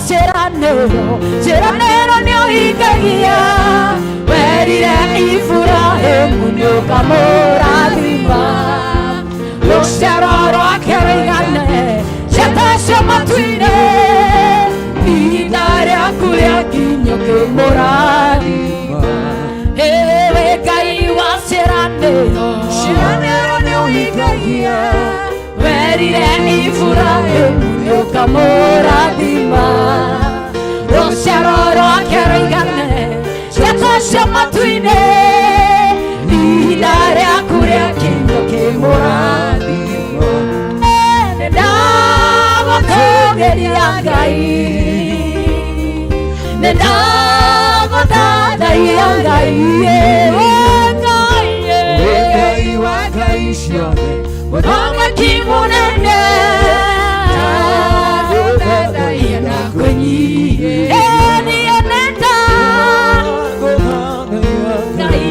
Ciĩranĩro, ciĩranĩro nĩ ũhingagia. Werire Iburahĩmu nĩ ũkamũrathima, rũciaro rwake rũigane njata cia matu-inĩ. Ihinda rĩaku rĩakinya ũkĩmũrathima. Ewe Ngai wa ciĩranĩro, Ciĩranĩro nĩ ũhingagia. Werire Iburahĩmu nĩ ũkamũrathima, rũciaro rwake rũigane njata cia matu-inĩ. Ihinda rĩaku rĩakinya ũkĩmũrathima. Nĩndagũtũgĩria Ngai, nĩndagũthathaiya Ngai, we Ngai, Wĩ Ngai wa ngai ciothe, Mũthamaki mũnene, ndagũthathaiya na kwĩnyihia. Niĩ nĩnda Ngai,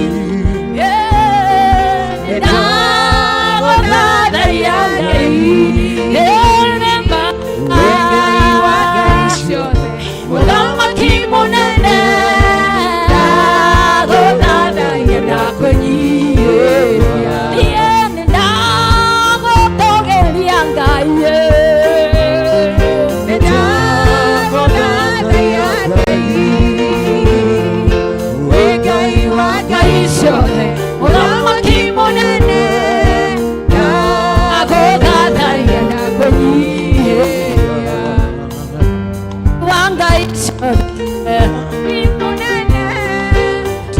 nĩndagũthathaiya Ngai, nĩma Wĩ Ngai wa ngai ciothe, Mũthamaki mũnene, ndagũthathaiya na kwĩnyihia. Niĩ nĩndagũtũgĩria Ngai, nĩndagũthathaiya Ngai. Wĩ Ngai wa Ngai ciothe, Mũthamaki mũnene, ndagũthathaiya na kwĩnyihia. Wa Ngai ciothe,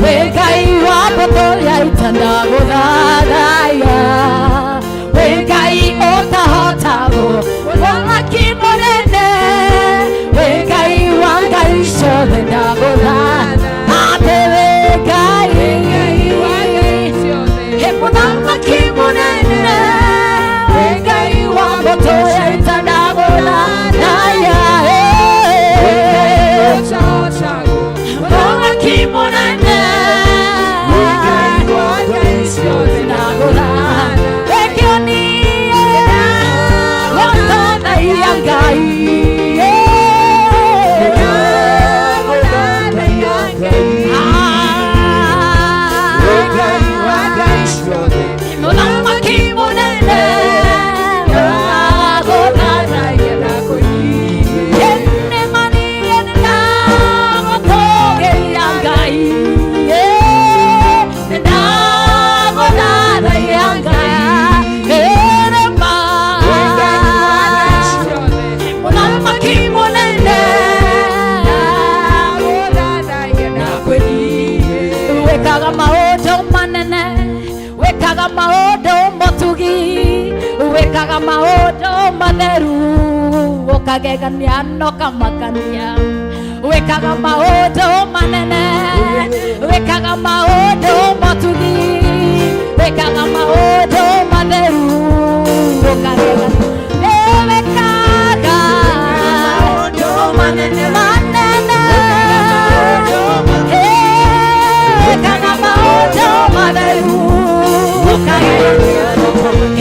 wĩ Ngai wa mbũtũ ya ita, ndagũthathaiya. Wĩ Ngai ũtahotagwo, Mũthamaki mũnene, wĩ Ngai wa ngai ciothe, ndagũthatha atĩ wĩ Ngai, he Mũthamaki mũnene, wĩ Ngai wa mbũtũ ya ita, ndagũthathaiya. Mũthamaki mũnene, ndagũthathaiya gũthathaiya Ngai. Mũthamaki mũnene, ndagũthathaiya na kwĩnyihia. Nĩmaniĩ nĩndagũtũgĩria Ngai, nĩndagũthathaiya Ngai, nĩma Mũthamaki mũnene, na kwĩnyihia. Wĩkaga maũndũ manene, wĩkaga maũndũ motugi, wĩkaga maũndũ matheru, ũkagegania na ũkamakania. Wĩkaga maũndũ manene, wĩkaga maũndũ motugi, wĩkaga maũndũ matheru, ũkagegania. Wĩkaga Maũndũ manene, manene, wĩkaga maũndũ matheru, ũkagegania.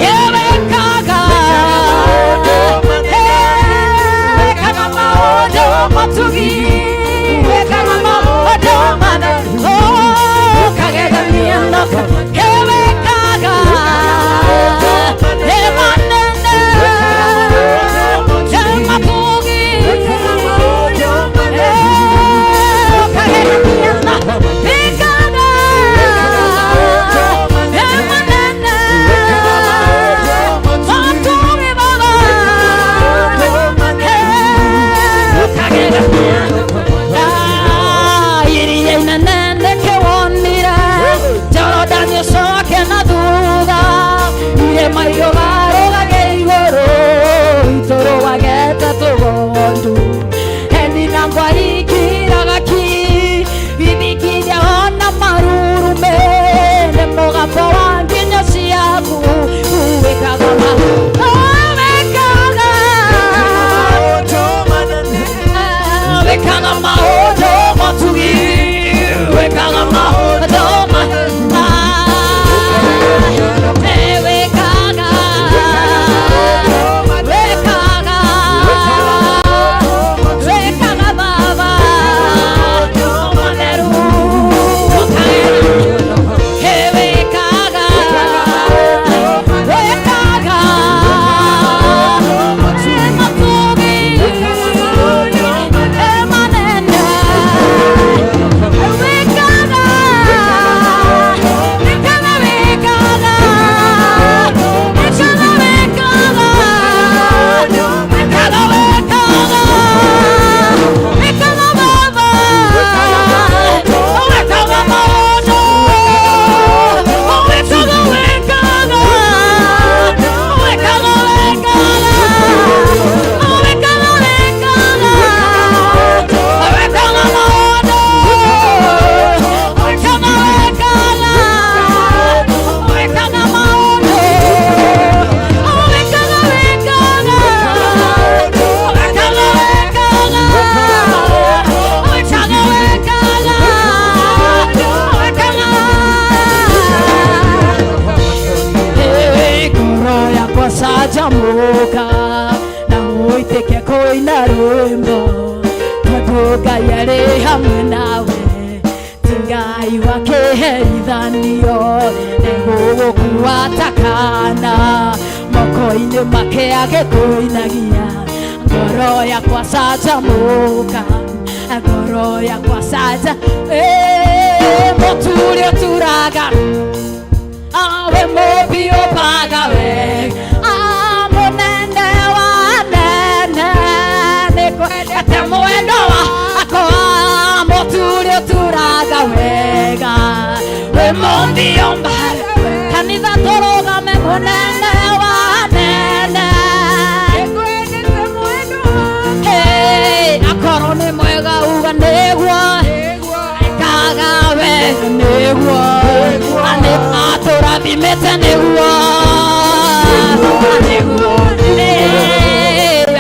Wĩkaga, wĩkaga maũndũ matugi, wĩkaga maũndũ matheru, ũkagegania na wĩkaga manene, matugi, ũkagegania na wĩkaga manene. Ngai arĩ hamwe nawe, ti Ngai wa kĩherithanio, nĩgũgũkua ta kaana, moko-inĩ make agĩkũinagia. Ngoro yakwa canjamũka, ngoro yakwa canja. Mũturi ũturaga, awe mũmbi ũmbaga wega, mũnene wa nene, nĩkwendete mwendo wakwa. Mũturi ũturaga wega, we mũmbi ũmbaga. Kanitha tũrũgame, mũnene wa nene. Hey, akorwo nĩ mwega uga nĩguo, ekaga wega nĩguo, nĩ atũrathimĩte nĩguo, nĩguo.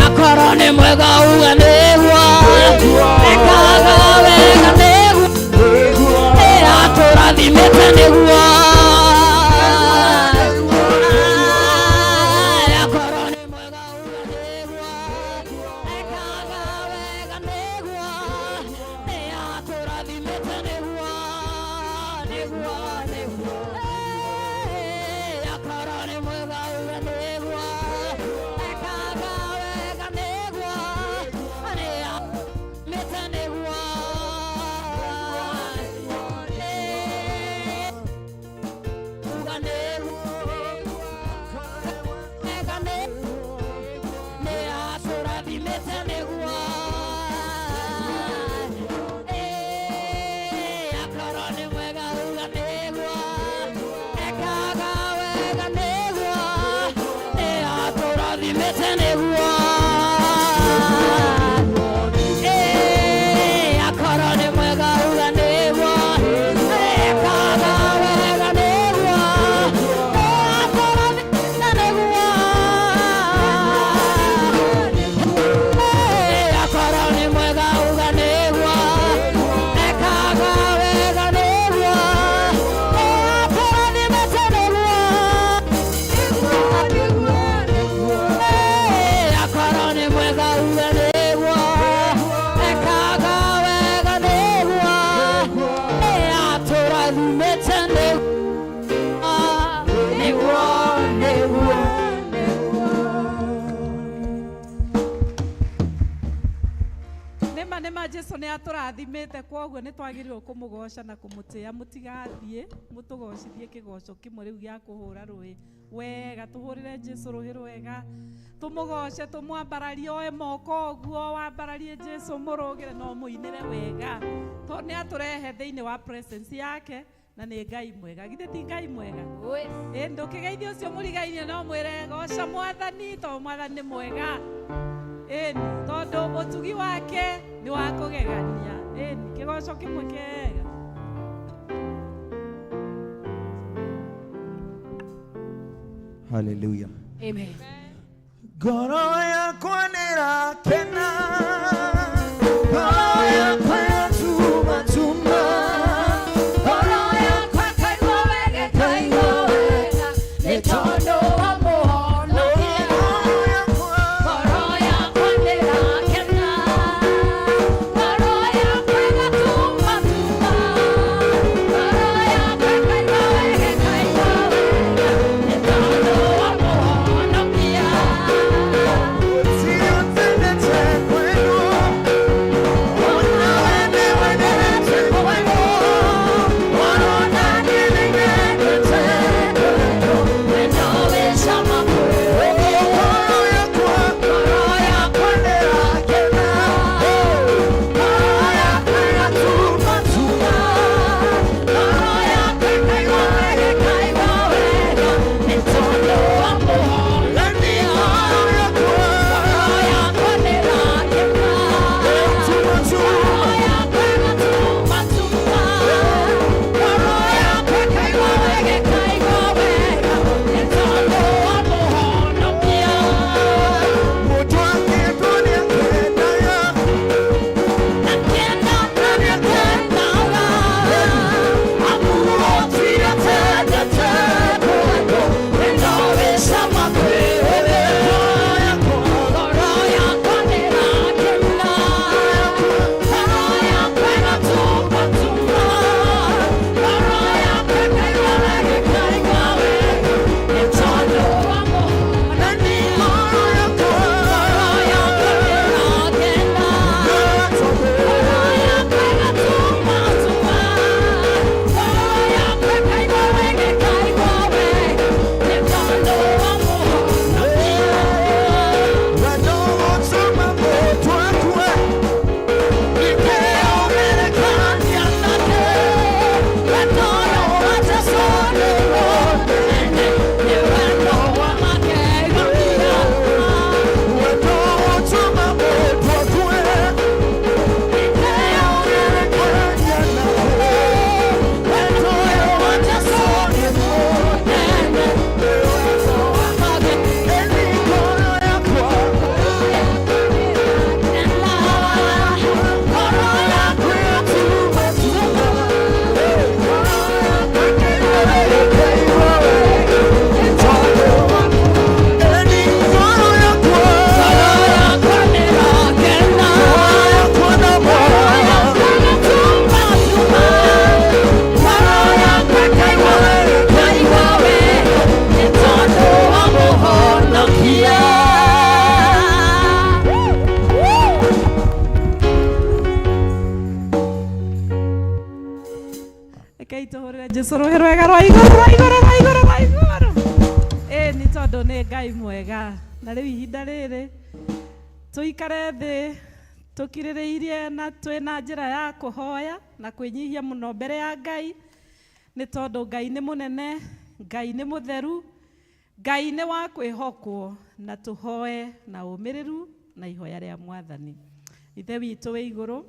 Akorwo nĩ mwega uga nĩguo, ekaga wega nĩguo, nĩ atũrathimĩte nĩguo. Akorwo nĩ mwega uga nĩguo, ekaga wega nĩguo, nĩ atũrathimĩte nĩguo, nĩguo, nĩguo. Akorwo nĩ mwega uga nĩguo, ekaga wega nĩguo, nĩ atũrathimĩte nĩguo. Uga nĩguo, eka nĩ atũrathimĩte nĩguo. Akorwo nĩ mwega uga nĩguo, ekaga wega nĩguo, nĩ atũrathimĩte nĩguo. Akorwo nĩ mwega uga nĩguo, ekaga wega nĩguo, nĩ atũrathimĩte nĩguo. Akorwo nĩ mwega uga nĩguo, ekaga wega nĩguo, nĩ atũrathimĩte nĩguo. Akorwo nĩ mwega uga nĩguo, ekaga wega nĩguo, nĩ atũrathimĩte nĩguo, nĩguo, nĩguo. Nĩma nĩma, Jesu nĩ atũrathimĩte, kwoguo nĩ twagĩrĩirwo kũmũgoca na kũmũtĩĩa. Mũtigathiĩ, mũtũgocithie kĩgoco kĩmwe rĩu gĩa kũhũra rũĩ wega. Tũhũrĩre Jesu rũhĩ rwega, tũmũgoce, tũmwambararie, oe moko ũguo wambararie Jesu, mũrũgĩre no mũinĩre wega, tondũ nĩ atũrehe thĩinĩ wa presence yake, na nĩ Ngai mwega. Githĩ ti Ngai mwega? Ĩ ndũkĩgeithie ũcio mũrigainie, no mwĩre goca Mwathani, tondũ Mwathani nĩ mwega. Ĩni, tondũ ũtugi wake nĩ wa kũgegania. Ĩni, kĩgoco kĩmwe kega. Hallelujah. Amen. Ngoro yakwa nĩrakena, ngoro yakwa yatumatuma, Ngoro yakwa kaigua wega, kaigua wega, nĩ tondũ wa Mũhonokia. Ngoro yakwa, Ngoro yakwa nĩrakena, ngoro yakwa ĩgatumatuma, ngoro yakwa kaigua wega, kaigua wega, nĩ tondũ wa Mũhonokia. Ũtindĩte kwenda. Tũhũrĩre Jesu rũhĩ rwega rwa igũrũ rwa igũrũ rwa igũrũ rwa igũrũ. Ĩ nĩ tondũ nĩ Ngai mwega. Na rĩu ihinda rĩrĩ tũikare thĩ tũkirĩrĩirie na twĩna njĩra ya kũhoya na kwĩnyihia mũno mbere ya Ngai, nĩ tondũ Ngai nĩ mũnene, Ngai nĩ mũtheru, Ngai nĩ wa kwĩhokwo, na tũhoe na ũmĩrĩru na ihoya rĩa Mwathani. Ithe witũ wĩ igũrũ,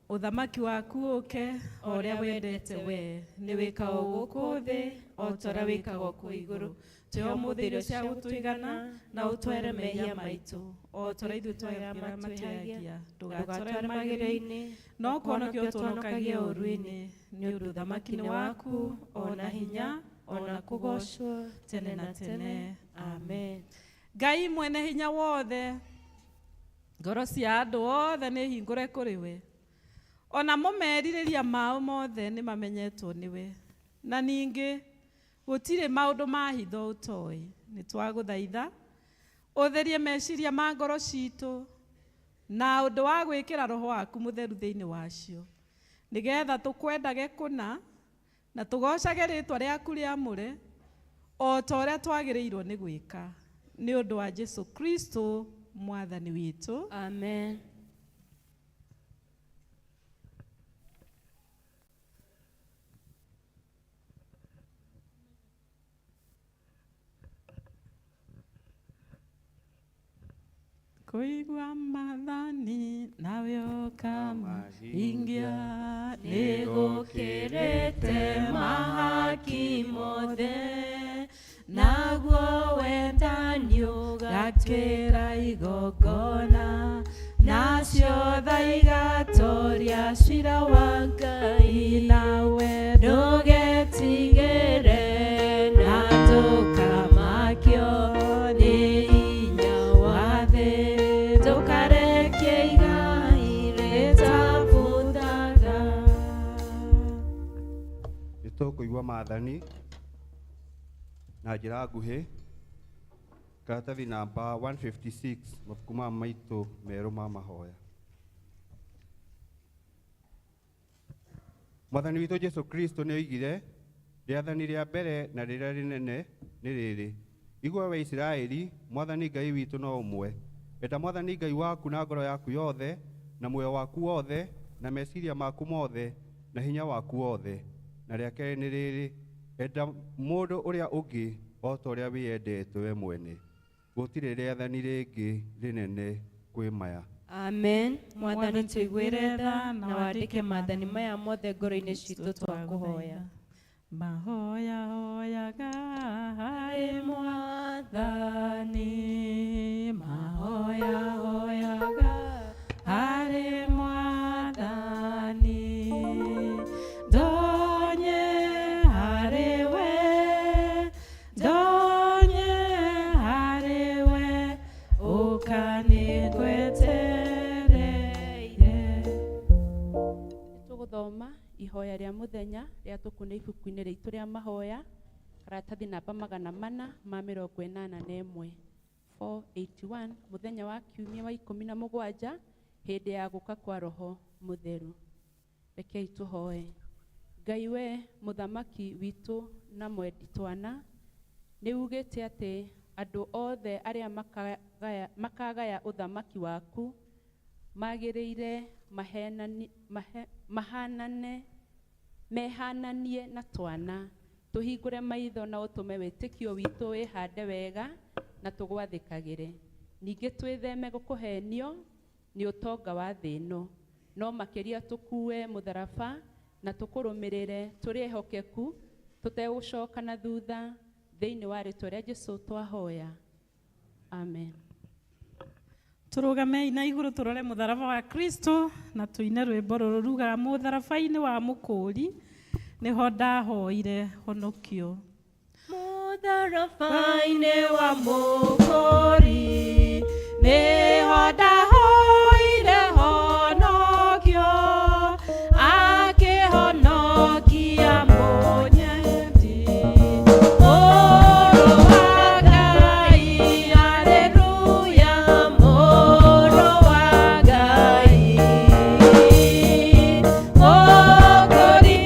ũthamaki waku ũke o ũrĩa wendete we, nĩ wĩkagwo gũkũ thĩ o ta ũrĩa wĩkagwo kũu igũrũ. Tũhe ũmũthĩ irio cia gũtũigana, na ũtwere mehia maitũ o ta ũrĩa ithuĩ twaheaga arĩa matwĩhagia. Ndũgatware magerio-inĩ, no kũhonokia ũtũhonokagie ũũru-inĩ, nĩ ũndũ ũthamaki nĩ waku, o na hinya, o na kũgoocwo tene na tene. Amen. Ngai mwene hinya wothe, ngoro cia andũ othe nĩ hingũre kũrĩ we, ona mo merirĩria mao mothe nĩ mamenyetwo nĩwe, na ningĩ gũtirĩ maũndũ ma hitho ũtoĩ. Nĩ twagũthaitha ũtherie meciria ma ngoro citũ na ũndũ wa gwĩkĩra roho waku mũtheru thĩinĩ wacio, nĩgetha tũkwendage kũna na tũgoocage rĩtwa rĩaku rĩamũre o ta ũrĩa twagĩrĩirwo nĩ gwĩka, nĩ ũndũ wa Jesu Kristo Mwathani witũ. Amen. Kũigua maathani nawe ũkamahingia nĩgũkĩrĩte mahaki mothe, naguo wendani ũgatuĩka igongona, nacio tha igatoria cira wa Ngai. Nawe Ndũgetigĩre na ndũkamakio nĩ hinya wa thĩ, ndũkarekie igai rĩtabuthaga. Nĩ tũkũigua maathani na njĩra nguhĩ, karatathi namba 156, mabuku maya maitũ merũ ma mahoya. Mwathani witũ Jesu Kristo nĩ oigire, rĩathani rĩa mbere na rĩrĩa rĩnene nĩ rĩrĩ: igua we Isiraeli, Mwathani Ngai witũ no ũmwe. Enda Mwathani Ngai waku na ngoro yaku yothe, na muoyo waku wothe, na meciria maku mothe, na hinya waku wothe. Na rĩa kerĩ nĩ rĩrĩ: enda mũndũ ũrĩa ũngĩ o ta ũrĩa wĩyendete we mwene. Gũtirĩ rĩathani rĩngĩ rĩnene kwĩ maya. Amen. Mwathani tũiguĩre tha na wandĩke maathani maya mothe ngoro-inĩ citũ twakũhoya. Mahoya hoyaga harĩ Mwathani, mahoya hoyaga harĩ Mwathani, ndonye harĩ we, ndonye harĩ we, ũkanĩgwetereire. Tũgũthoma ihoya rĩa mũthenya rĩa tũkũ nĩ ibuku-inĩ rĩitũ rĩa mahoya, karatathi namba 481, 481, mũthenya wa kiumia wa 17, hĩndĩ ya gũka kwa Roho Mũtheru. Rekei tũhoe. Ngai we mũthamaki witũ na mwendi twana, nĩ ugĩte atĩ andũ othe arĩa makagaya ũthamaki waku magĩrĩire mahanane, mehananie na twana. Tũhingũre maitho na ũtũme wĩtĩkio witũ wĩhande wega na tũgwathĩkagĩre. Ningĩ twĩtheme gũkũhenio nĩ ũtonga wa thĩ ĩno, no makĩria tũkue mũtharaba na tũkũrũmĩrĩre tũrĩ ehokeku tũtegũcoka na thutha, thĩinĩ wa rĩtwa rĩa Jesũ twahoya. Amen. Tũrũgamei na igũrũ tũrore mũtharaba wa Kristo na tũine rwĩmbo rũrũ rugaga, mũtharaba-inĩ wa mũkũri nĩho ndahoire honokio. Mũtharaba-inĩ wa mũkũri nĩho ndahoire honokio, akĩhonokia mũnyendi. Mũrũ wa Ngai, haleluya, Mũrũ wa Ngai. Mũkũri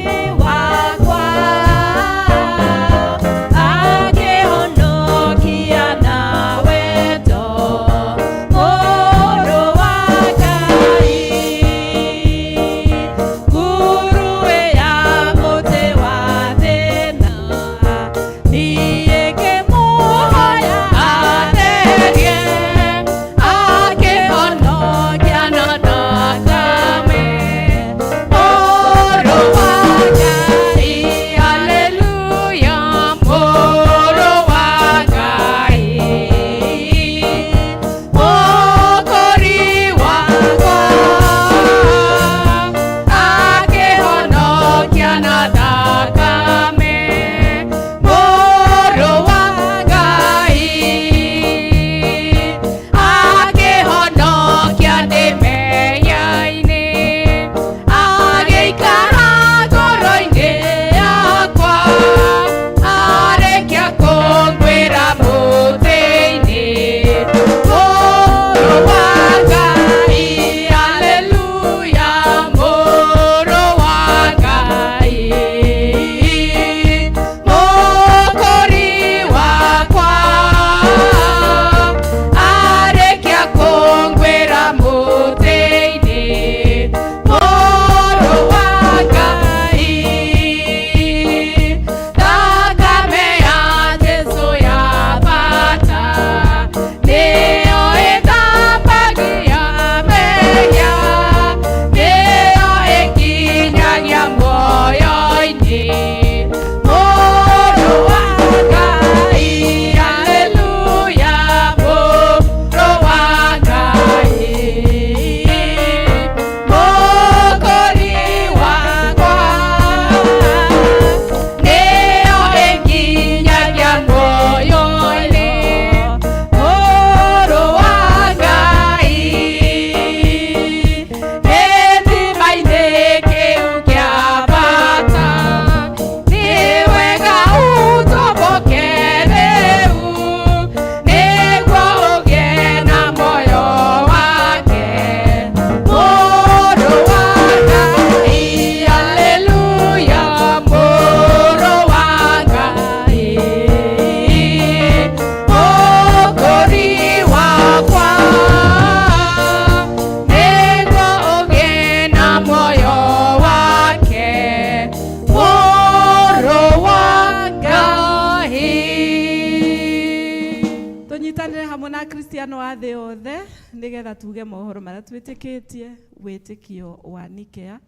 Akristiano a thĩ yothe nĩgetha tuge mohoro marĩa twĩtĩkĩtie wĩtĩkio wa Nikea.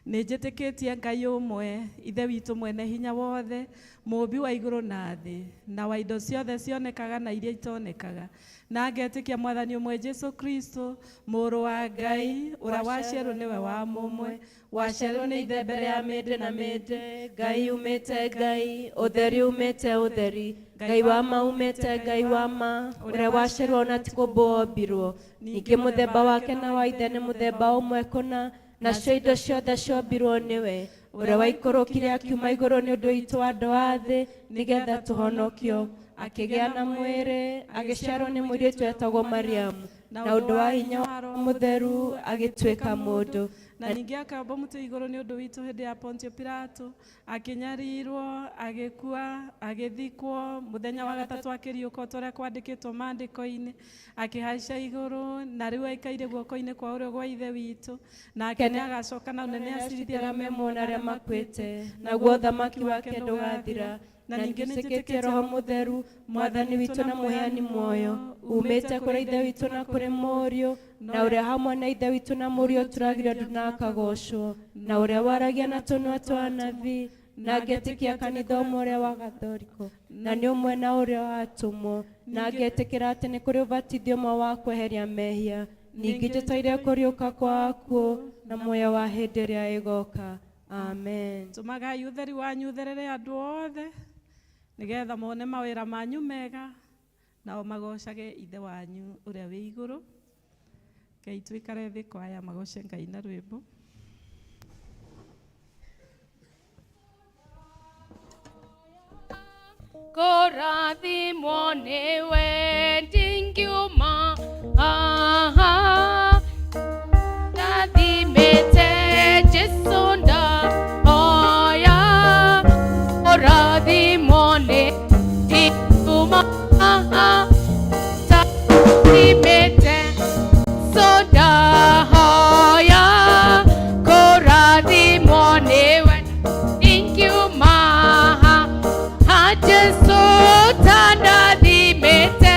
Nĩ njĩtĩkĩtie Ngai ũmwe, Ithe witũ mwene hinya wothe, mũũmbi wa igũrũ na thĩ, na wa indo ciothe cionekaga na iria itonekaga. Na ngetĩkia Mwathani ũmwe Jesu Kristo, mũrũ wa Ngai, ũrĩa waciarwo nĩwe wa mũmwe, Waciarirwo nĩ ithe mbere ya mĩndĩ na mĩndĩ, Ngai umĩte Ngai, ũtheri umĩte ũtheri, Ngai wa ma umĩte Ngai wa ma, ũrĩa waciarirwo na ti kũmbwo ombirwo. Ningĩ mũthemba wake na wa ithe nĩ mũthemba ũmwe kũna, nacio indo ciothe ciombirwo nĩwe, ũrĩa waikũrũkire akiuma igũrũ nĩ ũndũ witũ andũ a thĩ, nĩgetha tũhonokio. Akĩgĩa na mwĩrĩ, agĩciarwo nĩ mũirĩtu wetagwo Mariamu, na ũndũ wa hinya wa Roho Mũtheru agĩtuĩka mũndũ. Na ningĩ akamba mũtĩ igũrũ nĩ ũndũ witũ hĩndĩ ya Pontio Pilato, akĩnyarirwo, agĩkua, agĩthikwo, mũthenya wa gatatũ akĩriũka o ta ũrĩa kwandĩkĩtwo maandĩko-inĩ, akĩhaica igũrũ, na rĩu aikaire guoko-inĩ kwa ũrĩo gwa Ithe witũ, nake nĩ agacoka na ũnene acirithie arĩa me muoyo na arĩa makuĩte, naguo ũthamaki wake ndũgathira. Na ningĩ nĩnjĩtĩkĩtie Roho Mũtheru, Mwathani witũ na mũheani muoyo, umĩte kũrĩ Ithe witũ na kũrĩ Mũriũ, na ũrĩa hamwe na Ithe witũ na Mũriũ tũragĩrio ndu na akagocwo, na ũrĩa waragia na tũnua twa anabii, na ngetĩkia kanitha ũmwe ũrĩa wa Gathoriko, na nĩ ũmwe na ũrĩa watũmwo, na ngetĩkĩra atĩ nĩ kũrĩ ũbatithio ũmwe wa kweheria mehia, ningĩ njetereire kũriũka kwa akuũ na muoyo wa hĩndĩ ĩrĩa ĩgoka. Amen. Tũmagai ũtheri wanyu ũtherere andũ othe, nĩgetha mone mawĩra manyu mega, nao magocage Ithe wanyu ũrĩa wĩ igũrũ. Ngai tuikare thĩ kwaya magoce Ngai na rwĩmbo. Kũrathimwo nĩwe ndingiuma haha, ndathimĩte Jesũ ndahoya. Kũrathimwo nĩ ndingiuma haha, ndathimĩte Jesũ ndahoya. Kũrathimwo nĩwe ndingiuma haha, Jesũ tandathimĩte.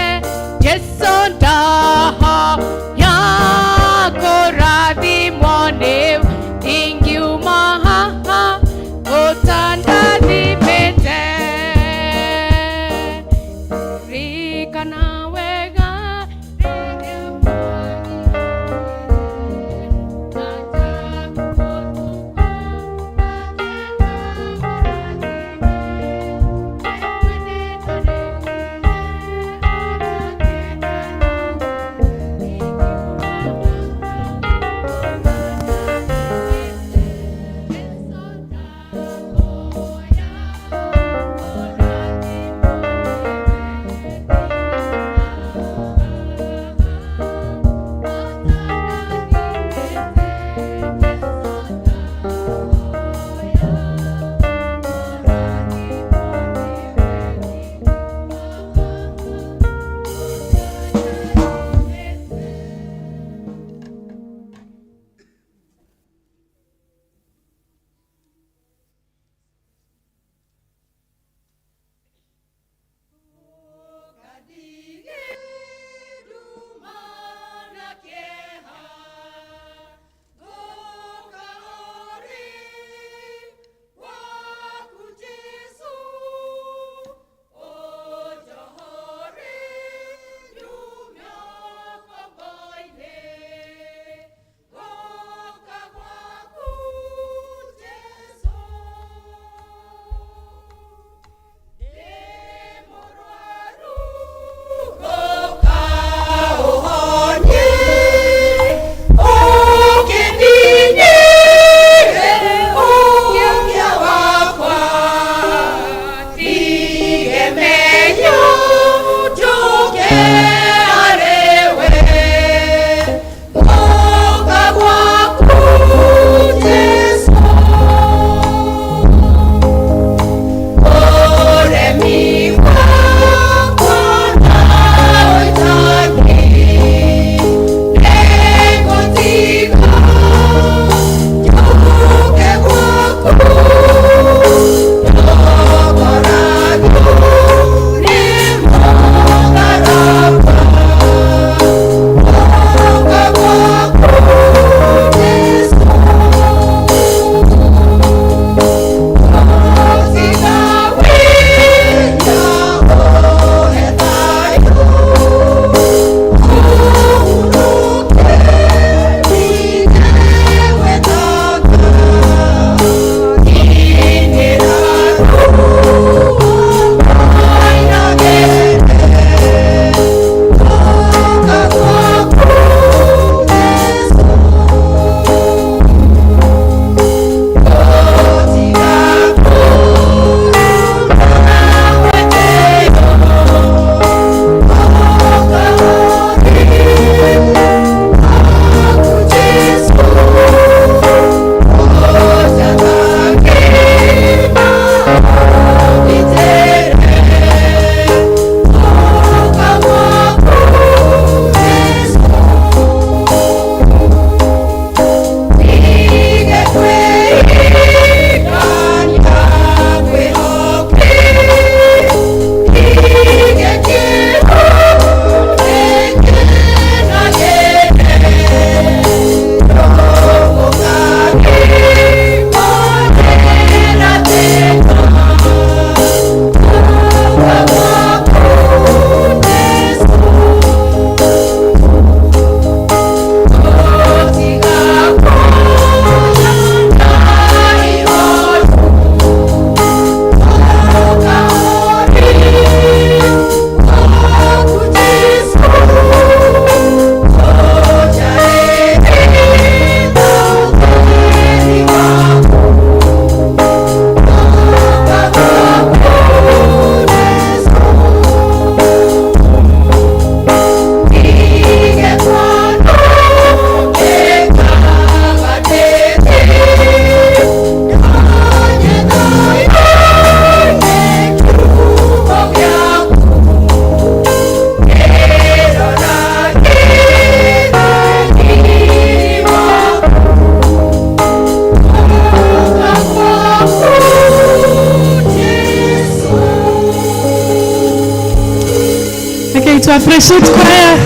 Appreciate choir.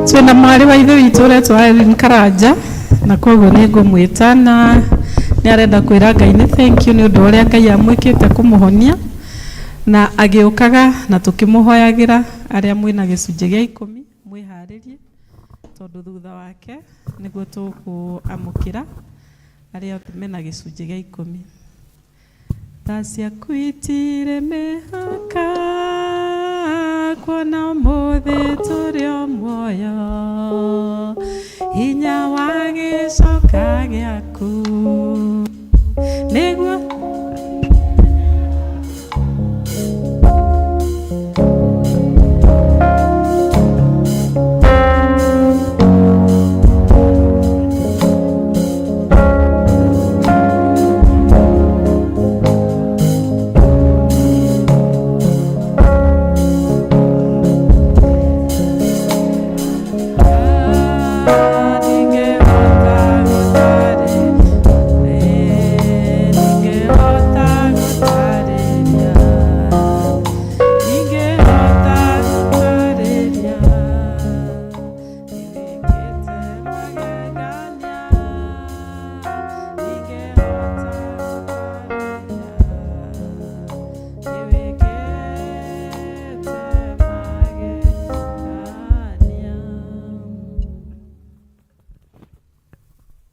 Twina mwarĩ wa ithe witũ ũretwo Irene Karanja na koguo nĩ ngũmwĩta na nĩ arenda kwĩra Ngai nĩ thank you nĩ ũndũ wa ũrĩa Ngai amwĩkĩte kũmũhonia na agĩũkaga na tũkĩmũhoyagĩra arĩa mwĩna gĩcunjĩ gĩa ikũmi mwĩharĩrie tondũ thutha wake nĩguo tũkũamũkĩra arĩa othe mena gĩcunjĩ gĩa ikũmi. Tha ciaku itirĩ mĩhaka kuona ũmũthĩ tũrĩ o muoyo hinya wa gĩcoka gĩaku nĩguo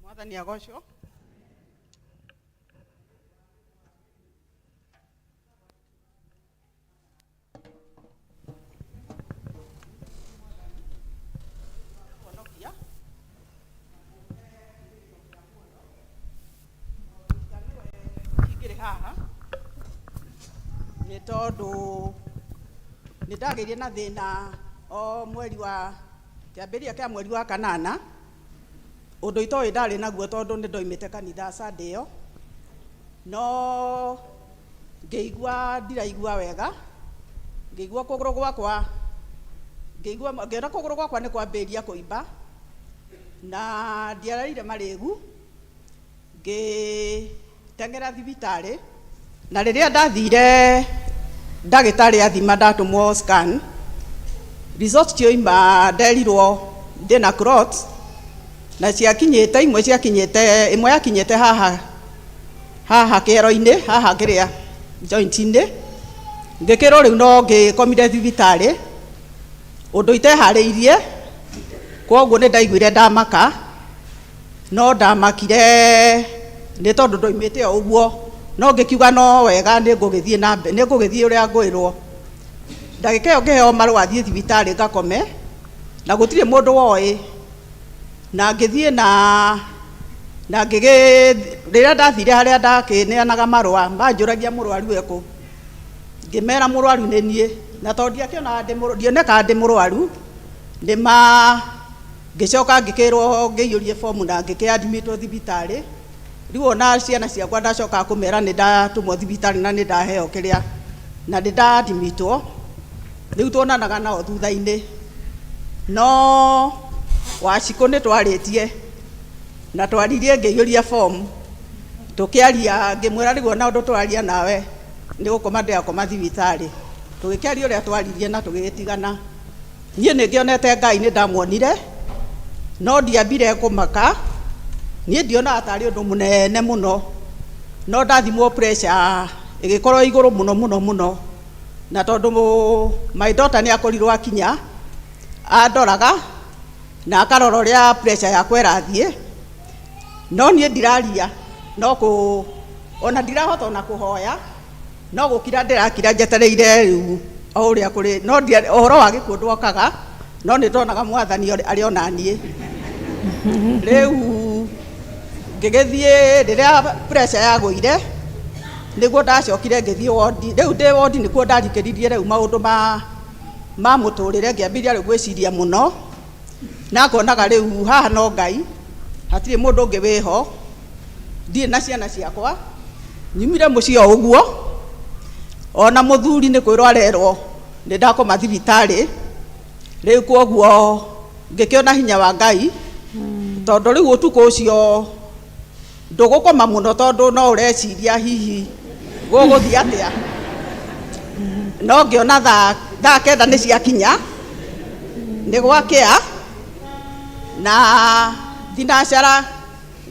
Mwathani agocwo. Honokia. Ingĩrĩ haha nĩ tondũ nĩ ndagĩire na thĩna o mweri wa kĩambĩrĩria kĩa mweri wa kanana ũndũ itoĩ ndarĩ naguo tondũ nĩ ndoimĩte kanitha Sunday ĩyo no ngĩigua ndiraigua wega ngĩigua kũgũrũ gwakwa ngĩigua ngĩona kũgũrũ gwakwa nĩ kwambĩrĩria kũimba na ndiararire marĩgu ngĩteng'era thibitarĩ na rĩrĩa ndathire ndagĩtarĩ athima ndatũmwo scan result cioima nderirwo ndĩna clot na ciakinyĩte imwe ciakinyĩte ĩmwe yakinyĩte haha haha kĩero-inĩ haha kĩrĩa joint-inĩ ngĩkĩrwo rĩu no ngĩkomire thibitarĩ ũndũ iteharĩirie kwoguo nĩ ndaiguire ndamaka no ndamakire nĩ tondũ ndoimĩte o ũguo no ngĩkiuga no wega nĩ ngũgĩthiĩ na mbere nĩ ngũgĩthiĩ ũrĩa ngwĩrwo ndagĩka ĩyo ngĩheo marũa thiĩ thibitarĩ ngakome na gũtirĩ mũndũ woĩ na ngĩthiĩ na ngĩgĩ rĩrĩa ndathire harĩa ndakĩneanaga marũa manjũragia mũrwaru ekũ ngĩmera mũrwaru nĩ niĩ na tondũ ndiakĩonaga ndionekaga ndĩ mũrwaru nĩ ma ngĩcoka ngĩkĩrwo ngĩiyũrie fomu na ngĩkĩadmitwo thibitarĩ rĩu ona ciana ciakwa ndacokaga kũmera nĩ ndatũmwo thibitarĩ na nĩ ndaheo kĩrĩa na nĩ ndaadmitwo rĩu tuonanaga nao thutha-inĩ no Wacikũ nĩ twarĩtie na twaririe ngĩiyũria fomu tũkĩaria ngĩmwĩra rĩu ona ũndũ twaria nawe nĩ gũkoma ndĩrakoma thibitarĩ tũgĩkĩaria ũrĩa twaririe na tũgĩgĩtigana niĩ nĩ ngĩonete Ngai nĩ ndamuonire no ndiambire kũmaka niĩ ndionaga tarĩ ũndũ mũnene mũno no ndathimwo pressure ĩgĩkorwo igũrũ mũno mũno mũno na tondũ my daughter nĩ akorirwo akinya andoraga na akarora ũrĩa pressure yakwa ĩrathiĩ no niĩ ndiraria no kũ ona ndirahota ona kũhoya no gũkira ndĩrakira njetereire rĩu o ũrĩa kũrĩ no ũhoro wa gĩkuũ ndwokaga no nĩ ndonaga mwathani arĩ ona niĩ rĩu ngĩgĩthiĩ rĩrĩa pressure yagũire nĩguo ndacokire ngĩthiĩ wondi rĩu ndĩ wondi nĩkuo ndarikĩririe rĩu maũndũ ma mũtũrĩre ngĩambĩrĩria rĩu gwĩciria mũno na ngonaga rĩu haha no Ngai hatirĩ mũndũ ũngĩ wĩho ndirĩ na ciana ciakwa nyumire mũciĩ o ũguo ona mũthuri nĩ kwĩrwo arerwo nĩ ndakoma thibitarĩ rĩu kwoguo ngĩkĩona hinya wa Ngai tondũ rĩu ũtukũ ũcio ndũgũkoma mũno tondũ no ũreciria hihi gũgũthiĩ atĩa No ngĩona thaa 9 nĩ ciakinya, nĩ gwakĩa, na thinacara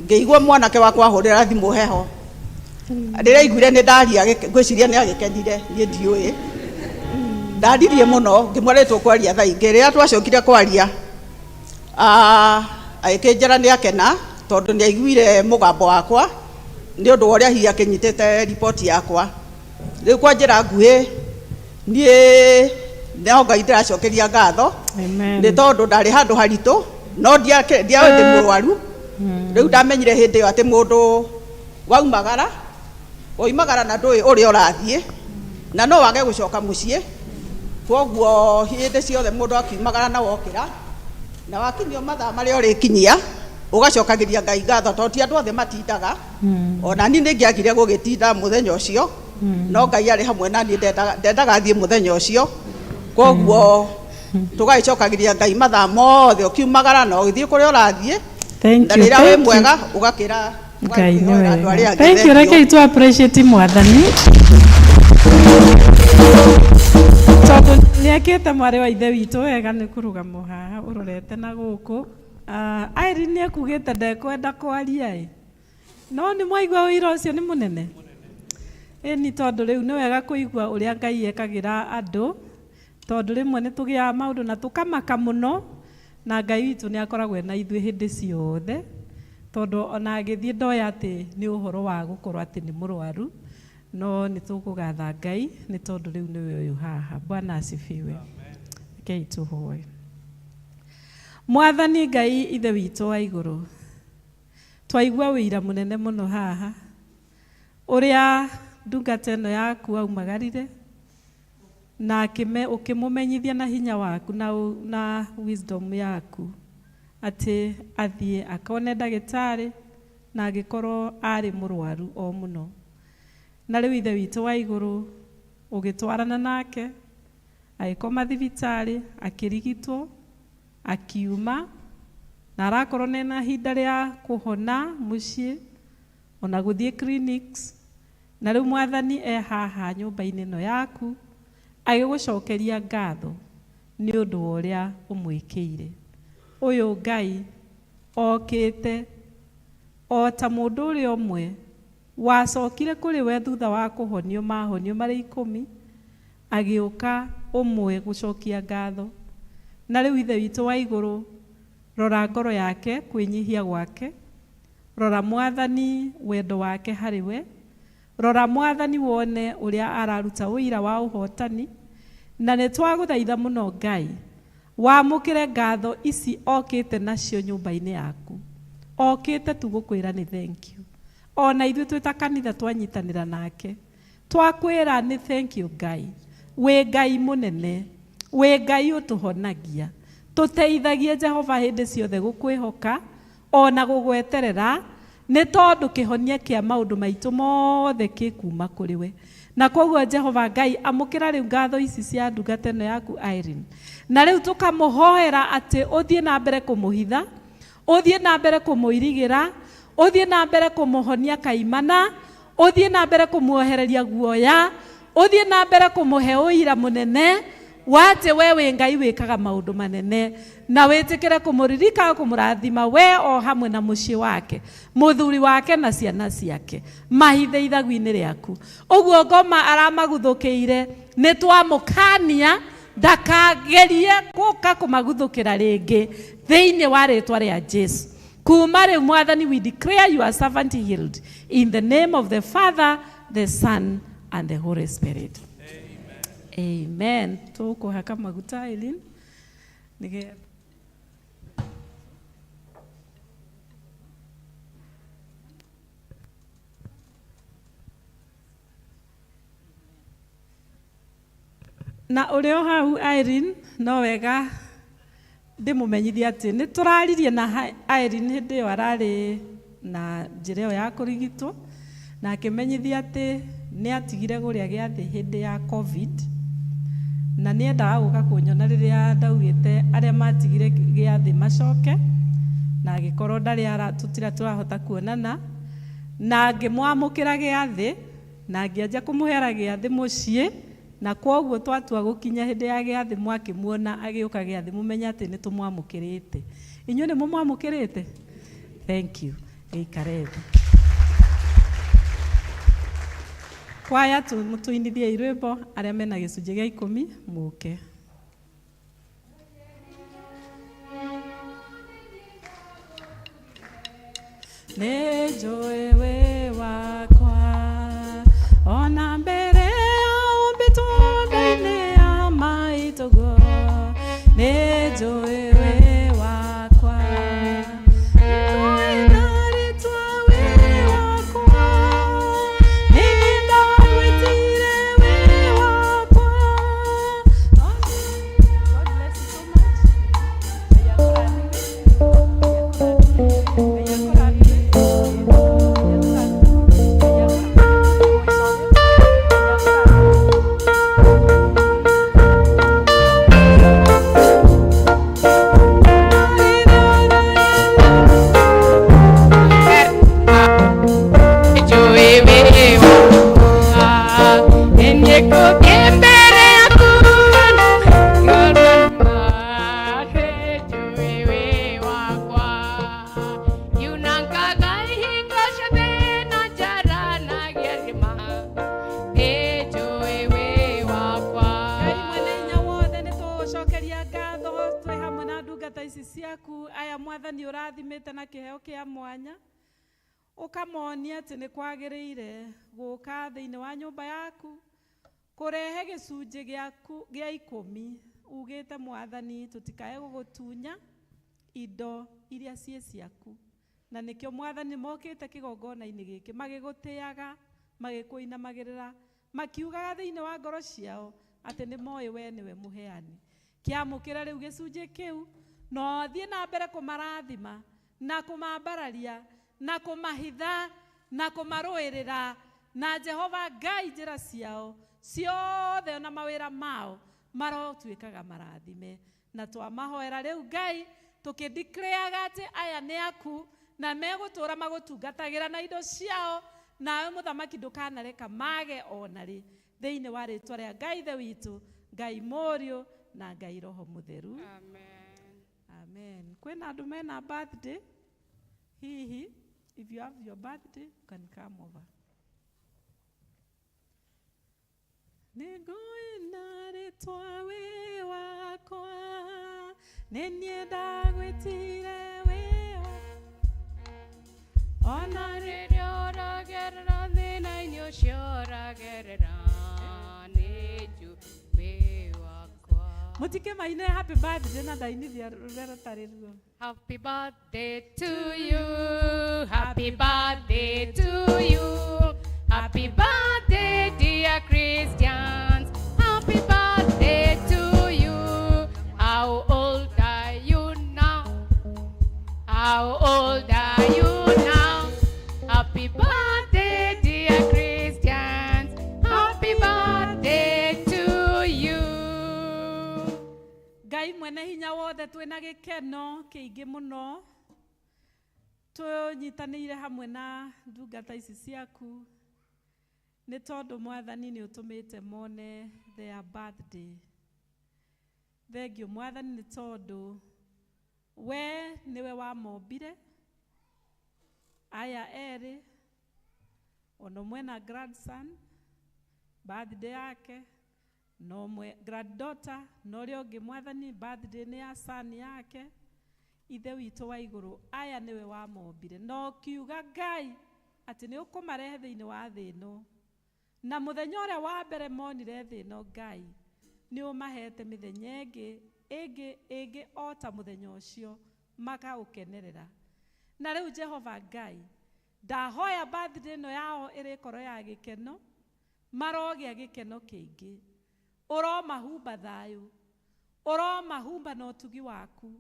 ngĩigua mwanake wakwa ahũrĩra thimũ heho. Rĩrĩa aiguire nĩ ndaria, ngwĩciria nĩ agĩkenire, niĩ ndiũĩ. Ndaririe mũno, ngĩmwĩra tũkwaria thaa ingĩ. Rĩrĩa twacokire kwaria, agĩkĩnjĩra nĩ akena tondũ nĩ aiguire mũgambo wakwa nĩ ũndũ wa ũrĩa hihi akĩnyitĩte riboti yakwa. Rĩu kwa njĩra nguhĩ, niĩ no Ngai ndĩracokeria ngatho nĩ tondũ ndarĩ handũ haritũ, no ndiaĩ ndĩ mũrwaru. Rĩu ndamenyire hĩndĩ ĩyo atĩ mũndũ waumagara, woimagara na ndũĩ ũrĩa ũrathiĩ, na no wage gũcoka mũciĩ. Kwoguo hĩndĩ ciothe mũndũ akiumagara na wokĩra, na wakinyio mathaa marĩa ũrĩkinyia, ũgacokagĩria Ngai ngatho tondũ ti andũ othe matindaga. Ona niĩ nĩngĩagire gũgĩtinda mũthenya ũcio, no Ngai arĩ hamwe na niĩ, ndendaga thiĩ mũthenya ũcio. Kwoguo tũgagĩcokagĩria Ngai mathaa mothe ũkiumagara na ũgĩthiĩ kũrĩa ũrathiĩ. Thank Na you, rĩrĩa wĩ thank you. mwega ũgakĩra Ngai nĩ ũgakĩhoera andũ arĩa wega. angĩ. Thank you, Thank you. rekei tu appreciate Mwathani tondũ nĩ ekĩte mwarĩ wa ithe witũ wega nĩ kũrũgama haha ũrorete na gũkũ. Irene nĩ ekugĩte ndekwenda kwaria ĩ, no nĩ mwaigua ũira ũcio nĩ mũnene. Ĩni tondũ rĩu nĩ wega kũigua ũrĩa Ngai ekagĩra andũ, tondũ rĩmwe nĩ tũgĩaga maũndũ na tũkamaka mũno, na Ngai witũ nĩ akoragwo na ithuĩ hĩndĩ ciothe, tondũ ona agĩthiĩ ndoya atĩ nĩ ũhoro wa gũkorwo atĩ nĩ mũrwaru, no nĩ tũkũgatha Ngai nĩ tondũ rĩu nĩwe ũyũ haha. Bwana asifiwe. Rekei tũhoe. Mwathani Ngai ithe witũ wa igũrũ, twaigua ũira mũnene mũno haha, ũrĩa ndungata ĩno yaku aumagarire, na ũkĩmũmenyithia na hinya waku na wisdom yaku atĩ athiĩ akone ndagĩtarĩ, na agĩkorwo arĩ mũrwaru o mũno. Na rĩu ithe witũ wa igũrũ ũgĩtwarana nake, agĩkoma thibitarĩ, akĩrigitwo, akiuma, na arakorwo nena ihinda rĩa kũhona mũciĩ, ona gũthiĩ clinics. Na rĩu Mwathani e haha nyũmba-inĩ ĩno yaku, agĩgũcokeria ngatho nĩ ũndũ wa ũrĩa ũmwĩkĩire. Ũyũ Ngai okĩte o ta mũndũ ũrĩa ũmwe wacokire kũrĩ we thutha wa kũhonio mahonio marĩ 10, agĩũka ũmwe gũcokia ngatho. Na rĩu ithe witũ wa igũrũ, rora ngoro yake, kwĩnyihia gwake, rora Mwathani wendo wake harĩ we, rora Mwathani wone ũrĩa araruta ũira wa ũhotani. Na nĩ twagũthaitha mũno Ngai, wamũkĩre ngatho ici okĩte nacio nyũmba-inĩ yaku. Okĩte tu gũkwĩra nĩ thank you. Ona ithuĩ twĩ ta kanitha twanyitanĩra nake, twakwĩra nĩ thank you Ngai. Wĩ Ngai mũnene, wĩ Ngai ũtũhonagia. Tũteithagie Jehova hĩndĩ ciothe gũkwĩhoka ona gũgweterera, nĩ tondũ kĩhonia kĩa maũndũ maitũ mothe kĩ kuma kũrĩ we. Na koguo Jehova Ngai, amũkĩra rĩu ngatho ici cia ndungata ĩno yaku Irene. Na rĩu tũkamũhoera atĩ ũthiĩ na mbere kũmũhitha, ũthiĩ na mbere kũmũirigĩra, ũthiĩ na mbere kũmũhonia kaimana, ũthiĩ na mbere kũmuohereria guoya, ũthiĩ na mbere kũmũhe ũira mũnene wa atĩ we wĩ Ngai wĩkaga maũndũ manene, na wĩtĩkĩre kũmũririkana kũmũrathima we o hamwe na mũciĩ wake, mũthuri wake na ciana ciake, mahithe ithagu-inĩ rĩaku. Ũguo ngoma aramaguthũkĩire, nĩ twamũkania ndakagerie gũka kũmaguthũkĩra rĩngĩ thĩinĩ wa rĩtwa rĩa Jesu. Kuma rĩu Mwathani, we declare your servant healed in the name of the Father, the Son and the Holy Spirit. Amen. Tũkũhaka maguta Eileen nĩgetha na ũrĩ o hau Irene, no wega ndĩmũmenyithie atĩ nĩ tũraririe na Irene hĩndĩ ĩyo ararĩ na njĩra ĩyo ya kũrigitwo, na akĩmenyithia atĩ nĩ atigire kũrĩa gĩathĩ hĩndĩ ya COVID, na nĩ endaga gũka kũnyona rĩrĩa ndaugĩte arĩa matigire gĩathĩ macoke, na agĩkorwo ndarĩ tũtira tũrahota kuonana, na ngĩmwamũkĩra gĩathĩ, na ngĩanjia kũmũhera gĩathĩ mũciĩ Na kwoguo twatua gũkinya hĩndĩ ya gĩathĩ mwakĩmuona agĩũka gĩathĩ mũmenye atĩ nĩ tũmwamũkĩrĩte. Inyuĩ nĩ mũmwamũkĩrĩte? Thank you. Gĩikare thĩ. Kwaya tũinithie rwĩmbo arĩa mena gĩcunjĩ gĩa 10 mũke. Nĩ njũĩ wĩ wakwa ona mbere ya ũmbĩtwo nda-inĩ ya maitũguo. Nĩ njũĩ wĩ wakwa. Nĩnjũĩ na rĩtwa wĩ wakwa. Nĩ niĩ ndagwĩtire wĩ wakwa. God bless you so much. Ngai akũrathime. Ngai akũrathime. Ngai akũrathime. Ngai akũrathime. Ngai mwene hinya wothe nĩ tũgũcokeria ngatho twĩ hamwe na ndungata ici ciaku aya mwathani ũrathimĩte na kĩheo kĩa mwanya ũkamonia atĩ nĩ kwagĩrĩire gũka thĩinĩ wa nyũmba yaku kũrehe gĩcunjĩ gĩaku gĩa 10 ugĩte mwathani tũtikae gũgũtunya indo iria ciĩ ciaku na nĩkĩo mwathani mokĩte kĩgongona-inĩ gĩkĩ magĩgũtĩaga magĩkũinamagĩrĩra makiugaga thĩinĩ wa ngoro ciao atĩ nĩ moĩ we nĩwe mũheani. Kĩamũkĩra rĩu gĩcunjĩ kĩu na ũthiĩ na mbere kũmarathima na kũmambararia na kũmahitha na kũmarũĩrĩra na Jehova Ngai njĩra ciao ciothe na mawĩra mao marotuĩkaga marathime. Na twamahoera rĩu Ngai tũkĩdeclareaga atĩ aya nĩ aku na megũtũũra magũtungatagĩra na indo ciao nawe mũthamaki ndũkanareka mage ona rĩ thĩinĩ wa rĩtwa rĩa Ngai Ithe witũ, Ngai Mũriũ na Ngai Roho Mũtheru. Amen. Amen. Kwĩna andũ mena birthday hihi, if you have your birthday you can come over. Nĩngũina rĩtwa wĩ wakwa, nĩ niĩ ndagwĩtire wĩ wakwa. Ona Rĩrĩa ũragerera thĩna-inĩ ũcio ũragerera, nĩ njũĩ wĩ wakwa. Mũtikĩmaine happy birthday na ndainithia rũrĩa rũtarĩ ruo. Happy birthday to you. Happy birthday to you. Happy birthday, dear Christians. Happy birthday to you. How old are you now? How old are you now? Happy birthday, dear Christians. Happy birthday to you. Ngai mwene hinya wothe twĩna gĩkeno kĩingĩ mũno tũnyitanĩire hamwe na ndungata ici ciaku nĩ tondũ mwathani nĩ ũtũmĩte mone their birthday. Thengiũ mwathani nĩ tondũ we nĩwe wamombire aya erĩ ona ũmwe na grandson birthday yake no mwe granddaughter na ũrĩa ũngĩ mwathani birthday nĩ ya son yake. Ithe witũ wa igũrũ aya nĩwe wamombire na ũkiuga Ngai atĩ nĩ ũkũmarehe thĩinĩ wa thĩ ĩno na mũthenya ũrĩa wa mbere monire thĩ ĩno Ngai nĩ ũmahete mĩthenya ĩngĩ ĩngĩ ĩngĩ o ta mũthenya ũcio makaũkenerera. Na rĩu Jehova Ngai ndahoya birthday ĩno yao ĩrĩkorwo ya gĩkeno, marogĩa gĩkeno kĩingĩ, ũromahumba thayũ, ũromahumba na ũtugi waku,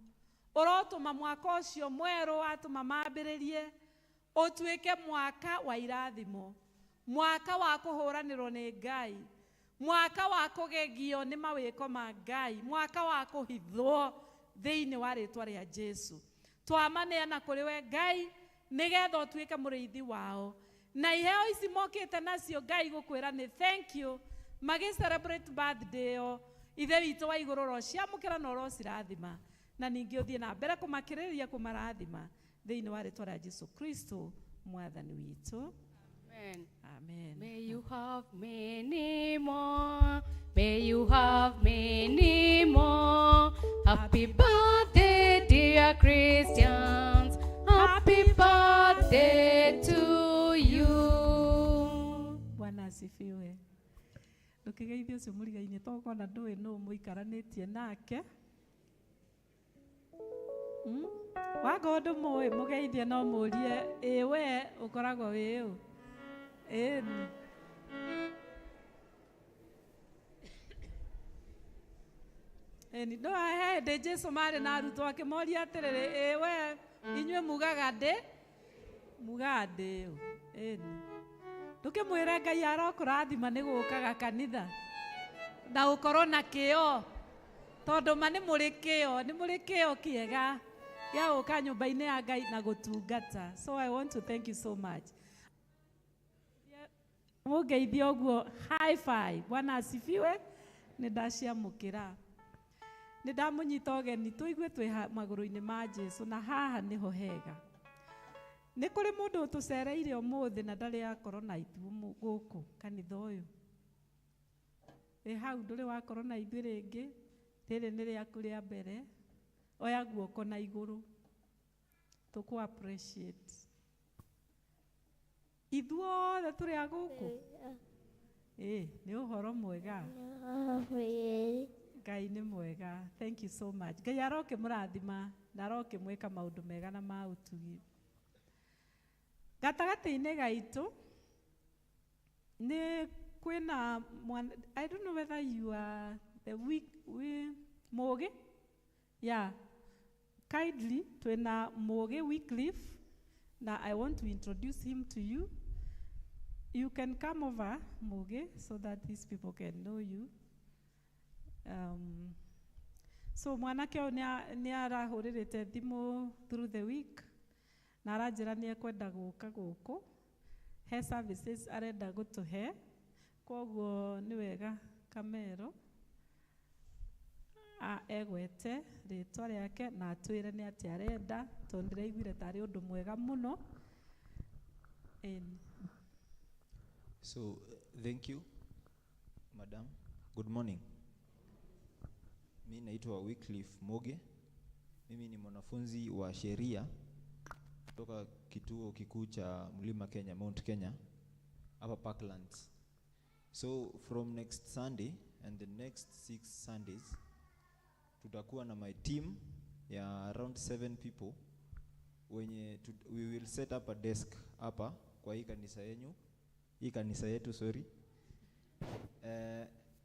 ũrotũma mwaka ũcio mwerũ watũma mambĩrĩrie ũtuĩke mwaka wa irathimo, mwaka wa kũhũranĩrwo nĩ Ngai, mwaka wa kũgegio nĩ mawĩko ma Ngai, mwaka wa kũhithwo thĩinĩ wa rĩtwa rĩa Jesu. Twamaneana kũrĩ we Ngai nĩgetha ũtuĩke mũrĩithi wao na iheo ici mokĩte nacio Ngai gũkwĩra nĩ thank you. Magĩ celebrate birthday ĩyo ithe witũ wa igũrũ ũrociamũkĩra na ũrocirathima na ningĩ ũthiĩ na mbere kũmakĩrĩria kũmarathima thĩinĩ wa rĩtwa rĩa Jesu Kristo mwathani witũ. Amen. Amen. May you have many more. May you have many more. Happy birthday, dear Christians. Happy birthday to you. Bwana asifiwe. Ndũkĩgeithie ũcio mũrigainĩ tokona ndũĩ nũ mũikaranĩtie nake. Wakorwo ndũmũĩ mũgeithie no mũrie ĩ we ũkoragwo wĩ ũ? Ĩni. Ĩni no he hĩndĩ Jesũ marĩ na arutwo akĩmoria atĩrĩrĩ ĩ we inyuĩ mugaga ndĩ mugaga ndĩ ũ? Ĩni. Ndũkĩmwĩre Ngai arokũrathima nĩ gũkaga kanitha na ũkorwo na kĩo tondũ ma nĩ mũrĩ kĩo nĩ mũrĩ kĩo kĩega gĩa gũka nyũmba-inĩ ya Ngai na gũtungata. So I want to thank you so much. Mũngeithie ũguo high five. Bwana asifiwe. Nĩ ndaciamũkĩra. Nĩ ndamũnyita ũgeni tũigue twĩ magũrũ-inĩ ma Jesu na haha nĩho hega. Nĩ kũrĩ mũndũ ũtũcereire ũmũthĩ na ndarĩ akorwo na ithuĩ gũkũ kanitha ũyũ. Ĩ hau ndũrĩ wakorwo na ithuĩ rĩngĩ, rĩrĩ nĩ rĩaku rĩa mbere. Oya guoko na igũrũ. Tũkũ appreciate. Ithuothe tũrĩ a gũkũ? Ĩ, nĩ ũhoro mwega. Ngai nĩ mwega. Thank you so much. Ngai arokĩmũrathima na arokĩmwĩka maũndũ mega na ma ũtugi. Gatagatĩ-inĩ gaitũ nĩ kwĩna mwana, I don't know whether you are the weak, we, Mũgĩ? Yeah. Kindly, twĩna Mũgĩ Wycliffe na I want to introduce him to you. You can come over, Mũgĩ, so that these people can know you. So mwanake ũyũ nĩ arahũrĩrĩte thimũ through the week na aranjĩra nĩ ekwenda gũka gũkũ he services arenda gũtũhe koguo nĩ wega Kamero egwete rĩtwa rĩake na atwĩre nĩ atĩa arenda tondũ ndĩraiguire tarĩ ũndũ mwega mũno. Ĩni. So thank you, madam. Good morning. Mi naitwa Wycliffe Muge. Mimi ni mwanafunzi wa sheria kutoka kituo kikuu cha Mlima Kenya, Mount Kenya, hapa Parklands. So from next Sunday and the next 6 Sundays, tutakuwa na my team ya around 7 people wenye we will set up a desk hapa kwa hii kanisa yenyu, hii kanisa yetu, sorry.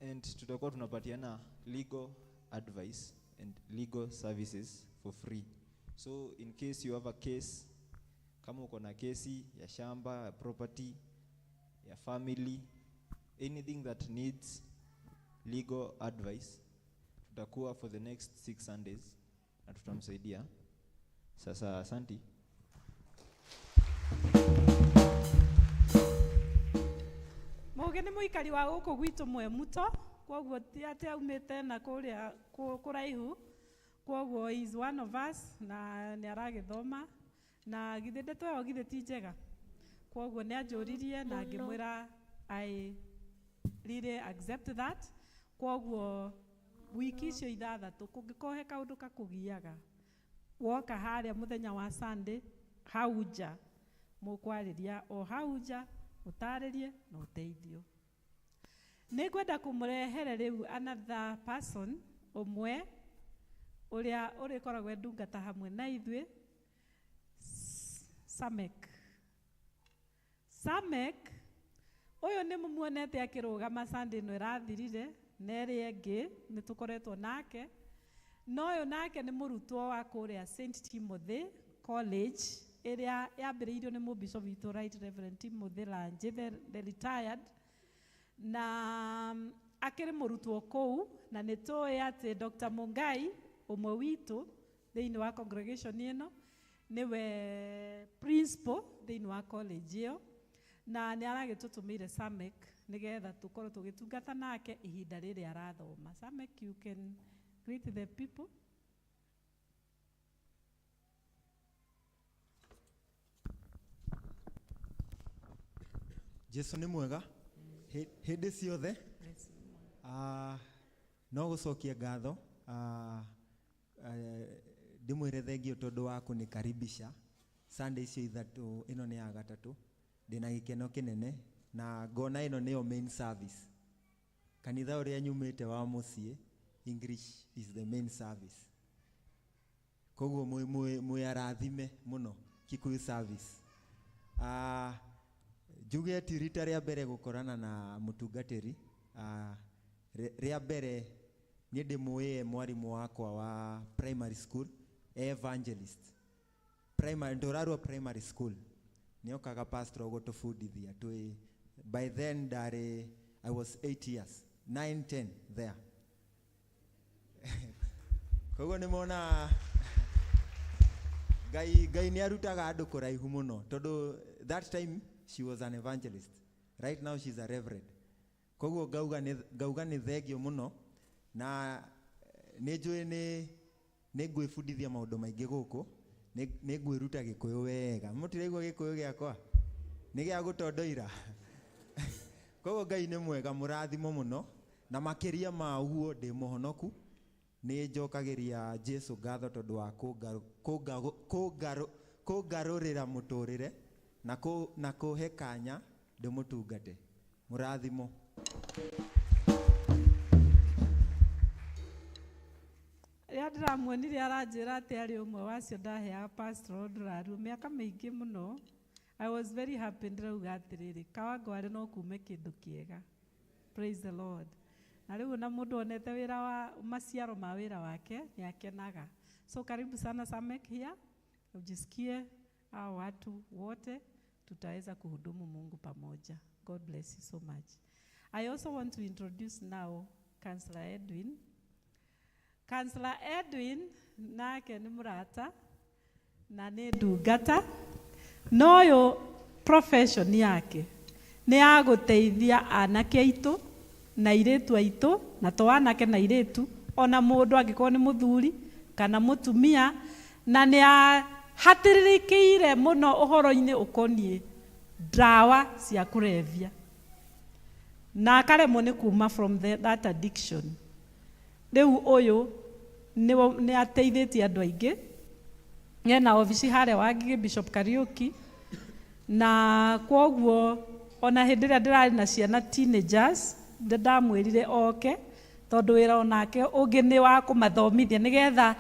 And tutakuwa tunapatiana legal advice and legal services for free. So in case you have a case, kama uko na kesi ya shamba, ya property, ya family, anything that needs legal advice, tutakuwa for the next 6 Sundays na tutamsaidia. Sasa asanti. Mũgĩ nĩ mũikari wa gũkũ gwitũ Mwemuto, koguo ti atĩ aumĩte na kũrĩa kũraihu, koguo he is one of us na nĩ aragĩthoma na githĩ ndeto ĩyo githĩ ti njega, koguo nĩ anjũririe na ngĩmwĩra I really accept that, koguo wiki icio ithathatũ kũngĩkorwo he kaũndũ kakũgiaga woka harĩa mũthenya wa Sunday hau nja mũkwarĩria o hau nja ũtarĩrie na ũteithio. Nĩ ngwenda kũmũrehere rĩu another person ũmwe ũrĩa ũrĩkoragwo e ndungata hamwe na ithuĩ, Samek. Samek ũyũ nĩ mũmuonete akĩrũgama Sunday ĩno ĩrathirire na ĩrĩa ĩngĩ nĩ tũkoretwo nake, no ũyũ nake nĩ mũrutwo wa kũrĩa St Timothy College ĩrĩa yambĩrĩirio nĩ mũbishop witũ Right Reverend Timothy Lanji, the retired, na akĩrĩ mũrutwo kũu, na nĩ tũĩ atĩ Dr. Mungai ũmwe witũ thĩinĩ wa congregation ĩno nĩwe principal thĩinĩ wa college ĩyo, na nĩ aragĩtũtũmĩire Samek Nĩgetha tũkorwo tũgĩtungata nake ihinda rĩrĩ arathoma. Samek, you can greet the people. Jesu nĩ mwega hĩndĩ ciothe. No gũcokia ngatho, ndĩmwĩre thengio tondũ wa kũnĩkaribisha Sunday icio ithatũ, ĩno nĩ ya gatatũ. Ndĩna gĩkeno kĩnene na ngona ĩno nĩyo main service. Kanitha ũrĩa nyumĩte wa mũciĩ, English is the main service. Koguo mwĩ arathime mũno Kikuyu service. Njuge ti rita rĩa mbere gũkorana na mũtungatĩri. Rĩa mbere niĩ ndĩmũĩ mwarimũ wakwa wa primary school, evangelist. Primary, ndũrarua primary school. Nĩokaga pastor gũtũbundithia twĩ, by then ndarĩ, I was 8 years, 9, 10 there. Koguo nĩmona Ngai nĩ arutaga andũ kũraihu mũno, tondũ that time she was an evangelist. Right now she's a reverend. Koguo ngauga nĩ thengio mũno, na nĩ njũĩ nĩ ngwĩbundithia maũndũ maingĩ gũkũ, nĩ ngwĩruta Gĩkũyũ wega. Mũtiraigua Gĩkũyũ gĩakwa? Nĩ gĩa gũtondoira. Koguo Ngai nĩ mwega, mũrathimo mũno, na makĩria ma ũguo ndĩ mũhonoku. Nĩ njokagĩria Jesu ngatho tondũ wa kũngarũrĩra mũtũrĩre na kũhe kanya ndĩmũtungate. Mũrathimo. Rĩrĩa ndĩramuonire aranjĩra atĩ arĩ ũmwe wa acio ndaheaga pastor ndũraruo mĩaka mĩingĩ mũno. I was very happy, ndĩrauga atĩrĩrĩ, Kawangware no kume kĩndũ kĩega. Praise the Lord. Na rĩu ona mũndũ onete wĩra wa maciaro ma wĩra wake nĩ akenaga. So karibu sana Samek here. Ujisikie hao watu wote tutaweza kuhudumu Mungu pamoja. God bless you so much. I also want to introduce now Councillor Edwin. Councillor Edwin nake nĩ mũrata na nĩ ndungata, no ũyũ profession yake nĩ ya gũteithia anake aitũ na airĩtu aitũ, na to anake na airĩtu, ona mũndũ angĩkorwo nĩ mũthuri kana mũtumia, na nĩ ahatĩrĩrĩkĩire mũno ũhoro-inĩ ũkoniĩ ndawa cia kũrebia, na akaremwo nĩ kuma from that addiction. Rĩu ũyũ nĩ ateithĩtie andũ aingĩ. Ena obici harĩa Wangigĩ, Bishop Kariuki, na kwoguo ona hĩndĩ ĩrĩa ndĩrarĩ na ciana teenagers, ndamwĩrire oke, tondũ wĩra onake ũngĩ nĩ wa kũmathomithia nĩgetha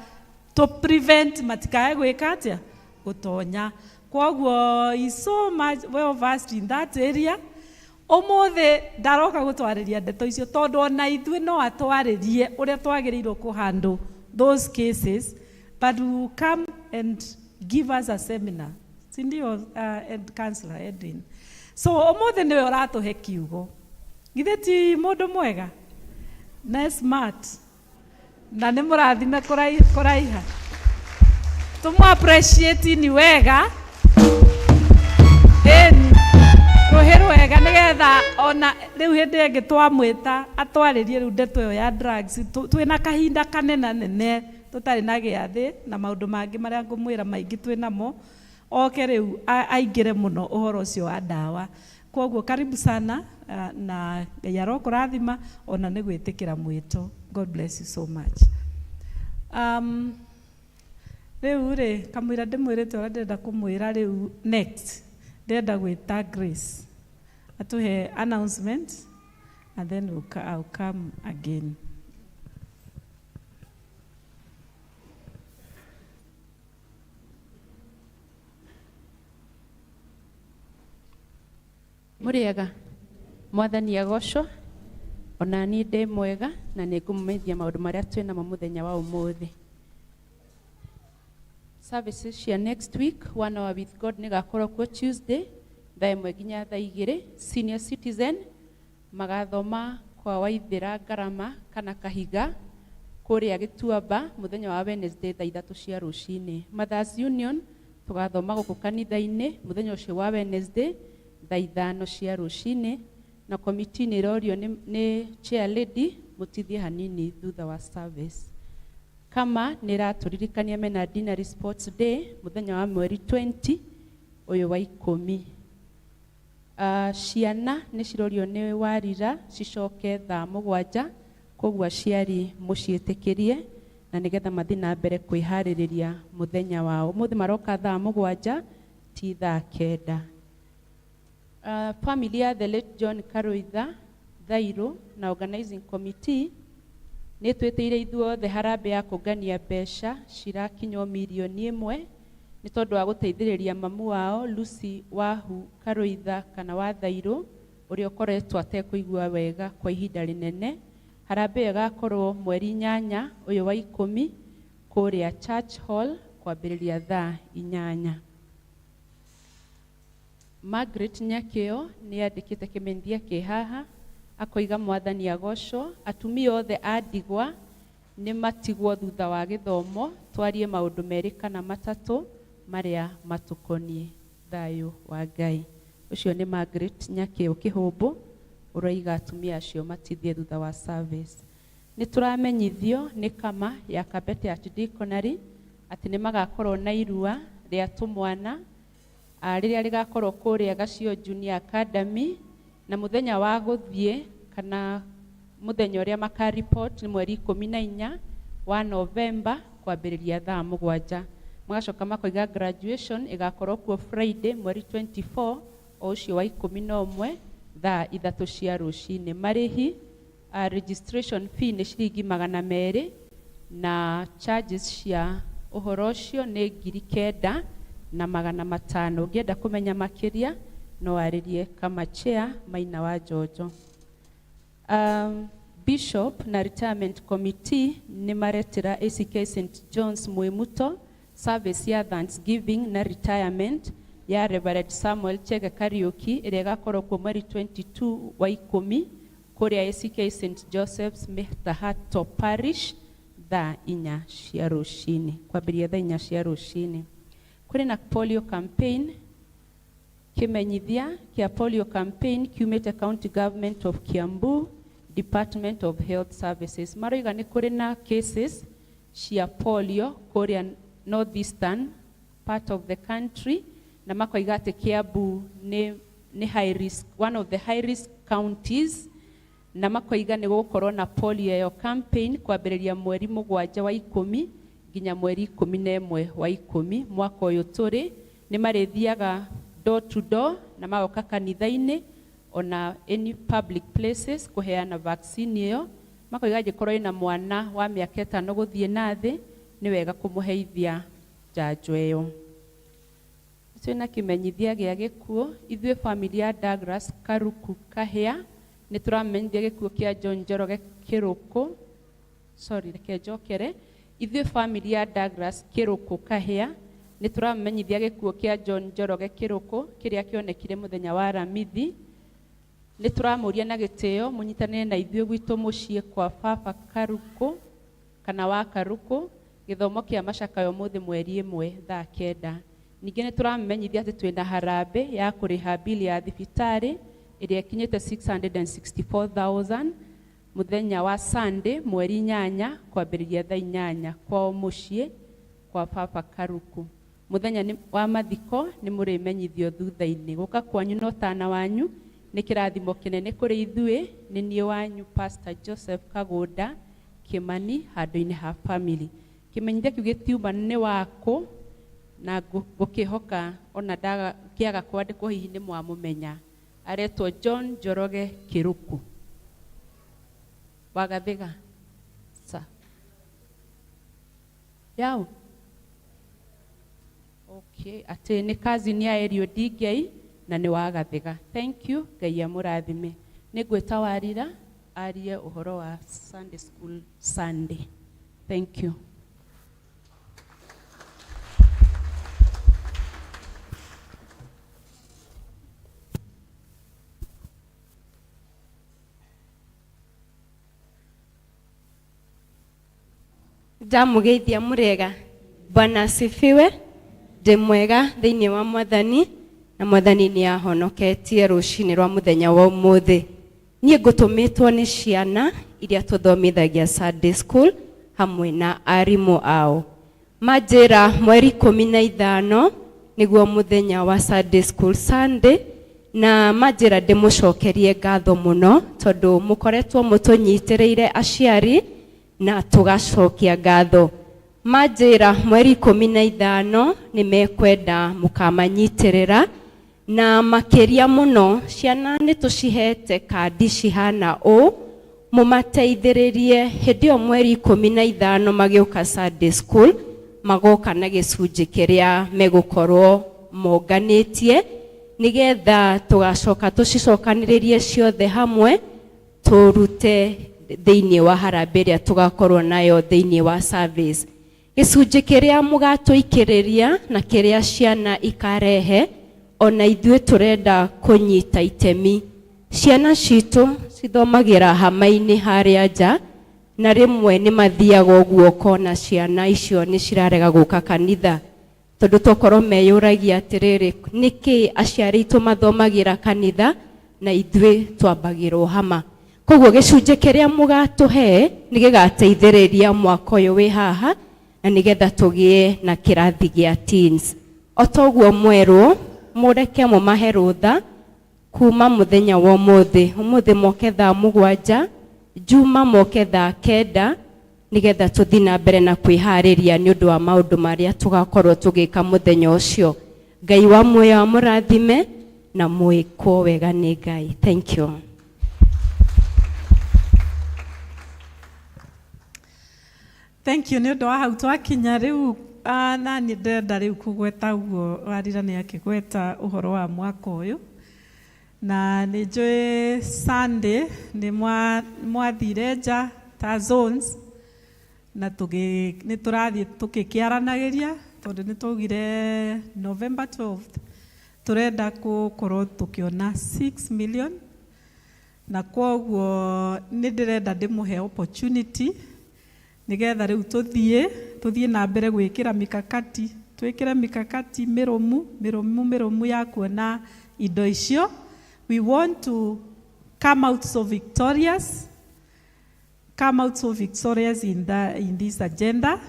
to prevent matikae gwĩka atĩa, gũtonya. Kwoguo is so much well versed in that area. Ũmũthĩ ndaroka gũtwarĩria ndeto icio tondũ ona ithuĩ no atwarĩrie ũrĩa twagĩrĩirwo kũ handle those cases, but we will come and give us a seminar, si ndio? And Councillor Edwin. So ũmũthĩ nĩwe ũratũhe kiugo. Githĩ ti mũndũ mwega na smart na nĩ mũrathime kũraiha? Tũmũ appreciate ni wega, ĩni rũhĩ rwega, nĩgetha ona rĩu hĩndĩ ĩngĩ twamwĩta atwarĩrie rĩu ndeto ĩyo ya drugs, twĩna kahinda kanena nene tũtarĩ na gĩathĩ na maũndũ mangĩ marĩa ngũmwĩra maingĩ twĩ namo, oke rĩu aingĩre mũno ũhoro ũcio wa ndawa. Kwoguo karibu sana, na Ngai arokũrathima ona nĩ gwĩtĩkĩra mwĩto. God bless you so much. Rĩu rĩ, kamũira ndĩmwĩrĩte ũrĩa ndĩrenda kũmwĩra rĩu next, ndĩrenda gwĩta Grace atũhe announcement and then I'll come again. Mũrĩega, Mwathani agocwo. Ona niĩ ndĩ mwega na nĩ ngũmũmenyithia maũndũ marĩa twĩ namo mũthenya wa ũmũthĩ. Services cia next week, One Hour with God nĩ gakorwo kuo Tuesday thaa 1 nginya thaa 2. Senior citizen magathoma kwa Waithĩra Ngarama kana Kahiga kũrĩa Gĩtuamba mũthenya wa Wednesday thaa 3 cia rũcinĩ. Mothers Union tũgathoma gũkũ kanitha-inĩ mũthenya ũcio wa Wednesday thaa 5 cia rũcinĩ. Na committee nĩ ĩrorio nĩ chair lady mũtithie hanini thutha wa service. Kama nĩ ĩratũririkania mena Dinary Sports Day mũthenya wa mweri 20 ũyũ wa 10. Ciana nĩ cirorio nĩ warira cicoke thaa 7, koguo aciari mũciĩtĩkĩrie na nĩgetha mathiĩ na mbere kwĩharĩrĩria mũthenya wao. Ũmũthĩ maroka thaa 7 ti thaa 9. Family ya the late John Karuitha Thairu na organizing committee nĩ twĩtĩire ithuothe harambee ya kũngania mbeca cirakinywo mirioni 1 nĩ tondũ wa gũteithĩrĩria mamu wao Lucy Wahu Karuitha kana wa Thairu ũrĩa ũkoretwo atekũigua wega kwa ihinda rĩnene. Harambee ĩyo ĩgakorwo mweri 8 ũyũ wa 10 kũrĩa Church Hall kwambĩrĩria thaa 8. Margaret Nyakĩo nĩ andĩkĩte kĩmenyithia kĩ haha akoiga mwathani agocwo, atumia othe a ndigwa nĩ matigwo thutha wa gĩthomo, twarie maũndũ 2 kana 3 marĩa matũkoniĩ. Thayũ wa Ngai. Ũcio nĩ Margaret Nyakĩo Kĩhũmbũ ũroiga atumia acio matithie thutha wa service. Nĩ tũramenyithio nĩ kama ya Kabete Archdeaconry atĩ nĩ magakorwo na irua rĩa tũmwana rĩrĩa rĩgakorwo kũrĩa Gacio Junior Academy, na mũthenya wa gũthiĩ kana mũthenya ũrĩa maka report nĩ mweri 14 wa Novemba kwambĩrĩria thaa 7. Magacoka makoiga graduation ĩgakorwo kuo Friday mweri 24 o ũcio wa 11 thaa 3 cia rũcinĩ. Marĩhi registration fee nĩ ciringi 200 na charges cia ũhoro ũcio nĩ 9,500. Ũngĩenda kũmenya makĩria no arĩrie kama chair Maina wa Jojo. Bishop na retirement committee nĩ maretĩra ACK St John's Mwimuto service ya Thanksgiving na retirement ya Reverend Samuel Chege Kariuki ĩrĩa ĩgakorwo kuo mweri 22 wa 10 kũrĩa ACK St Joseph's Mĩtahato Parish thaa 4 cia rũcinĩ, kwambĩrĩria thaa 4 cia rũcinĩ. Kũrĩ na polio campaign, kĩmenyithia kĩa polio campaign kiumĩte County Government of Kiambu, Department of Health Services. Maroiga nĩ kũrĩ na cases cia polio kũrĩa northeastern part of the country, na makoiga atĩ Kiambu nĩ high risk, one of the high risk counties, na makoiga nĩ gũgũkorwo na polio ĩyo campaign kwambĩrĩria mweri 7 wa 10 nginya mweri 11 wa 10 mwaka ũyũ tũrĩ. Nĩ marĩthiaga door to door na magoka kanitha-inĩ ona any public places kũheana vaccine ĩyo. Makoiga angĩkorwo ĩna mwana wa mĩaka 5 gũthiĩ na thĩ nĩ wega kũmũheithia njanjo ĩyo. Twĩna kĩmenyithia gĩa gĩkuũ, ithuĩ family ya Douglas Karuku Kahĩa nĩ tũramenyithia gĩkuũ kĩa John Njoroge Kĩrũkũ. Sorry, reke njokere. Ithuĩ family ya Douglas Kĩrũkũ Kahĩa nĩ tũramenyithia gĩkuũ kĩa John Njoroge Kĩrũkũ kĩrĩa kĩonekire mũthenya wa Aramithi. Nĩ tũramũria na gĩtĩo mũnyitanĩre na ithuĩ gwitũ mũciĩ kwa baba Karuku kana wa Karuku, gĩthomo kĩa macakayo ũmũthĩ mweri 1 thaa 9. Ningĩ nĩ tũramenyithia atĩ twĩna harambee ya kũrĩha bili ya thibitarĩ ĩrĩa ĩkinyĩte 664,000 mũthenya wa Sunday mweri 8 kwambĩrĩria thaa 8 kwao mũciĩ kwa baba Karuku. Mũthenya wa mathiko nĩ mũrĩmenyithio thutha-inĩ. Gũka kwanyu na ũtana wanyu nĩ kĩrathimo kĩnene kũrĩ ithuĩ. Nĩ niĩ wanyu Pastor Joseph Kagũnda Kĩmani handũ-inĩ ha family. Kĩmenyithia kĩu gĩtiuma nĩ wakũ na ngũkĩhoka ona kĩaga kwandĩkwo hihi nĩ mwamũmenya. Aretwo John Njoroge Kĩrũkũ. Wagathĩga. Sa. Yao. Okay, atĩ nĩ cousin ya Eliud Ngei na nĩ Wagathĩga. Thank you, Ngai amũrathime. Nĩ ngwĩta Warira arie ũhoro wa Sunday School Sunday. Thank you. Ndamũgeithia mũrĩega. Bwana asifiwe. Ndĩ mwega thĩinĩ wa Mwathani, na Mwathani nĩ ahonoketie rũcinĩ rwa mũthenya wa ũmũthĩ. Niĩ ngũtũmĩtwo nĩ ciana iria tũthomithagia Sunday school hamwe na arimũ ao. Manjĩra mweri 15 nĩguo mũthenya wa Sunday school Sunday, na manjĩra ndĩmũcokerie ngatho mũno tondũ mũkoretwo mũtũnyitĩrĩire aciari na tũgacokia ngatho. Manjĩra mweri 15 nĩ mekwenda mũkamanyitĩrĩra, na makĩria mũno ciana nĩ tũcihete kandi cihana ũũ mũmateithĩrĩrie hĩndĩ ĩyo mweri 15 magĩũka Sunday school magoka na gĩcunjĩ kĩrĩa megũkorwo monganĩtie nĩgetha tũgacoka tũcicokanĩrĩrie ciothe hamwe tũrute thĩinĩ wa harambee ĩrĩa tũgakorwo nayo thĩinĩ wa service. Gĩcunjĩ kĩrĩa mũgatũikĩrĩria na kĩrĩa ciana ikarehe ona ithuĩ tũrenda kũnyita itemi. Ciana citũ cithomagĩra hama-inĩ harĩa nja na rĩmwe nĩ mathiaga ũguo ũkona ciana icio nĩ cirarega gũka kanitha tondũ tokorwo meyũragia atĩrĩrĩ, nĩkĩ aciari aitũ mathomagĩra kanitha na ithuĩ twambagĩrwo hama. Koguo gĩcunjĩ kĩrĩa mũgatũhe nĩ gĩgateithĩrĩria mwaka ũyũ wĩ haha na nĩgetha tũgĩe na kĩrathi gĩa teens. O toguo mwerwo mũreke mũmahe rũtha kuma mũthenya wa ũmũthĩ. Ũmũthĩ moke thaa 7, Juma moke thaa 9, nĩgetha tũthiĩ na mbere na kwĩharĩria nĩ ũndũ wa maũndũ marĩa tũgakorwo tũgĩka mũthenya ũcio. Ngai wa muoyo amũrathime na mwĩkwo wega nĩ Ngai. Thank you. Thank you nĩ ũndũ wa hau twakinya rĩu. Nani ndĩrenda rĩu kũgweta ũguo Warira nĩ akĩgweta ũhoro wa mwaka ũyũ, na nĩ njũĩ Sunday nĩ mwathire nja ta zones na nĩ tũrathiĩ tũkĩkĩaranagĩria tondũ nĩ twaugire November 12th tũrenda gũkorwo tũkĩona 6 million, na kwoguo nĩ ndĩrenda ndĩmũhe opportunity nĩgetha rĩu tũthiĩ na mbere gwĩkĩra mikakati, twĩkĩre mikakati mĩrũmu mĩrũmu mĩrũmu ya kuona indo icio. We want to come out so victorious, come out so victorious in this agenda.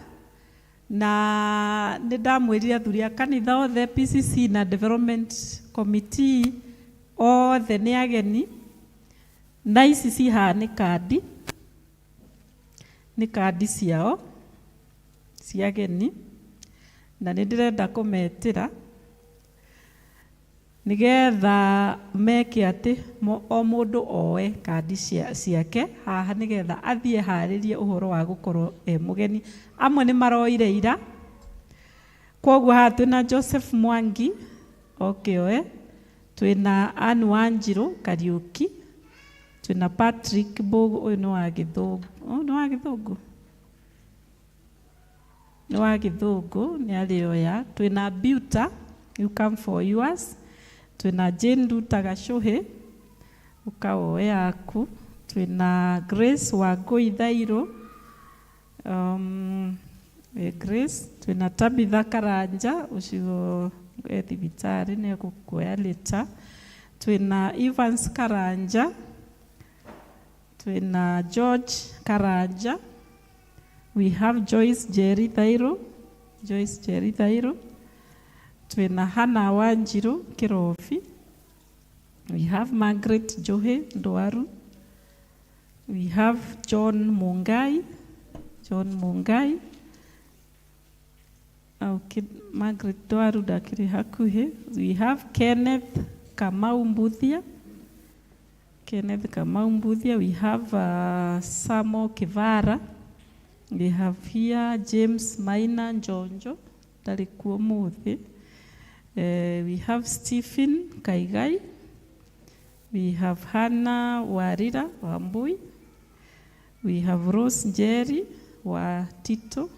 Na nĩ ndamwĩrire athuri a kanitha othe PCC na development committee othe nĩ ageni, na ici ci haha nĩ kandi, nĩ kandi ciao cia ageni, na nĩ ndĩrenda kũmetĩra nĩgetha meke atĩ o mũndũ oe kandi ciake haha nĩgetha athiĩ harĩrie ũhoro wa gũkorwo e mũgeni. Amwe nĩ maroire ira, kwoguo haha twĩna Joseph Mwangi oke oe, twĩna Ann Wanjirũ Kariũki, twĩna Patrick Mbũgũ, ũyũ nĩ wa Gĩthũngũ, ũyũ nĩ wa Gĩthũngũ, nĩ wa Gĩthũngũ nĩ arĩoya. Twĩna Buta, you come for yours. Twĩna Jane Nduta Gacũhĩ, ũkawoe yaku. Twĩna Grace Wangũi Thairũ, Grace. Twĩna Tabitha Karanja, ũcio e thibitarĩ nĩ egũkuoya later. Twĩna Evans Karanja, twĩna George Karanja. We have Joyce Jerry Thairũ, Joyce Jerry Thairũ. Twĩna Hannah Wanjirũ Kĩrobi. We have Margaret Njohe Ndwaru. We have John Mungai, John Mungai. Okay, Margaret Ndwaru ndakĩrĩ hakuhĩ. We have Kenneth Kamau Mbuthia, Kenneth Kamau Mbuthia. We have Samo Kivara. We have here James Maina Njonjo, ndarĩ kuo ũmũthĩ. We have Stephen Kaigai. We have Hannah Warira Wambui. We have Rose Njeri wa Tito.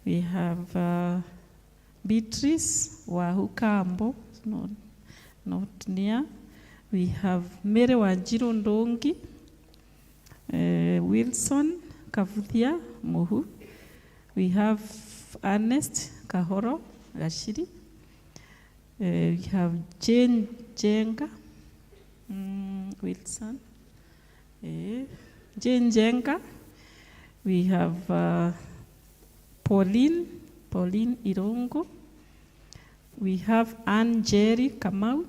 We have Beatrice wa Hukambo, not near. We have Mary Wanjiru Ndungi, Wilson Kavuthia Muhu. We have Ernest Kahoro Gashiri. We have Jane Jenga, Wilson. Jane Njenga. We have Pauline Irongo. We have Ann Jerry Kamau.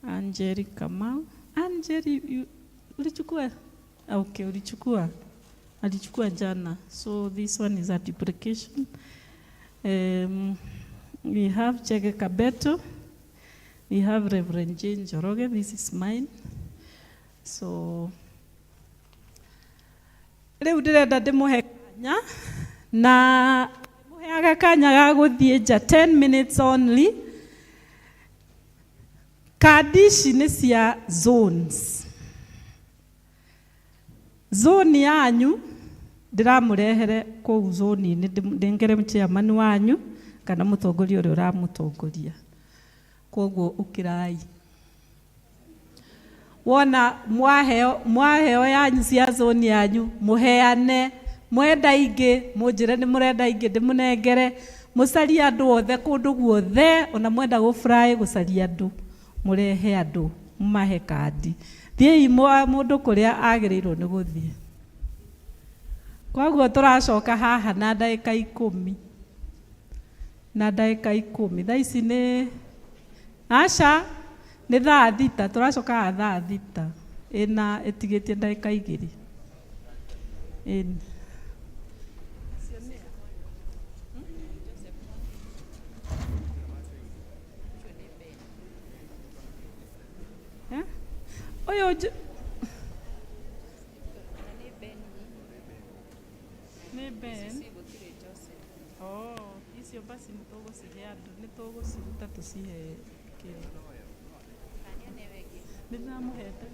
Ann Jerry Kamau. Ann Jerry, ulichukua? Okay, ulichukua. Alichukua jana. So this one is a duplication. We have Chege Kabeto. We have Reverend Jane Njoroge. This is mine. So, rĩu ndĩrenda ndĩmũhe kanya na mũheaga kanya ga gũthiĩ nja 10 minutes only. Kandi ici nĩ cia zones. Zone yanyu ndĩramũrehere kũu zone-inĩ, ndengere chairman wanyu kana mũtongoria ũrĩa ũramũtongoria. Koguo ũkĩrai wona mwaheo yanyu cia zone yanyu, mũheane. Mwenda ingĩ mũnjĩre nĩ mũrenda ingĩ ndĩmũnengere. Mũcarie andũ othe kũndũ guothe, ona mwenda gũfly gũcaria andũ, mũrehe andũ mũmahe kandi. Thiĩi mũndũ kũrĩa agĩrĩirwo nĩ gũthiĩ. Koguo tũracoka haha na ndagĩka 10. Na ndagĩka 10. Thaa ici nĩ aca nĩ thaa 6, tũracoka haha thaa 6 ĩna ĩtigĩtie ndagĩka 2. Ĩni. Ũyũ nĩ Ben. Oh, icio basi nĩ tũgũcihe andũ, nĩ tũgũciruta tũcihe kĩndũ. Nĩ ndĩramũhete.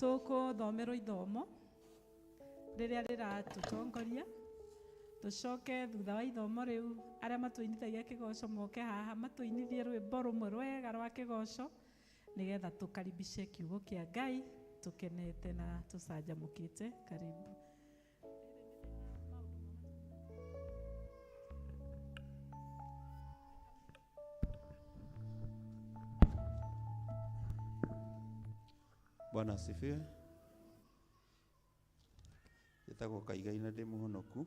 Tũkũthomerwo ithomo rĩrĩa rĩratũtongoria, tũcoke thutha wa ithomo rĩu arĩa matũinithagia kĩgoco moke haha matũinithie rwĩmbo rũmwe rwega rwa kĩgoco nĩgetha tũkaribishe kiugo kĩa Ngai tũkenete na tũcanjamũkĩte. Karibu. Bwana asifiwe. Njĩtagwo Kaigai na ndĩ mũhonoku.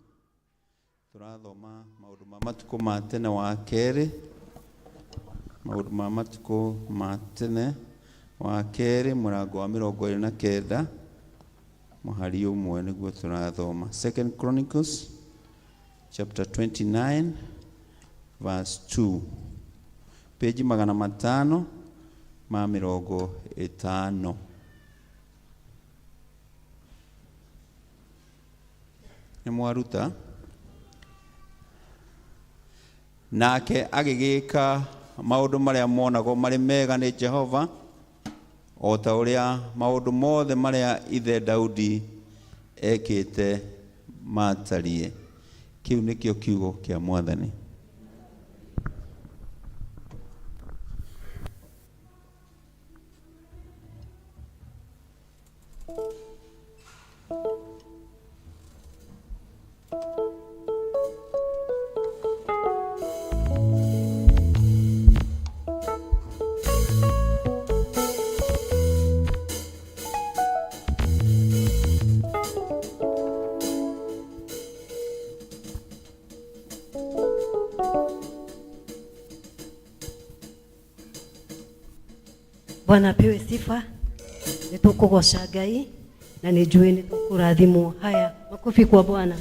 Tũrathoma maũndũ ma matukũ ma tene wa kerĩ, maũndũ ma matukũ ma tene wa kerĩ mũrango wa 29 mũhari ũmwe nĩguo tũrathoma. Second Chronicles chapter 29 verse 2, page 550. Nĩ mwaruta. Nake agĩgĩka maũndũ marĩa monagwo marĩ mega nĩ Jehova, o ta ũrĩa maũndũ mothe marĩa ithe Daudi ekĩte matariĩ. Kĩu nĩkĩo kiugo kĩa Mwathani. Bwana apewe sifa. Nĩtũkũgoca Ngai na nĩnjũĩ nĩtũkũrathimwo. Haya, makofi kwa Bwana.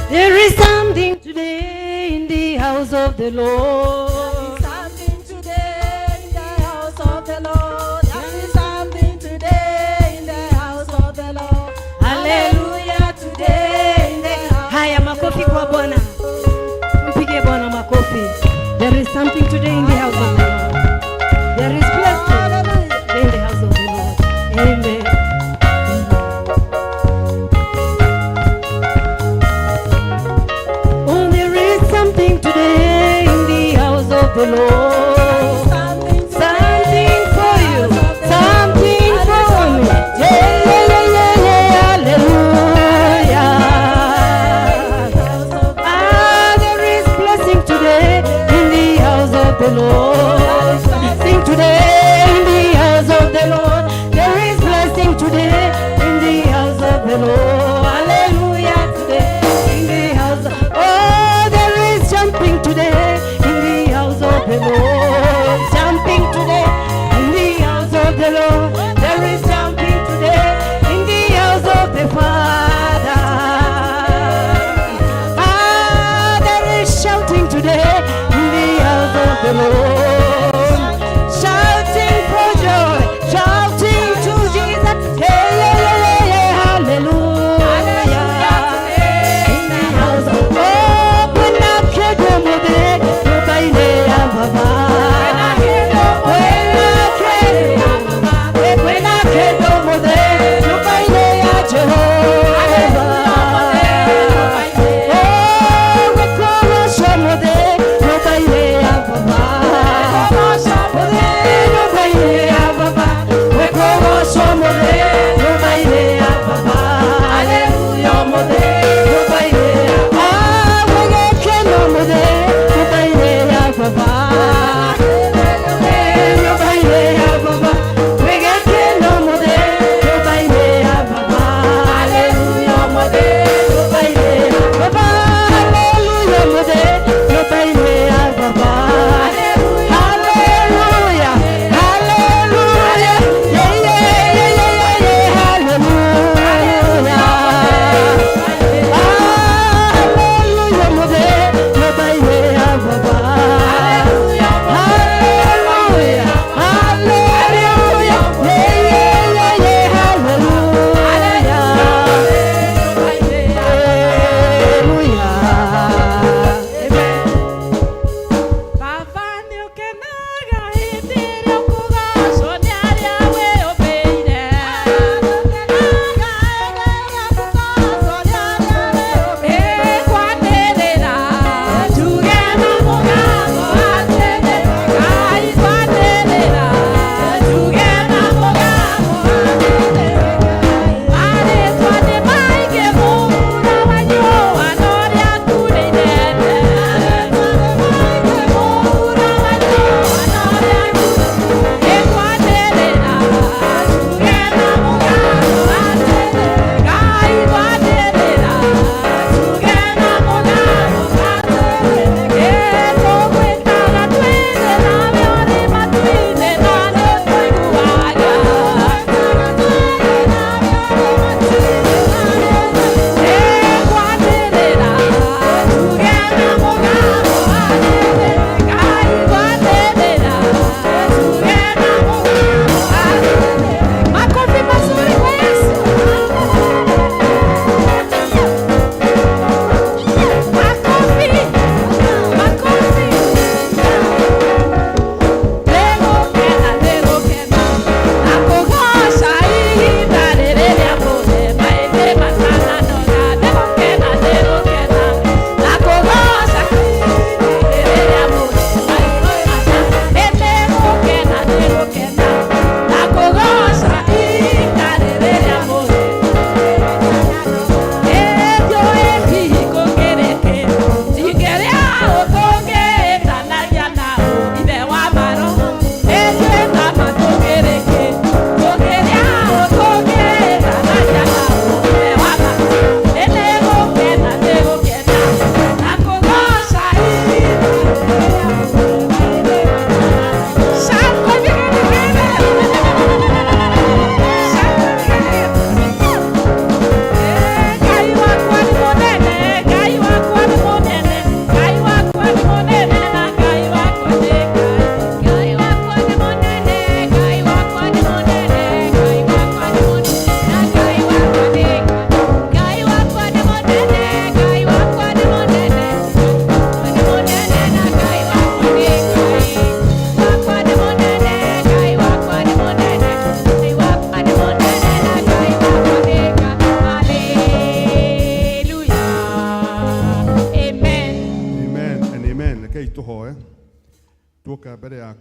There is something today in the house of the Lord. Something today in the house of the Lord. There is something today in the house of the Lord. Hallelujah today in the house. Haya, makofi kwa Bwana. Mpige Bwana makofi. There is something today in the house of the Lord. There is blessing in the house of the Lord. Amen. Oh, there is something today in the house of the Lord. Something for you, something for me. Yeah, yeah, yeah, yeah, yeah, hallelujah. Ah, there is blessing today in the house of the Lord. Sing today in the house of the Lord. There is blessing.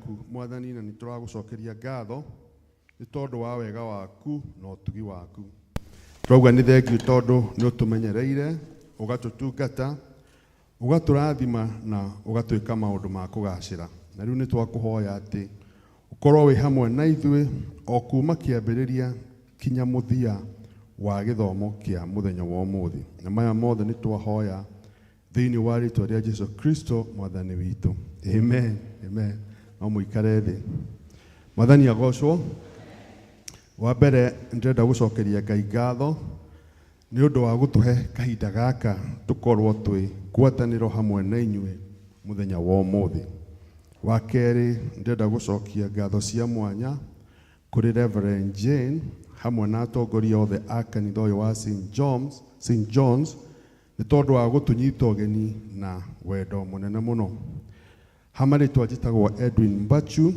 yaku Mwathani, na nĩ tũragũcokeria ngatho nĩ tondũ wa wega waku na ũtugi waku. Tũrauga nĩ thengiũ tondũ nĩ ũtũmenyereire, ũgatũtungata, ũgatũrathima na ũgatwĩka maũndũ ma kũgacĩra. Na rĩu nĩ twakũhoya atĩ ũkorwo wĩ hamwe na ithuĩ o kuma kĩambĩrĩria kinya mũthia wa gĩthomo kĩa mũthenya wa ũmũthĩ. Na maya mothe nĩ twahoya thĩinĩ wa rĩtwa rĩa Jesu Kristo Mwathani witũ. Amen. Amen. No mũikare thĩ. Mwathani agocwo. Wa mbere ndĩrenda gũcokeria Ngai ngatho nĩ ũndũ wa gũtũhe kahinda gaka tũkorwo twĩ ngwatanĩro hamwe na inyuĩ mũthenya wa ũmũthĩ. Wa kerĩ ndĩrenda gũcokia ngatho cia mwanya kũrĩ Reverend Jane hamwe na atongoria othe a kanitha ũyũ wa St. John's, St. John's nĩ tondũ wa gũtũnyita ũgeni na wendo mũnene mũno. Hama rĩtwa njĩtagwo Edwin Mbachu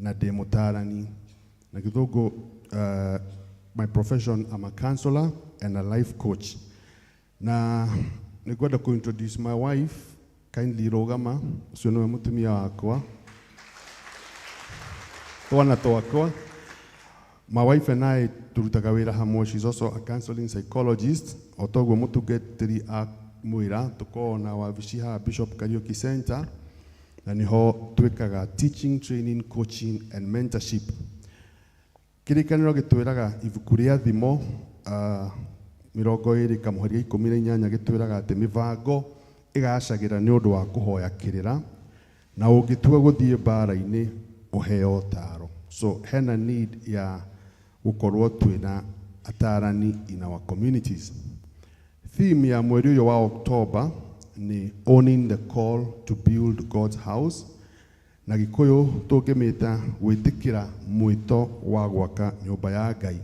na ndĩ mũtaarani. Na gĩthũngũ, my profession, I'm a counselor and a life coach. Na nĩngwenda kũ introduce my wife, kindly rũgama, ũcio nĩwe mũtumia wakwa. Twana twakwa. My wife and I turutaga wĩra hamwe. She's also a counseling psychologist. O toguo mũtungatĩri amwĩra tũkoragwo na wabici haha Bishop Kariuki Center, na nĩho twĩkaga teaching, training, coaching and mentorship. Kĩrĩkanĩro gĩtwĩraga ibuku rĩa Thimo 20:18 gĩtwĩraga atĩ mĩbango ĩgacagĩra nĩ ũndũ wa kũhoya kĩrĩra, na ũngĩtua gũthiĩ mbara-inĩ ũheo ũtaaro. So hena need ya gũkorwo twĩna atarani in our communities. Theme ya mweri ũyũ wa October ni owning the call to build God's house, na Gĩkũyũ tũngĩmĩta gwĩtĩkĩra mwĩto wa gwaka nyũmba ya Ngai.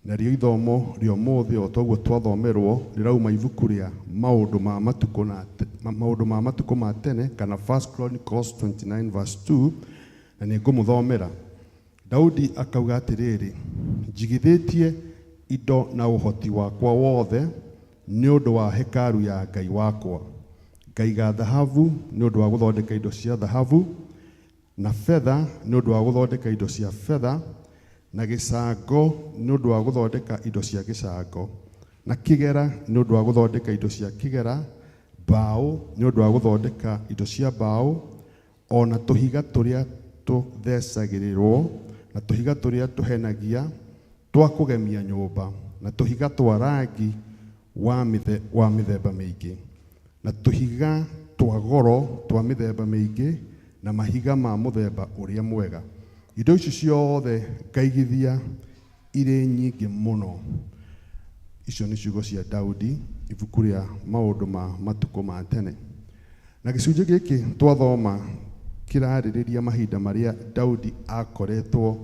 Narĩo ithomo rĩa ũmũthĩ o toguo twathomerwo rĩrauma ibuku rĩa maũndũ ma matukũ na maũndũ ma matukũ ma tene kana First Chronicles 29 verse 2, na nĩ ngũmũthomera. Daudi akauga atĩrĩrĩ, njigithĩtie indo na ũhoti wakwa wothe nĩ ũndũ wa hekaru ya Ngai wakwa. Ngaiga thahabu nĩ ũndũ wa gũthondeka indo cia thahabu, na betha nĩ ũndũ wa gũthondeka indo cia betha, na gĩcango nĩ ũndũ wa gũthondeka indo cia gĩcango, na kĩgera nĩ ũndũ wa gũthondeka indo cia kĩgera, mbaũ nĩ ũndũ wa gũthondeka indo cia mbaũ, ona tũhiga tũrĩa tũthecagĩrĩrwo, na tũhiga tũrĩa tũhenagia twa kũgemia nyũmba, na tũhiga twa rangi wa mĩthemba mĩingĩ, na tũhiga twa goro twa mĩthemba mĩingĩ, na mahiga ma mũthemba ũrĩa mwega. Indo ici ciothe ngaigithia irĩ nyingĩ mũno. Icio nĩ ciugo cia Daudi, ibuku rĩa maũndũ ma matukũ ma tene. Na gĩcunjĩ gĩkĩ twathoma kĩrarĩrĩria mahinda marĩa Daudi akoretwo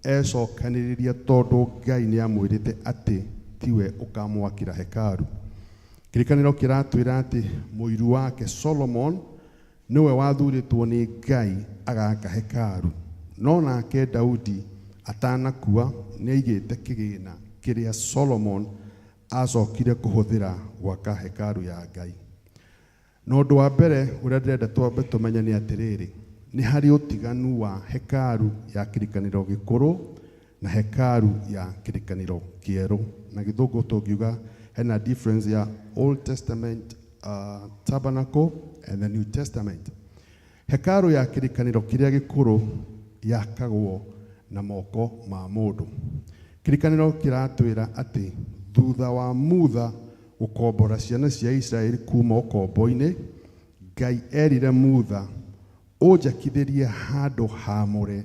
ecokanĩrĩria tondũ Ngai nĩ amwĩrĩte atĩ tiwe ũkamwakĩra hekaru. Kĩrĩkanĩro kĩratwĩra atĩ mũiru wake Solomon nĩwe wathurĩtwo nĩ Ngai agaka hekaru. No nake Daudi atanakua nĩ aigĩte kĩgĩna kĩrĩa Solomon acokire kũhũthĩra gwaka hekaru ya Ngai. Na ũndũ wa mbere ũrĩa ndĩrenda twambe tũmenye nĩ atĩrĩrĩ, nĩ harĩ ũtiganu wa hekaru ya kĩrĩkanĩro gĩkũrũ na hekaru ya kĩrĩkanĩro kĩerũ. Na gĩthũngũ tũngiuga hena difference ya Old Testament tabernacle and the New Testament. Hekaru ya kĩrĩkanĩro kĩrĩa gĩkũrũ yakagwo na moko ma mũndũ. Kĩrĩkanĩro kĩratwĩra atĩ thutha wa Mutha gũkombora ciana cia Isiraeli kuma ũkombo-inĩ, Ngai erire Mutha, ũnjakithĩrie handũ haamũre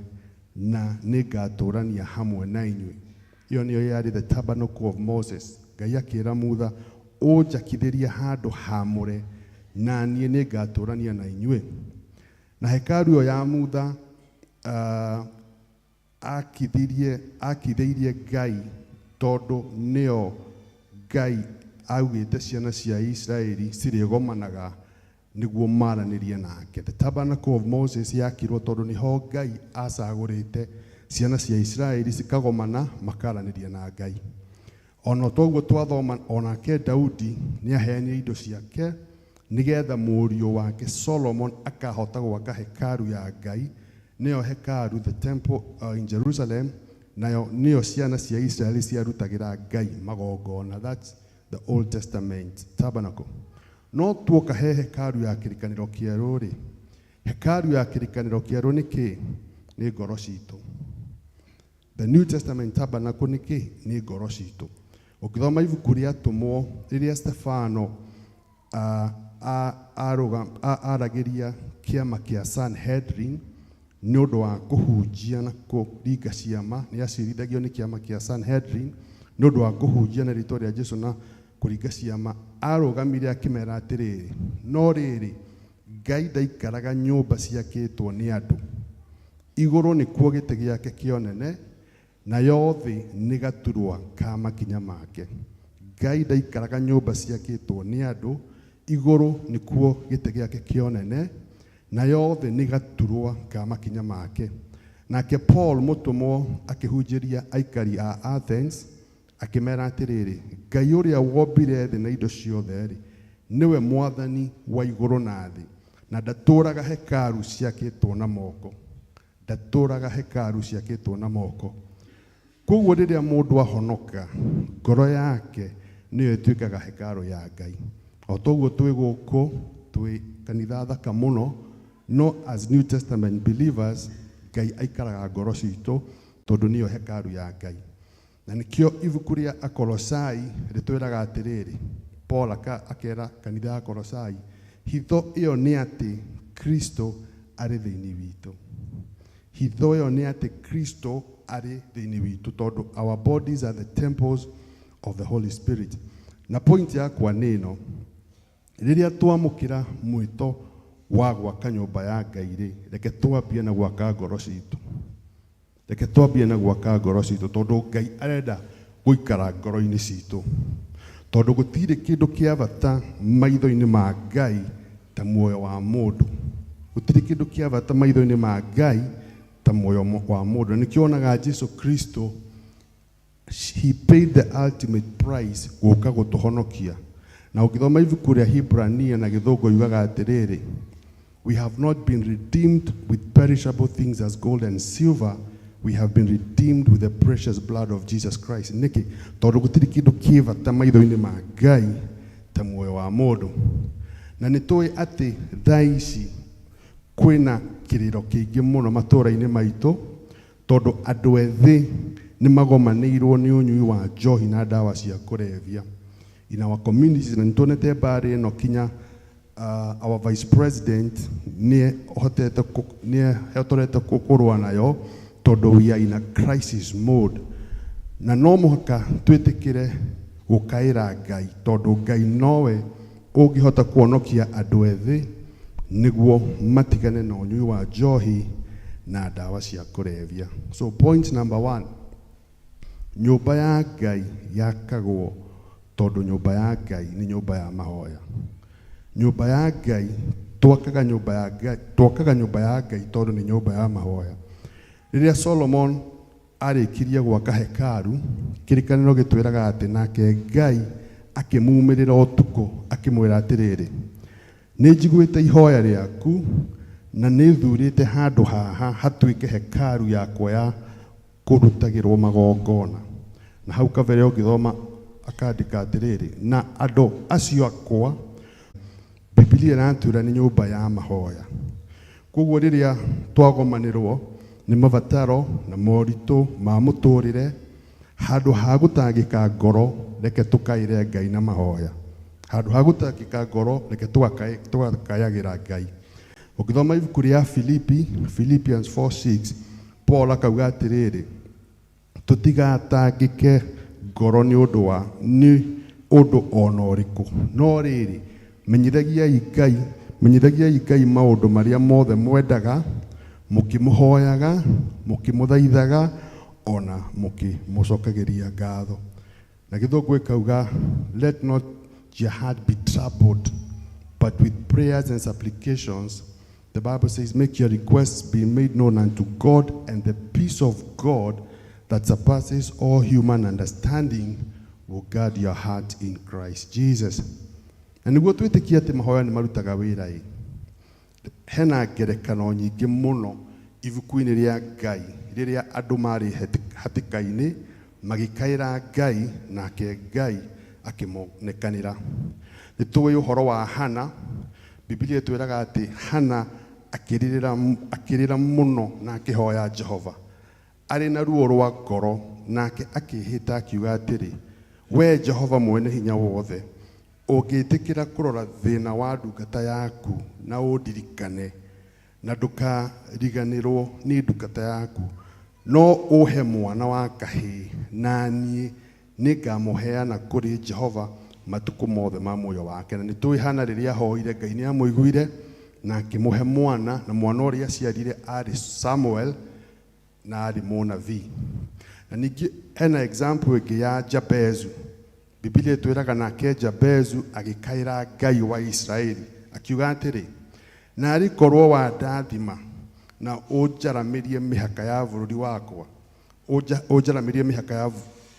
na nĩngatũrania hamwe na inyuĩ. Ĩyo nĩyo yarĩ the tabernacle of Moses. Ngai akĩra Mutha, ũnjakithĩrie handũ haamũre na niĩ nĩngatũrania na inyuĩ. Na hekaru ĩyo ya Mutha akithĩirie Ngai tondũ nĩyo Ngai augĩte ciana cia Isiraeli cirĩgomanaga nĩguo maranĩrie nake. The tabernacle of Moses yakirwo tondũ nĩho Ngai acagũrĩte ciana cia Isiraeli cikagomana makaranĩria na Ngai. Ona toguo twathoma onake Daudi nĩaheanire indo ciake nĩgetha mũriũ wake Solomon akahota gwaka hekaru ya Ngai Nĩyo hekaru, the temple in Jerusalem, nayo nĩyo ciana cia Israeli ciarutagĩra Ngai magongona. That's the Old Testament tabernacle. No tuoka he hekaru ya kĩrĩkanĩro kĩerũ rĩ, hekaru ya kĩrĩkanĩro kĩerũ nĩ kĩ? Nĩ ngoro citũ. The New Testament tabernacle nĩ kĩ? Nĩ ngoro citũ. Ũngĩthoma ibuku rĩa Atũmwo, rĩrĩa Stefano aragĩria kĩama kĩa Sanhedrin nĩ ũndũ wa kũhunjia na kũringa ciama, nĩ acirithagio nĩ kĩama kĩa Sanhedrin nĩ ũndũ wa kũhunjia na rĩtwa rĩa Jesu na kũringa ciama, arũgamire akĩmera atĩrĩrĩ, no rĩrĩ, Ngai ndaikaraga nyũmba ciakĩtwo nĩ andũ, igũrũ nĩkuo gĩtĩ gĩake kĩa ũnene, nayo thĩ nĩ gaturwa ka makinya make. Ngai ndaikaraga nyũmba ciakĩtwo nĩ andũ, igũrũ nĩkuo gĩtĩ gĩake kĩa ũnene, nayo thĩ nĩ gaturwa ka makinya make. Nake Paul mũtũmwo akĩhunjĩria aikari a Athens akĩmera atĩrĩrĩ, Ngai ũrĩa wombire thĩ na indo ciothe rĩ, nĩwe mwathani wa igũrũ na thĩ, na ndatũraga hekaru ciakĩtwo na moko. Ndatũraga hekaru ciakĩtwo na moko. Koguo rĩrĩa mũndũ ahonoka, ngoro yake nĩyo ĩtuĩkaga hekaru ya Ngai. O toguo twĩ gũkũ, twĩ kanitha thaka mũno, no as New Testament believers, Ngai aikaraga ngoro citũ tondũ nĩyo hekaru ya Ngai. Na nĩkĩo ibuku rĩa Akolosai rĩtwĩraga atĩrĩrĩ, Paul akera kanitha ya Akolosai, hitho ĩyo nĩ atĩ Kristo arĩ thĩinĩ witũ. Hitho ĩyo nĩ atĩ Kristo arĩ thĩinĩ witũ tondũ our bodies are the temples of the Holy Spirit. Na point yakwa nĩ ĩno, rĩrĩa twamũkĩra mwĩto wa gwaka nyũmba ya Ngai rĩ, reke twambie na gwaka ngoro citũ. Reke twambie na gwaka ngoro citũ tondũ Ngai arenda gũikara ngoro-inĩ citũ. Tondũ gũtirĩ kĩndũ kĩa bata maitho-inĩ ma Ngai ta muoyo wa mũndũ. Gũtirĩ kĩndũ kĩa bata maitho-inĩ ma Ngai ta muoyo wa mũndũ. Na nĩkĩo wonaga Jesu Kristo, he paid the ultimate price gũka gũtũhonokia. Na ũngĩthoma ibuku rĩa Hibrania na Gĩthũngũ yugaga atĩrĩrĩ, we have not been redeemed with perishable things as gold and silver, we have been redeemed with the precious blood of Jesus Christ. Nĩkĩ? Tondũ gũtirĩ kĩndũ kĩ bata maitho-inĩ ma Ngai ta muoyo wa mũndũ. Na nĩ tũĩ atĩ thaa ici kwĩna kĩrĩro kĩingĩ mũno matũũra-inĩ maitũ tondũ andũ ethĩ nĩ magomanĩirwo nĩ ũnyui wa njohi na ndawa cia kũrebia. In our communities, na nĩ tuonete mbara ĩno kinya our vice president nĩ ehotete kũrũa nayo tondũ we are in a crisis mode. Na no mũhaka twĩtĩkĩre gũkaĩra Ngai tondũ Ngai nowe ũngĩhota kuonokia andũ ethĩ nĩguo matigane na ũnyui wa njohi na ndawa cia kũrebia. So point number one, nyũmba ya Ngai yakagwo tondũ nyũmba ya Ngai nĩ nyũmba ya mahoya. Nyũmba ya Ngai, twakaga nyũmba ya Ngai, twakaga nyũmba ya Ngai tondũ nĩ nyũmba ya mahoya. Rĩrĩa Solomon arĩkirie gwaka hekaru, kĩrĩkanĩro gĩtwĩraga atĩ nake Ngai akĩmumĩrĩra ũtukũ akĩmwĩra atĩrĩrĩ, nĩ njiguĩte ihoya rĩaku na nĩ thurĩte handũ haha hatuĩke hekaru yakwa ya kũrutagĩrwo magongona. Na hau kabere ũngĩthoma akandĩka atĩrĩrĩ, na andũ acio akwa, Bibilia ĩratwĩra nĩ nyũmba ya mahoya. Koguo rĩrĩa twagomanĩrwo nĩ mabataro na moritũ ma mũtũrĩre, handũ ha gũtangĩka ngoro, reke tũkaĩre Ngai na mahoya. Handũ ha gũtangĩka ngoro, reke tũgakayagĩra Ngai. Ũngĩthoma ibuku rĩa Filipi, Philippians 4:6, Paul akauga atĩrĩrĩ, tũtigatangĩke ngoro nĩ ũndũ wa nĩ ũndũ ona ũrĩkũ, no rĩrĩ, menyithagiai Ngai, menyithagiai Ngai maũndũ marĩa mothe mwendaga, mũkĩmũhoyaga, mũkĩmũthaithaga, ona mũkĩmũcokagĩria ngatho. Na Gĩthũngũ ĩkauga, let not your heart be troubled, but with prayers and supplications, the Bible says, make your requests be made known unto God, and the peace of God that surpasses all human understanding will guard your heart in Christ Jesus. Na nĩguo twĩtĩkie atĩ mahoya nĩ marutaga wĩra ĩ, hena ngerekano nyingĩ mũno Ibuku-inĩ rĩa Ngai rĩrĩa andũ marĩ hatĩka-inĩ magĩkaĩra Ngai nake Ngai akĩmonekanĩra. Nĩ tũĩ ũhoro wa Hana. Biblia ĩtwĩraga atĩ Hana akĩrĩra mũno na akĩhoya Jehova arĩ na ruo rwa ngoro, nake akĩĩhĩta akiuga atĩrĩ, we Jehova mwene hinya wothe, ũngĩtĩkĩra kũrora thĩna wa ndungata yaku na ũndirikane na ndũkariganĩrwo nĩ ndungata yaku, no ũhe mwana wa kahĩĩ, na niĩ nĩngamũheana kũrĩ Jehova matukũ mothe ma muoyo wake. Na nĩ tũĩ Hana rĩrĩa ahoire Ngai nĩ amũiguire na akĩmũhe mwana, na mwana ũrĩa aciarire arĩ Samuel na arĩ mũnabii. Na ningĩ hena example ĩngĩ ya Jabezu. Biblia ĩtwĩraga nake Jabezu agĩkaĩra Ngai wa Isiraeli akiuga atĩrĩ, narĩ korwo wandathima na ũnjaramĩrie mĩhaka ya bũrũri wakwa, ũnjaramĩrie mĩhaka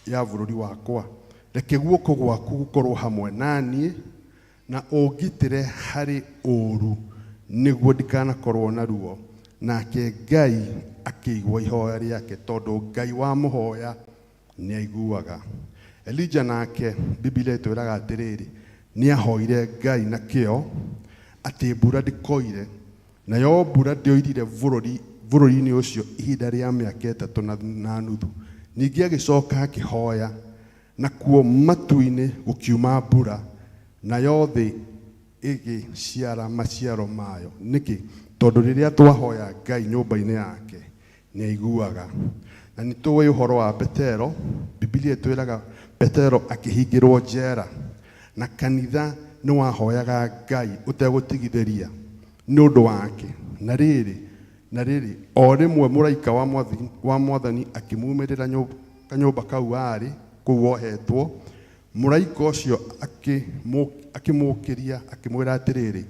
ya bũrũri wakwa, reke guoko gwaku gũkorwo hamwe na niĩ na ũngitĩre harĩ ũũru nĩguo ndikanakorwo na ruo. Nake Ngai akĩigua ihoya rĩake, tondũ Ngai wamũhoya nĩ aiguaga. Elijah nake Biblia ĩtwĩraga atĩrĩrĩ, nĩ ahoire Ngai na kĩo atĩ mbura ndĩkoire, nayo mbura ndĩoirire bũrũri-inĩ ũcio ihinda rĩa mĩaka 3 na nuthu. Ningĩ agĩcoka akĩhoya, nakuo matu-inĩ gũkiuma mbura, nayo thĩ ĩgĩciara maciaro mayo. Nĩkĩ? Tondũ rĩrĩa twahoya Ngai nyũmba-inĩ yake nĩ aiguaga. Na nĩ tũĩ ũhoro wa Petero. Biblia ĩtwĩraga Petero akĩhingĩrwo njera, na kanitha nĩ wahoyaga Ngai ũtegũtigithĩria nĩ ũndũ wake. Na rĩrĩ o rĩmwe mũraika wa mwathani akĩmumĩrĩra kanyũmba kau aarĩ kũu ohetwo. Mũraika ũcio akĩmũkĩria akĩmwĩra atĩrĩrĩ,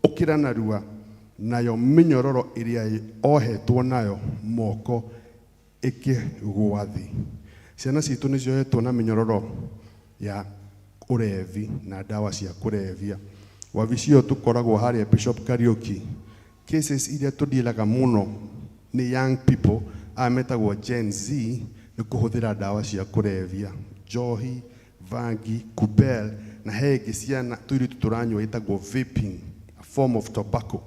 ũkĩra narua, nayo mĩnyororo ĩrĩa ohetwo nayo moko ĩkĩgũa thĩ. Ciana citũ nĩ ciohetwo na mĩnyororo ya ũrevi na ndawa cia kũrebia. Wabici ĩyo tũkoragwo harĩa Bishop Kariuki, cases iria tũdealaga mũno nĩ young people aya metagwo Gen Z, nĩ kũhũthĩra ndawa cia kũrebia, njohi, vangi, kubel, na he ĩngĩ ciana tũirĩtu tũranyua ĩtagwo vaping, a form of tobacco.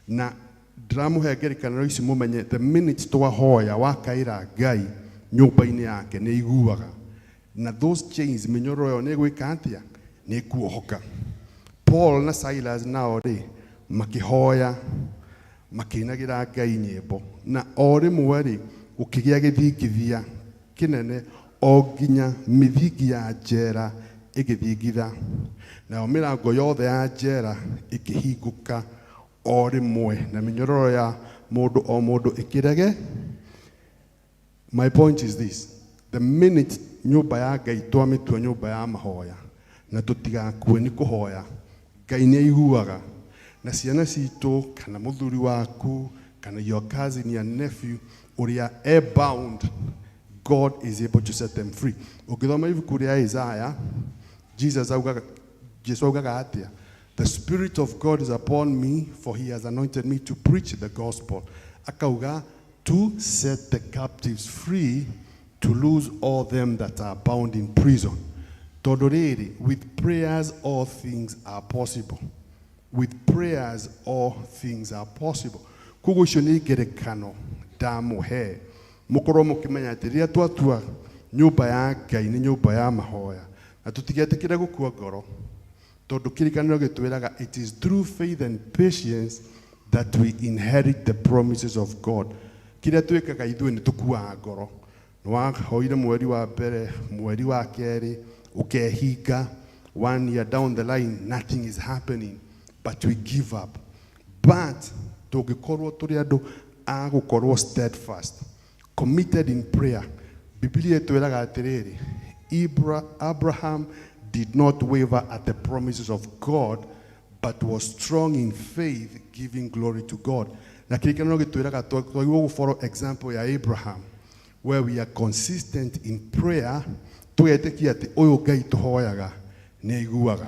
Na ndĩramũhe ngerekano ici mũmenye the minute twahoya wakaĩra Ngai nyũmba-inĩ yake nĩ aiguaga, na those chains, mĩnyororo ĩyo nĩ ĩgwĩka atĩa? Nĩ ĩkuohoka. Paul na Silas nao rĩ makĩhoya makĩinagĩra Ngai nyĩmbo, na o rĩmwe rĩ gũkĩgĩa gĩthingithia kĩnene o nginya mĩthingi ya njera ĩgĩthingitha, nayo mĩrango yothe ya njera ĩkĩhingũka o rĩmwe, na mĩnyororo ya mũndũ o mũndũ ĩkĩrege. My point is this: the minute nyũmba ya Ngai twamĩtua nyũmba ya mahoya na tũtigakue nĩ kũhoya, Ngai nĩ aiguaga. Na ciana citũ kana mũthuri waku kana your cousin, your nephew ũrĩa e bound, God is able to set them free. Ũngĩthoma ibuku rĩa Isaiah, Jesus augaga, Jesu augaga atĩa? The Spirit of God is upon me, for he has anointed me to preach the gospel. Akauga to set the captives free, to loose all them that are bound in prison. Tondũ rĩrĩ, with prayers all things are possible. With prayers all things are possible. Koguo icio nĩ ngerekano ndamũhe mũkorwo mũkĩmenya atĩ rĩrĩa twatua nyũmba ya Ngai nĩ nyũmba ya mahoya, na tũtigetĩkĩre gũkua ngoro, tondũ kĩrĩkanĩro gĩtwĩraga it is through faith and patience that we inherit the promises of God. Kĩrĩa twĩkaga ithuĩ nĩ tũkuaga ngoro. Nĩ wahoire mweri wa mbere, mweri wa kerĩ, ũkehinga, 1 year down the line nothing is happening, but we give up. But tũngĩkorwo tũrĩ andũ a gũkorwo steadfast, committed in prayer, Biblia ĩtwĩraga atĩrĩrĩ, Abraham did not waver at the promises of God, but was strong in faith, giving glory to God. Na kĩrĩkanĩro gĩtwĩraga twagĩrĩirwo gũ follow example ya Abraham, where we are consistent in prayer, tũgetĩkia atĩ ũyũ Ngai tũhoyaga nĩ aiguaga.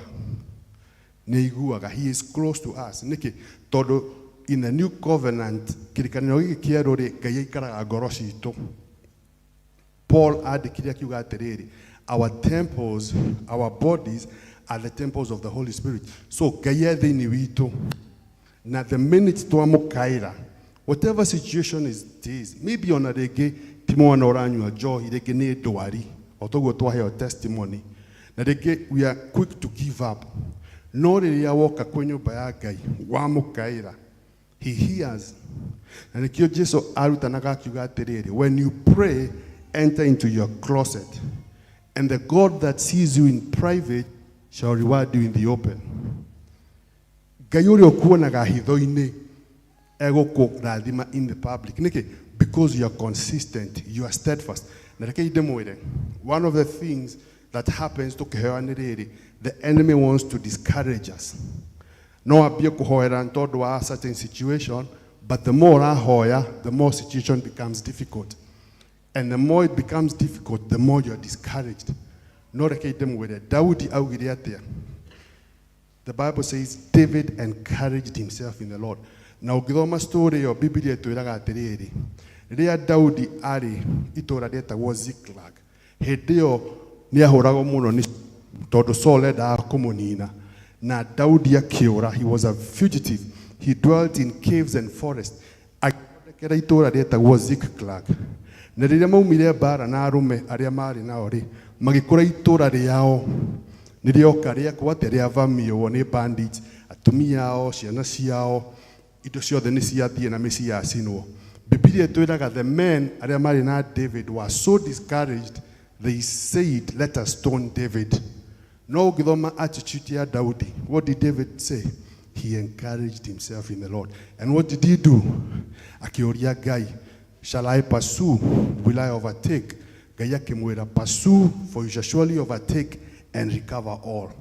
Nĩ aiguaga. He is close to us. Nĩkĩ? Tondũ In the new covenant, kĩrĩkanĩro gĩkĩ kĩerũ rĩ, Ngai aikaraga ngoro citũ. Paul andĩkire akiuga atĩrĩrĩ, our temples, our bodies are the temples of the Holy Spirit. So Ngai e thĩinĩ witũ. Na the minute twamũkaĩra, whatever situation is, it is, maybe ona rĩngĩ ti mwana ũranyua njohi, rĩngĩ nĩ ndwari, o toguo twaheo testimony. Na rĩngĩ we are quick to give up. No rĩrĩa woka kwĩ nyũmba ya Ngai, wamũkaĩra, he hears. Na nĩkĩo Jesu arutanaga akiuga atĩrĩrĩ, when you pray, enter into your closet, and the God that sees you in private shall reward you in the open. Ngai ũrĩa ũkuonaga hitho-inĩ egũkũrathima in the public. Nĩkĩ? Because you are consistent, you are steadfast. Na reke ndĩmwĩre, one of the things that happens tũkĩhoya nĩ rĩrĩ, the enemy wants to discourage us. No ambie kũhoera nĩ tondũ wa certain situation, but the more ũrahoya, the more situation becomes difficult. And the more it becomes difficult, the more you are discouraged. No reke ndĩmwĩre, Daudi augire atĩa? The Bible says David encouraged himself in the Lord. Na ũngĩthoma story ĩyo Biblia ĩtwĩraga atĩrĩrĩ, rĩrĩa Daudi arĩ itũũra rĩetagwo Ziklag, hĩndĩ ĩyo nĩ ahũragwo mũno nĩ tondũ Saul endaga kũmũnina. Na Daudi akĩũra, he was a fugitive. He dwelt in caves and forests. Agĩthondekera itũũra rĩetagwo Ziklag. Na rĩrĩa maumire mbara na arũme arĩa marĩ nao rĩ, magĩkora itũũra rĩao nĩ rĩoka rĩakwo atĩa rĩavamiwo nĩ bandits, atumia ao, ciana ciao, indo ciothe nĩ ciathiĩ na mĩciĩ yacinwo. Biblia ĩtwĩraga the men arĩa marĩ na David were so discouraged they said, let us stone David. No ũngĩthoma attitude ya Daudi, what did David say? He encouraged himself in the Lord. And what did he do? Akĩũria Ngai, shall I pursue? Will I overtake? Ngai akĩmwĩra, pursue, for you shall surely overtake and recover all.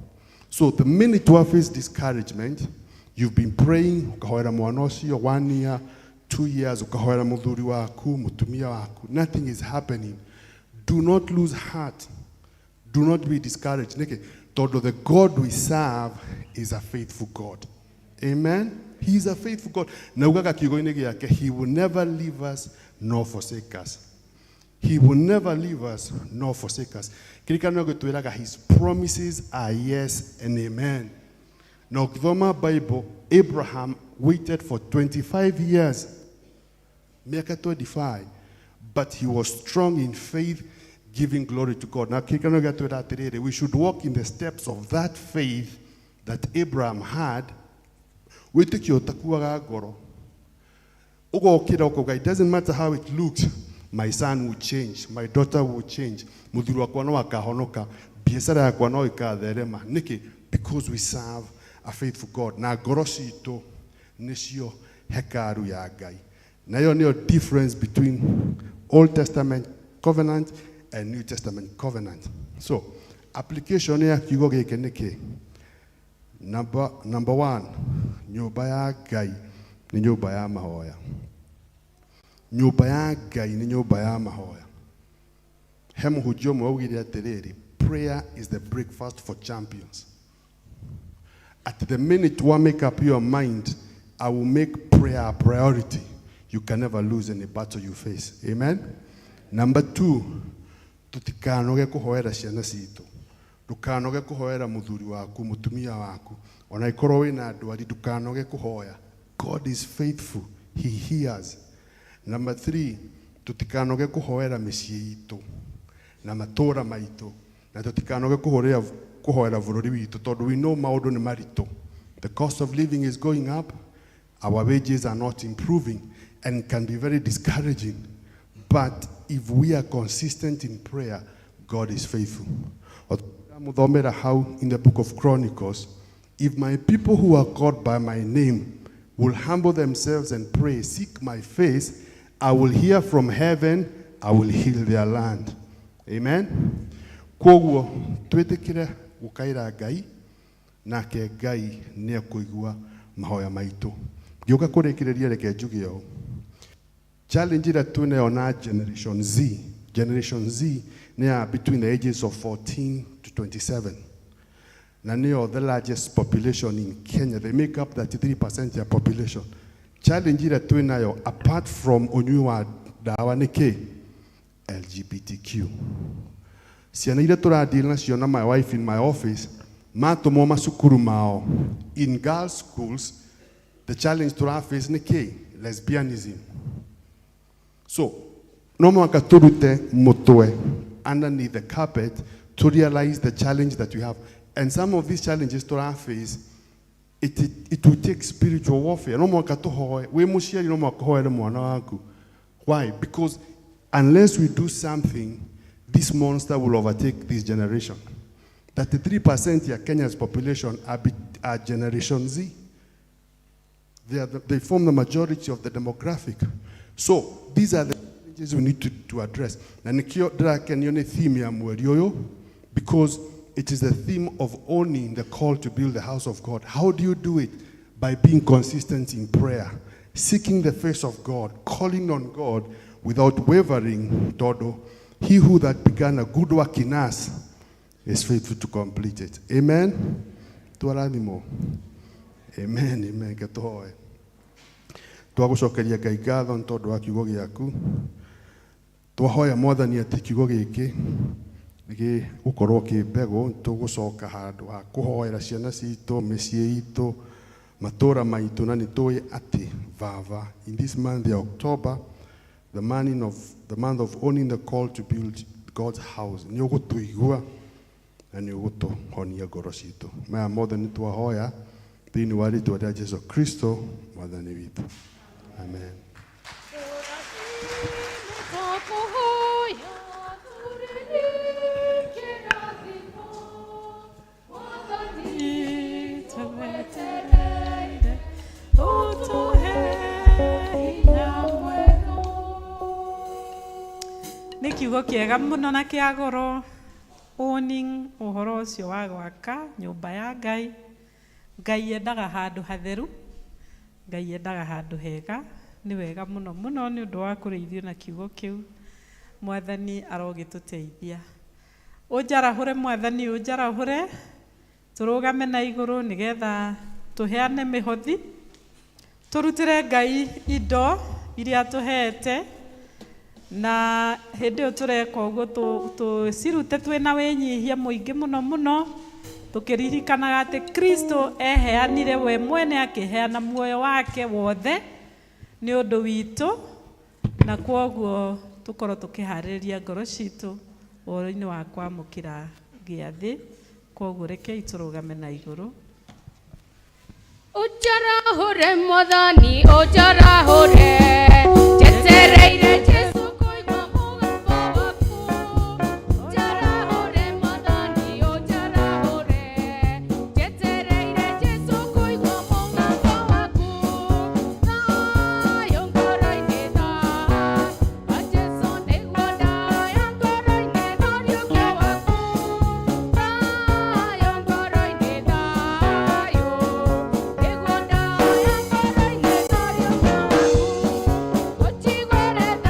So the minute you face discouragement, you've been praying, ũkahoera mwana ũcio 1 year, 2 years, ũkahoera mũthuri waku, mũtumia waku, nothing is happening. Do not lose heart. Do not be discouraged. Nĩkĩ? Tondũ the God we serve is a faithful God. Amen? He is a faithful God. Na ugaga kiugo-inĩ gĩake, he will never leave us nor forsake us. He will never leave us nor forsake us. Kĩrĩkanĩro gĩtwĩraga his promises are yes and amen. Na ũngĩthoma Bible, Abraham waited for 25 years, mĩaka 25, but he was strong in faith, giving glory to God. Now, kĩrĩkanĩro gĩatwĩra atĩrĩrĩ, we should walk in the steps of that faith that Abraham had. Wĩtĩkio ũtakuaga ngoro. Ũgokĩra ũkauga, it doesn't matter how it looks, my son will change, my daughter will change, mũthuri wakwa no akahonoka, biacara yakwa no ĩkatherema. Nĩkĩ? Because we serve a faithful God. Na ngoro citũ nĩcio hekaru ya Ngai. Na ĩyo nĩyo difference between Old Testament covenant and New Testament covenant. So, application ya kiugo gĩkĩ nĩ kĩ? Number one, nyũmba ya Ngai nĩ nyũmba ya mahoya. Nyũmba ya Ngai nĩ nyũmba ya mahoya. He mũhunjia ũmwe augire atĩrĩrĩ, prayer is the breakfast for champions. At the minute you make up your mind, I will make prayer a priority, you can never lose any battle you face. Amen? Number two, tutikanoge kũhoera ciana citũ. Ndũkanoge kũhoera mũthuri waku, mũtumia waku. Ona ikorwo wĩna ndwari, ndũkanoge kũhoya. God is faithful. He hears. Number three, tutikanoge kũhoera mĩciĩ itũ na matũũra maitũ, na tutikanoge kũhoera bũrũri witũ, tondũ we know maũndũ nĩ maritũ. The cost of living is going up, our wages are not improving, and can be very discouraging. But if we are consistent in prayer, God is faithful. Muthomera how in the book of Chronicles, if my people who are called by my name will humble themselves and pray, seek my face, I will hear from heaven, I will heal their land. Amen. Kwoguo twĩtĩkĩre gũkaĩra Ngai, nake Ngai nĩekũigua mahoya maitũ. Ngĩũka kũrĩkĩrĩria, reke njuge ũũ. Challenge ĩrĩa twĩnayo na Generation Z. Generation Z nĩ ya between the ages of 14 to 27. Na nĩyo the largest population in Kenya. They make up 33% ya population. Challenge ĩrĩa twĩ nayo apart from ũnyui wa ndawa nĩ kĩ? LGBTQ. Ciana iria tũradeal nacio na my wife in my office matũmwo macukuru mao, in girls schools, the challenge tũraface nĩ kĩ? Lesbianism. So no mũhaka tũrute mũtwe underneath the carpet to realize the challenge that we have. And some of these challenges tũraface, it will take spiritual warfare. No mũhaka tũhoe. Wĩ mũciari no mũhaka ũhoere mwana waku. Why? Because unless we do something, this monster will overtake this generation. 33% ya Kenya's population are Generation Z. They form the majority of the demographic. So these are the challenges we need to address. Na nikio ndĩrakenio nĩ theme ya mweri ũyũ, because it is the theme of owning the call to build the house of God. How do you do it? By being consistent in prayer, seeking the face of God, calling on God without wavering. Todo, he who that began a good work in us is faithful to complete it. Amen. Twarathimwo. Amen, amen. Ketũhoe. Twagũcokeria Ngai ngatho nĩ tondũ wa kiugo gĩaku. Twahoya Mwathani atĩ kiugo gĩkĩ gĩgũkorwo kĩ mbegũ tũgũcoka handũ ha kũhoera ciana citũ, mĩciĩ itũ, matũra maitũ, na nĩ tũĩ atĩ Baba, in this month ya October, the month of owning the call to build God's house, nĩ ũgũtũigua na nĩ ũgũtũhonia ngoro citũ. Maya mothe nĩ twahoya thĩinĩ wa rĩtwa rĩa Jesu Kristo Mwathani witũ. Amen. Tũkũhoya tũrĩ kĩrathimo, Mwathani twetereire ũtũhe hinya mwerũ. Nĩ kiugo kĩega mũno na kĩa goro, owning ũhoro ũcio wa gwaka nyũmba ya Ngai. Ngai endaga handũ hatheru, Ngai endaga handũ hega. Nĩ wega mũno mũno nĩ ũndũ wa kũrĩithio na kiugo kĩu. Mwathani arogĩtũteithia. Ũnjarahũre Mwathani, ũnjarahũre, tũrũgame na igũrũ nĩgetha tũheane mĩhothi, tũrutĩre Ngai indo iria tũhete, na hĩndĩ ĩyo tũreka ũguo tũcirute twĩna wĩnyihia mũingĩ mũno mũno, tũkĩririkanaga atĩ Kristo eheanire we mwene, akĩheana muoyo wake wothe nĩ ũndũ witũ, na kwoguo tũkorwo tũkĩharĩrĩria ngoro citũ ũhoro-inĩ wa kwamũkĩra gĩathĩ. Kwoguo rekei tũrũgame na igũrũ. Ũnjarahũre Mwathani, ũnjarahũre, njetereire Jesũ kũigua mũgambo waku. Ũnjarahũre Mwathani, ũnjarahũre, njetereire Jesũ kũigua mũgambo waku. Thayũ ngoro-inĩ, thayũ wa Jesũ nĩguo ndaya ngoro-inĩ, ũriũkio waku. Thayũ ngoro-inĩ, thayũ nĩguo ndaya ngoro-inĩ, ũriũkio waku. Ũnjiguĩre tha.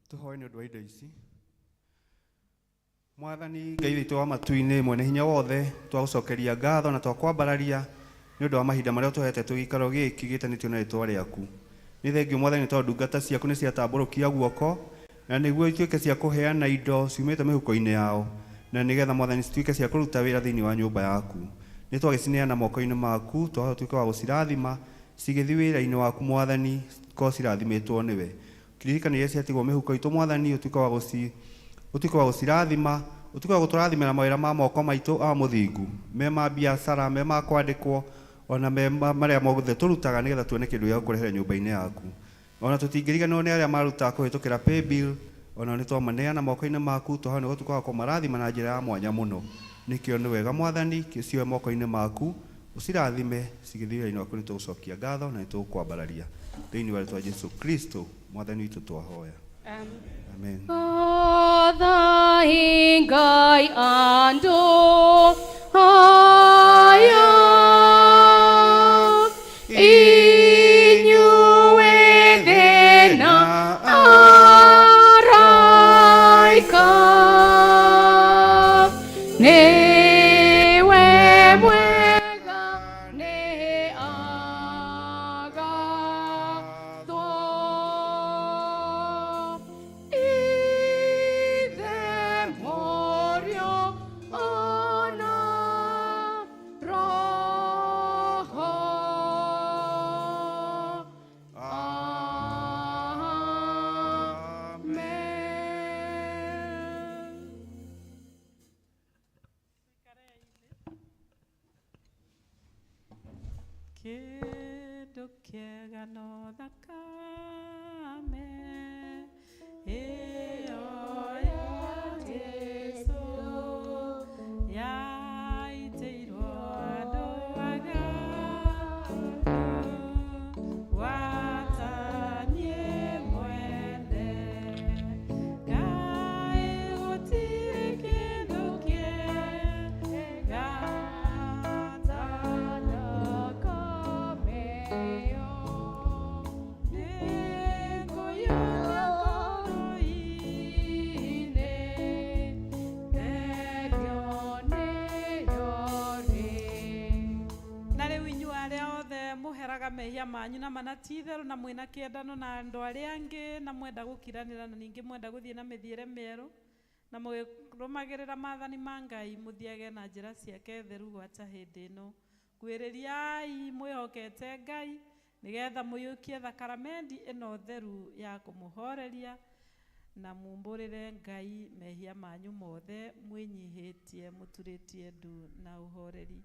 Tũhoe nĩ ũndũ wa indo ici. Mwathani Ngai witũ wa matu-inĩ, mwene hinya wothe, twagũcokeria ngatho na twakwambararia nĩ ũndũ wa mahinda marĩa ũtũhete twĩ gĩikaro gĩkĩ gĩtanĩtio na rĩtwa rĩaku. Nĩ thengio Mwathani tondũ ndungata ciaku nĩ ciatambũrũkia guoko na nĩguo ituĩke cia kũheana indo ciumĩte mĩhuko-inĩ yao, na nĩgetha Mwathani cituĩke cia kũruta wĩra thĩinĩ wa nyũmba yaku. Nĩ twagĩcineana moko-inĩ maku, twahota tuĩke wa gũcirathima cigĩthiĩ wĩra-inĩ waku Mwathani, cikorwo cirathimĩtwo nĩwe. Kiririkano iria ciatigwo mĩhuko itũ Mwathani, ũtuĩke wa gũci ũtuĩke wa gũcirathima, ũtuĩke wa gũtũrathimĩra mawĩra ma moko maitũ a mũthingu, me ma biacara, me ma kwandĩkwo, ona me marĩa mothe tũrutaga nĩgetha tuone kĩndũ gĩa gũkũrehera nyũmba-inĩ yaku. Ona tũtingĩriganĩrwo nĩ arĩa marutaga kũhĩtũkĩra paybill, ona nĩ twamaneana moko-inĩ maku, twahoya nĩguo ũtuĩke wa kũmarathima na njĩra ya mwanya mũno. Nĩkĩo nĩ wega Mwathani, cioe moko-inĩ maku, ũcirathime cigĩthiĩ wĩra-inĩ waku, nĩ tũgũcokia ngatho na nĩ tũgũkwambararia. Thĩinĩ wa rĩtwa Jesu Kristo Mwathani witũ twahoya. Amen. Gathai Ngai andũ aya, inyuĩ thĩ na araika, nĩwe mwega, nĩ agathwo. Ithe, Mũriũ, ona Roho. Amen. Kĩndũ kĩega no thakame ĩyo ya Jesũ yaitĩirwo andũ aganu, gwata niĩ mwene. Ngai, gũtirĩ kĩndũ kĩega ta thakame ĩyo. Nĩngũiyũkia ngoro-inĩ, Thengio nĩyo rĩ. Na rĩu inyuĩ arĩa othe mũheraga mehia manyu na mana ti itherũ, na mwĩna kĩendano na andũ arĩa angĩ, na mwenda gũkiranĩra, na ningĩ mwenda gũthiĩ na mĩthiĩre mĩerũ, na mũgĩrũmagĩrĩra maathani ma Ngai, mũthiage na njĩra ciake theru gwata hĩndĩ ĩno. Ngwĩrĩriai mwĩhokete Ngai, nĩgetha mũiyũkie thakaramendi ĩno theru ya kũmũhoreria, na mumbũrĩre Ngai mehia manyu mothe mwĩnyihĩtie, mũturĩtie ndu na ũhoreri.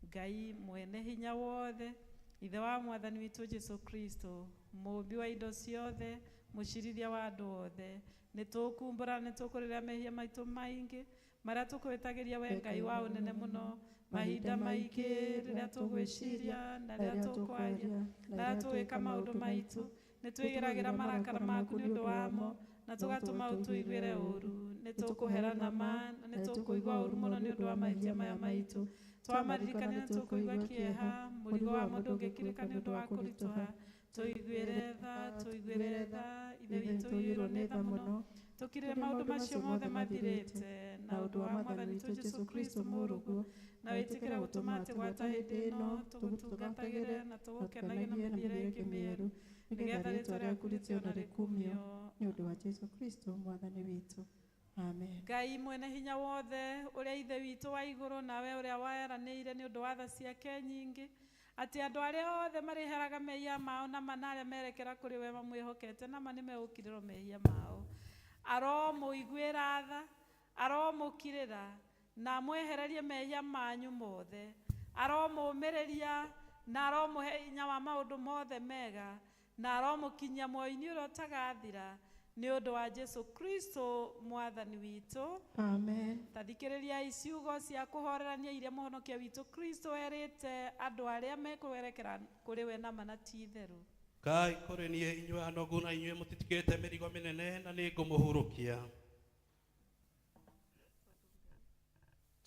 Ngai mwene hinya wothe, Ithe wa Mwathani witũ Jesu Kristo, mũũmbi wa indo ciothe, mũcirithia wa andũ othe, nĩ tũkumbũra, nĩ tũkũrĩra mehia maitũ maingĩ marĩa tũkwĩtagĩria we Ngai wa ũnene mũno, mahinda maingĩ rĩrĩa tũgwĩciria na rĩrĩa tũkwaria na rĩrĩa tũgwĩka maũndũ maitũ, nĩ twĩgĩragĩra marakara maku nĩ ũndũ wamo, na tũgatũma ũtũiguĩre ũũru. Nĩ tũkũhera na ma, na nĩ tũkũigua ũũru mũno nĩ ũndũ wa mahĩtia maya maitũ. Twamaririkana nĩ tũkũigua kĩeha, mũrigo wa mũndũ ũngĩkirĩka nĩ ũndũ wa kũritũha. Tũiguĩre tha, tũiguĩre tha, Ithe witũ ũiyũirwo nĩ tha mũno. Tũkirĩre maũndũ macio mothe mathirĩte na ũndũ wa Mwathani witũ Jesu Kristo mũrũguo, na wĩtĩkĩre gũtũma atĩ gwata hĩndĩ ĩno tũgũtungatagĩre na tũgũkenagie na mĩthiĩre ĩngĩ mĩerũ, nĩgetha rĩtwa rĩaku rĩtĩo na rĩkumio nĩ ũndũ wa Jesu Kristo Mwathani witũ. Amen. Ngai mwene hinya wothe, ũrĩa Ithe witũ wa igũrũ, nawe ũrĩa waeranĩire nĩ ũndũ wa tha ciake nyingĩ, atĩ andũ arĩa othe marĩheraga mehia mao na mana arĩa merekera kũrĩ we mamwĩhokete na ma nĩmegũkirĩrwo mehia mao, aromũiguĩra tha, aromũkirĩra, na amwehererie mehia manyu mothe, aromũũmĩrĩria, na aromũhe hinya wa maũndũ mothe mega, na aromũkinyia muoyo-inĩ ũrĩa ũtagathira, nĩ ũndũ wa Jesu Kristo Mwathani witũ. Amen. Ta thikĩrĩriai ciugo cia kũhorerania iria mũhonokia witũ Kristo erĩte andũ arĩa mekwerekera kũrĩ we na ma na ti itherũ. Kai kũrĩ niĩ inyuĩ anogu na inyuĩ mũtitikĩte mĩrigo mĩnene, na nĩ ngũmũhurũkia.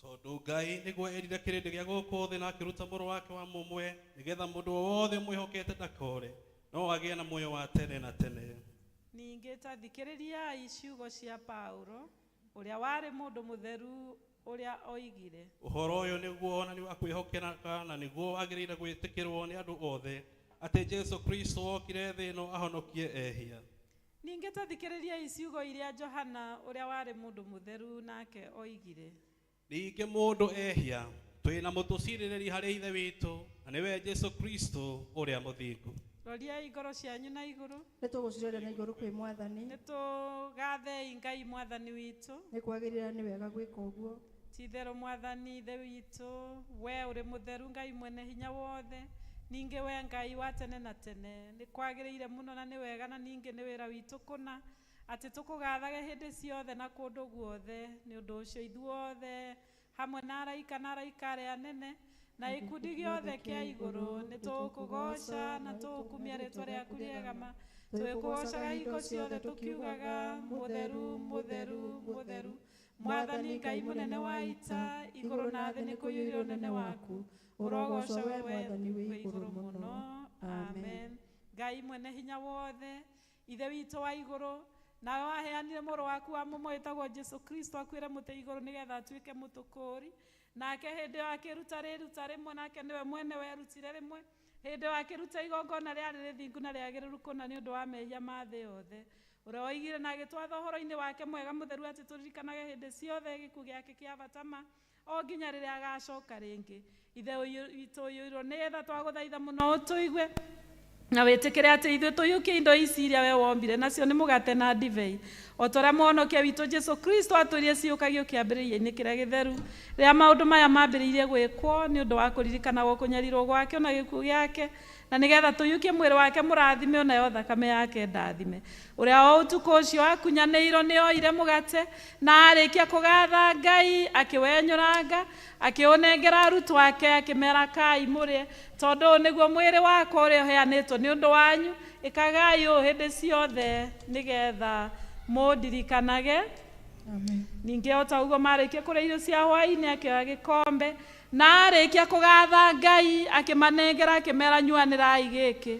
Tondũ Ngai nĩguo erire kĩrĩndĩ gĩa gũkũ thĩ na akĩruta mũrũ wake wa mũmwe, nĩgetha mũndũ o wothe mwĩhokete ndakore, no agĩe na muoyo wa tene na tene. Ningĩ ta thikĩrĩriai ciugo cia Paulo ũrĩa warĩ mũndũ mũtheru ũrĩa oigire. Ũhoro ũyũ nĩguo onani wa kwĩhokereka na nĩguo wagĩrĩire gwĩtĩkĩrwo nĩ andũ othe atĩ Jesu Kristo okire thĩ ĩno ahonokie ehia. Ningĩ ta thikĩrĩriai ciugo iria Johana ũrĩa warĩ mũndũ mũtheru nake oigire. Ningĩ mũndũ ehia twĩna mũtũcirĩrĩri harĩ Ithe witũ na nĩwe Jesu Kristo ũrĩa mũthingu. Roriai ngoro cianyu na igũrũ. Nĩ tũgũciroria na igũrũ kwĩ Mwathani. Nĩ tũgathei Ngai Mwathani witũ. Nĩ kwagĩrĩra nĩ wega gwĩka ũguo. Ti-itherũ Mwathani Ithe witũ, we ũrĩ mũtheru Ngai mwene hinya wothe, ningĩ we Ngai wa tene na tene, nĩ kwagĩrĩire mũno na nĩ wega na ningĩ nĩ wĩra witũ kũna atĩ tũkũgathage hĩndĩ ciothe na kũndũ guothe. Nĩ ũndũ ũcio ithuothe hamwe na araika na araika arĩa anene na gĩkundi gĩothe kĩa igũrũ nĩ tũkũgooca na tũgũkumia rĩtwa rĩaku rĩega ma, twĩkũgoocaga hingo ciothe tũkiugaga, mũtheru, mũtheru, mũtheru, Mwathani Ngai mũnene wa ita, igũrũ na thĩ nĩ kũiyũire ũnene waku. Ũrogocwo we Mwathani wĩ wĩ igũrũ igũrũ mũno. mũno. Amen. Ngai mwene hinya wothe, Ithe witũ wa igũrũ, nawe waheanire mũrũ waku wa mũmwe wĩtagwo Jesu Kristo akuĩre mũtĩ igũrũ nĩgetha atuĩke mũtũkũũri. Nake hĩndĩ ĩyo akĩruta rĩruta rĩmwe, nake nĩwe mwene werutire rĩmwe. Hĩndĩ ĩyo akĩruta igongona rĩarĩ rĩthingu na rĩagĩrĩru kũna nĩ ũndũ wa mehia ma thĩ yothe. Ũrĩa woigire na agĩtwatha ũhoro-inĩ wake mwega mũtheru atĩ tũririkanage hĩndĩ ciothe gĩkuũ gĩake kĩa bata ma o nginya rĩrĩa agacoka rĩngĩ. Ithe witũ ũiyũirwo nĩ tha, twagũthaitha mũno ũtũigue na wĩtĩkĩre atĩ ithuĩ tũiyũkie indo ici iria we wombire nacio nĩ mũgate na ndibei, o ta ũrĩa mũhonokia witũ Jesu Kristo atwĩrire ciũkagio kĩambĩrĩria-inĩ kĩrĩa gĩtheru rĩrĩa maũndũ maya mambĩrĩirie gwĩkwo nĩ ũndũ wa kũririkanagwo kũnyarirwo gwake ona gĩkuũ gĩake, na nĩgetha tũiyũkie mwĩrĩ wake mũrathime onayo thakame yake ndathime. Ũrĩa o ũtukũ ũcio akunyanĩirwo nĩ oire mũgate na arĩkia kũgatha Ngai akĩwenyũranga akĩũnengera arutwo ake akĩmera, kai mũrĩe, tondũ ũyũ nĩguo mwĩrĩ wakwa ũrĩa ũheanĩtwo nĩ ũndũ wanyu, ĩkagai ũũ hĩndĩ ciothe nĩgetha mũndirikanage. Ningĩ o ta ũguo marĩkia kũrĩa irio cia hwaĩ-inĩ akĩoya gĩkombe na arĩkia kũgatha Ngai akĩmanengera akĩmera, nyuanĩrai gĩkĩ,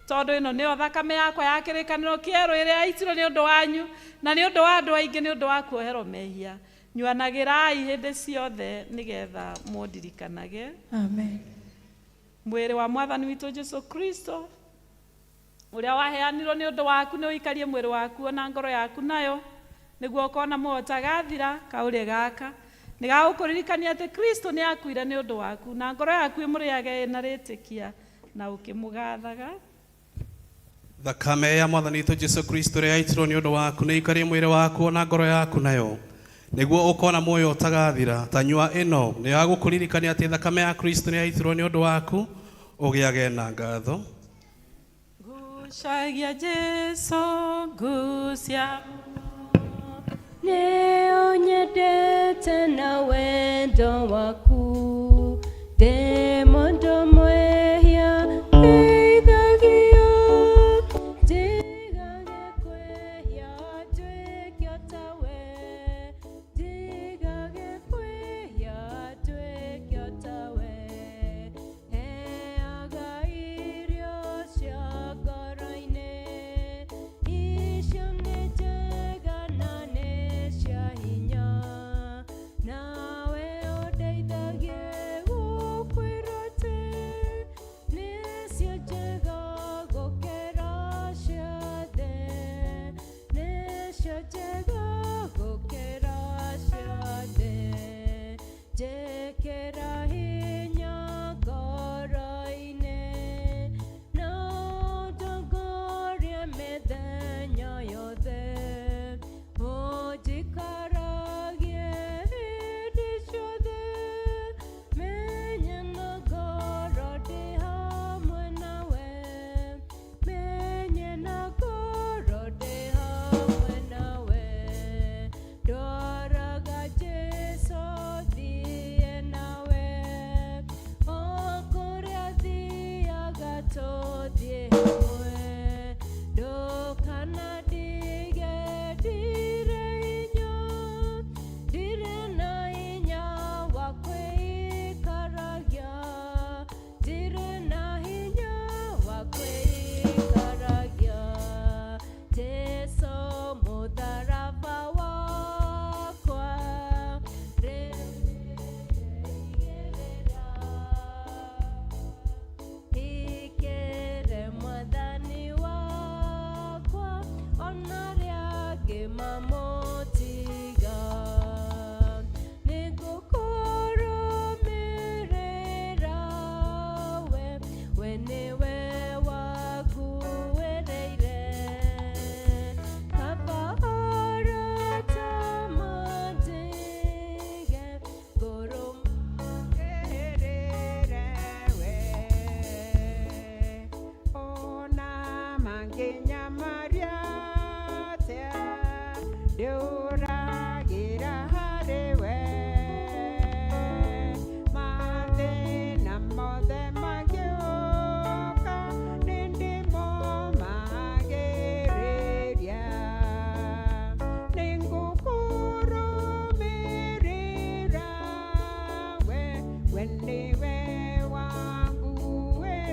tondũ ĩno nĩyo thakame yakwa ya kĩrĩkanĩro kĩerũ ĩrĩa yaitirwo nĩ ũndũ wanyu na nĩ ũndũ wa andũ aingĩ nĩ ũndũ wa kuoherwo mehia. Nyuanagĩrai hĩndĩ ciothe nĩgetha mũndirikanage. Amen. Mwĩrĩ wa Mwathani witũ Jesu Kristo ũrĩa waheanirwo nĩ ũndũ waku nĩ ũikarie mwĩrĩ waku ona ngoro yaku nayo, nĩguo ũkona muoyo ũtagathira. Kaũrĩe gaka nĩ gagũkũririkania atĩ Kristo nĩ akuire nĩ ũndũ waku, na ngoro yaku ĩmũrĩage ĩna rĩtĩkia na ũkĩmũgathaga. Thakame ya Mwathani witũ Jesu Kristo ĩrĩa yaitirwo nĩ ũndũ waku nĩ ĩikarie mwĩrĩ waku ona ngoro yaku nayo, nĩguo ũkona muoyo ũtagathira. Ta nyua ĩno nĩ ya gũkũririkania atĩ thakame ya Kristo nĩ yaitirwo nĩ ũndũ waku, ũgĩage na ngatho. Gucagia Jesu, gucia Nĩ ũnyendete na wendo waku, ndĩ mũndũ mwĩhia ndeithagia, ndigage kwĩhia nduĩke o tawe, ndigage kwĩhia nduĩke o tawe, heaga irio cia ngoro-inĩ, icio nĩ njega na nĩ cia hinya, nawe ũndeithagie.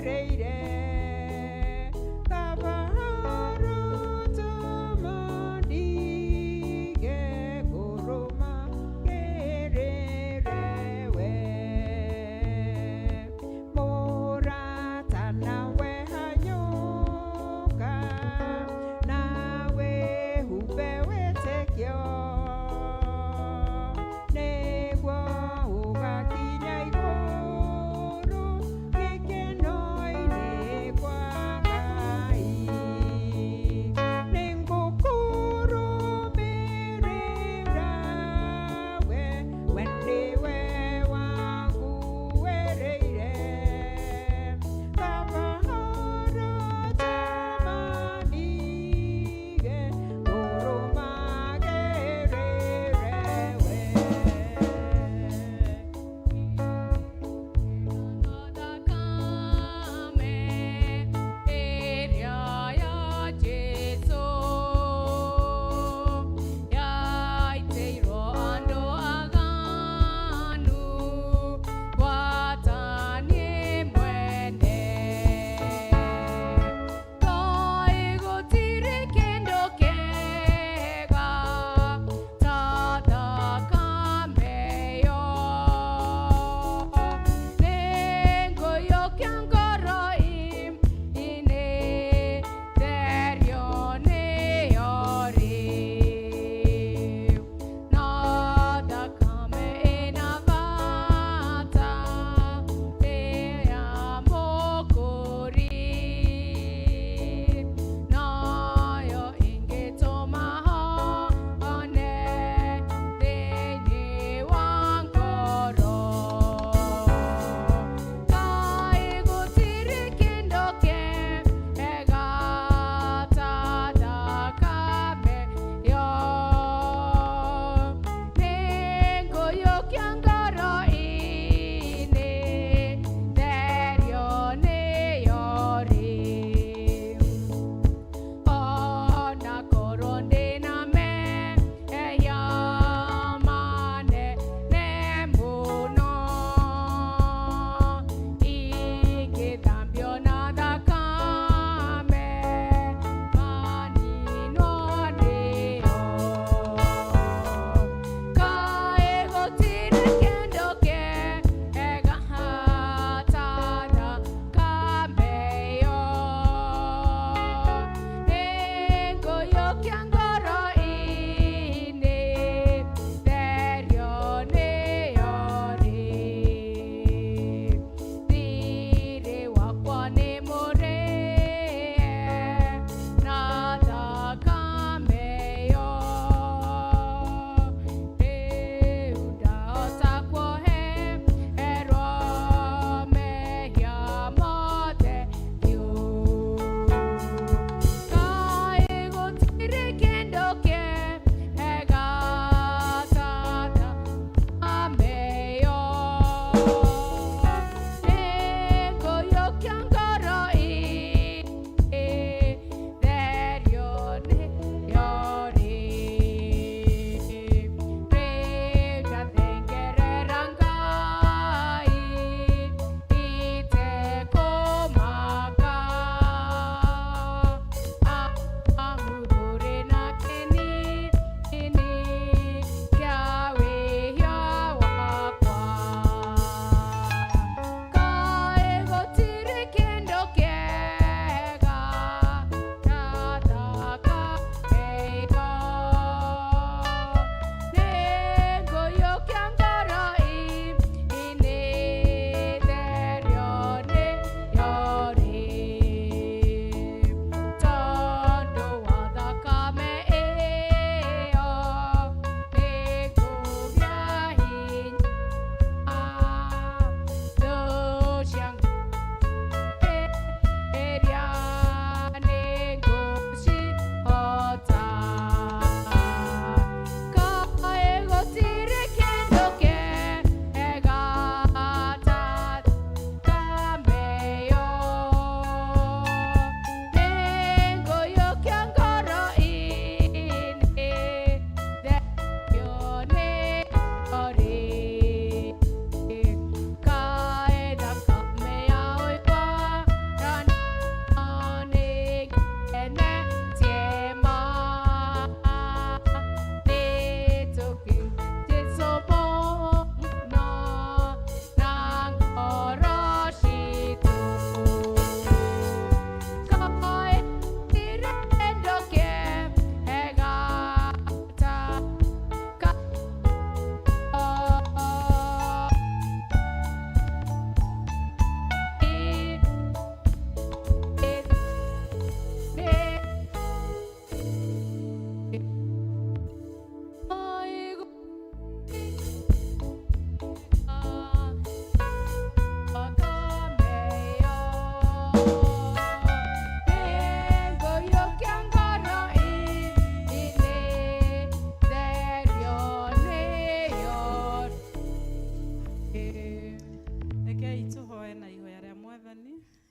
Ndũmagĩrĩire kaba rũtũma ndige kũrũmagĩrĩre we. Mũrata nawe hanyũka, nawe humbe wĩtĩkio, nĩguo ũgakinya igũrũ gĩkeno-inĩ.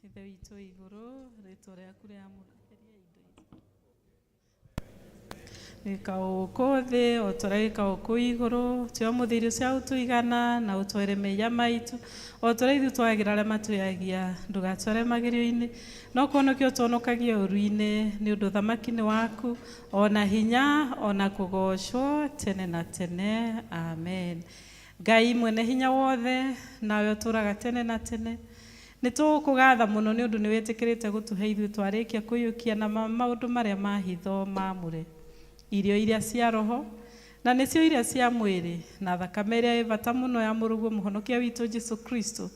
Ithe witũ wĩ igũrũ, rĩtwa rĩaku rĩamũrwo. Gĩka gũkũ thĩ o ta ũrĩa gĩkagwo kũu igũrũ. Tũhe ũmũthĩ irio cia gũtũigana, na ũtwere mehia maitũ o ta ũrĩa ithuĩ twagĩra arĩa matwĩhagia. Ndũgatware magerio-inĩ, no kũhonokia ũtũhonokagie ũũru-inĩ, nĩ ũndũ ũthamaki nĩ waku, o na hinya, o na kũgoocwo tene na tene. Amen. Ngai mwene hinya wothe, nawe ũtũũraga tene na tene, nĩ tũgũkũgatha mũno nĩ ũndũ nĩ wĩtĩkĩrĩte gũtũhe ithuĩ twarĩkia kũiyũkia na maũndũ marĩa ma hitho maamũre, irio iria cia roho, na nĩcio iria cia mwĩrĩ, na thakame ĩrĩa ĩ bata mũno ya Mũrũguo Mũhonokia witũ Jesu Kristo.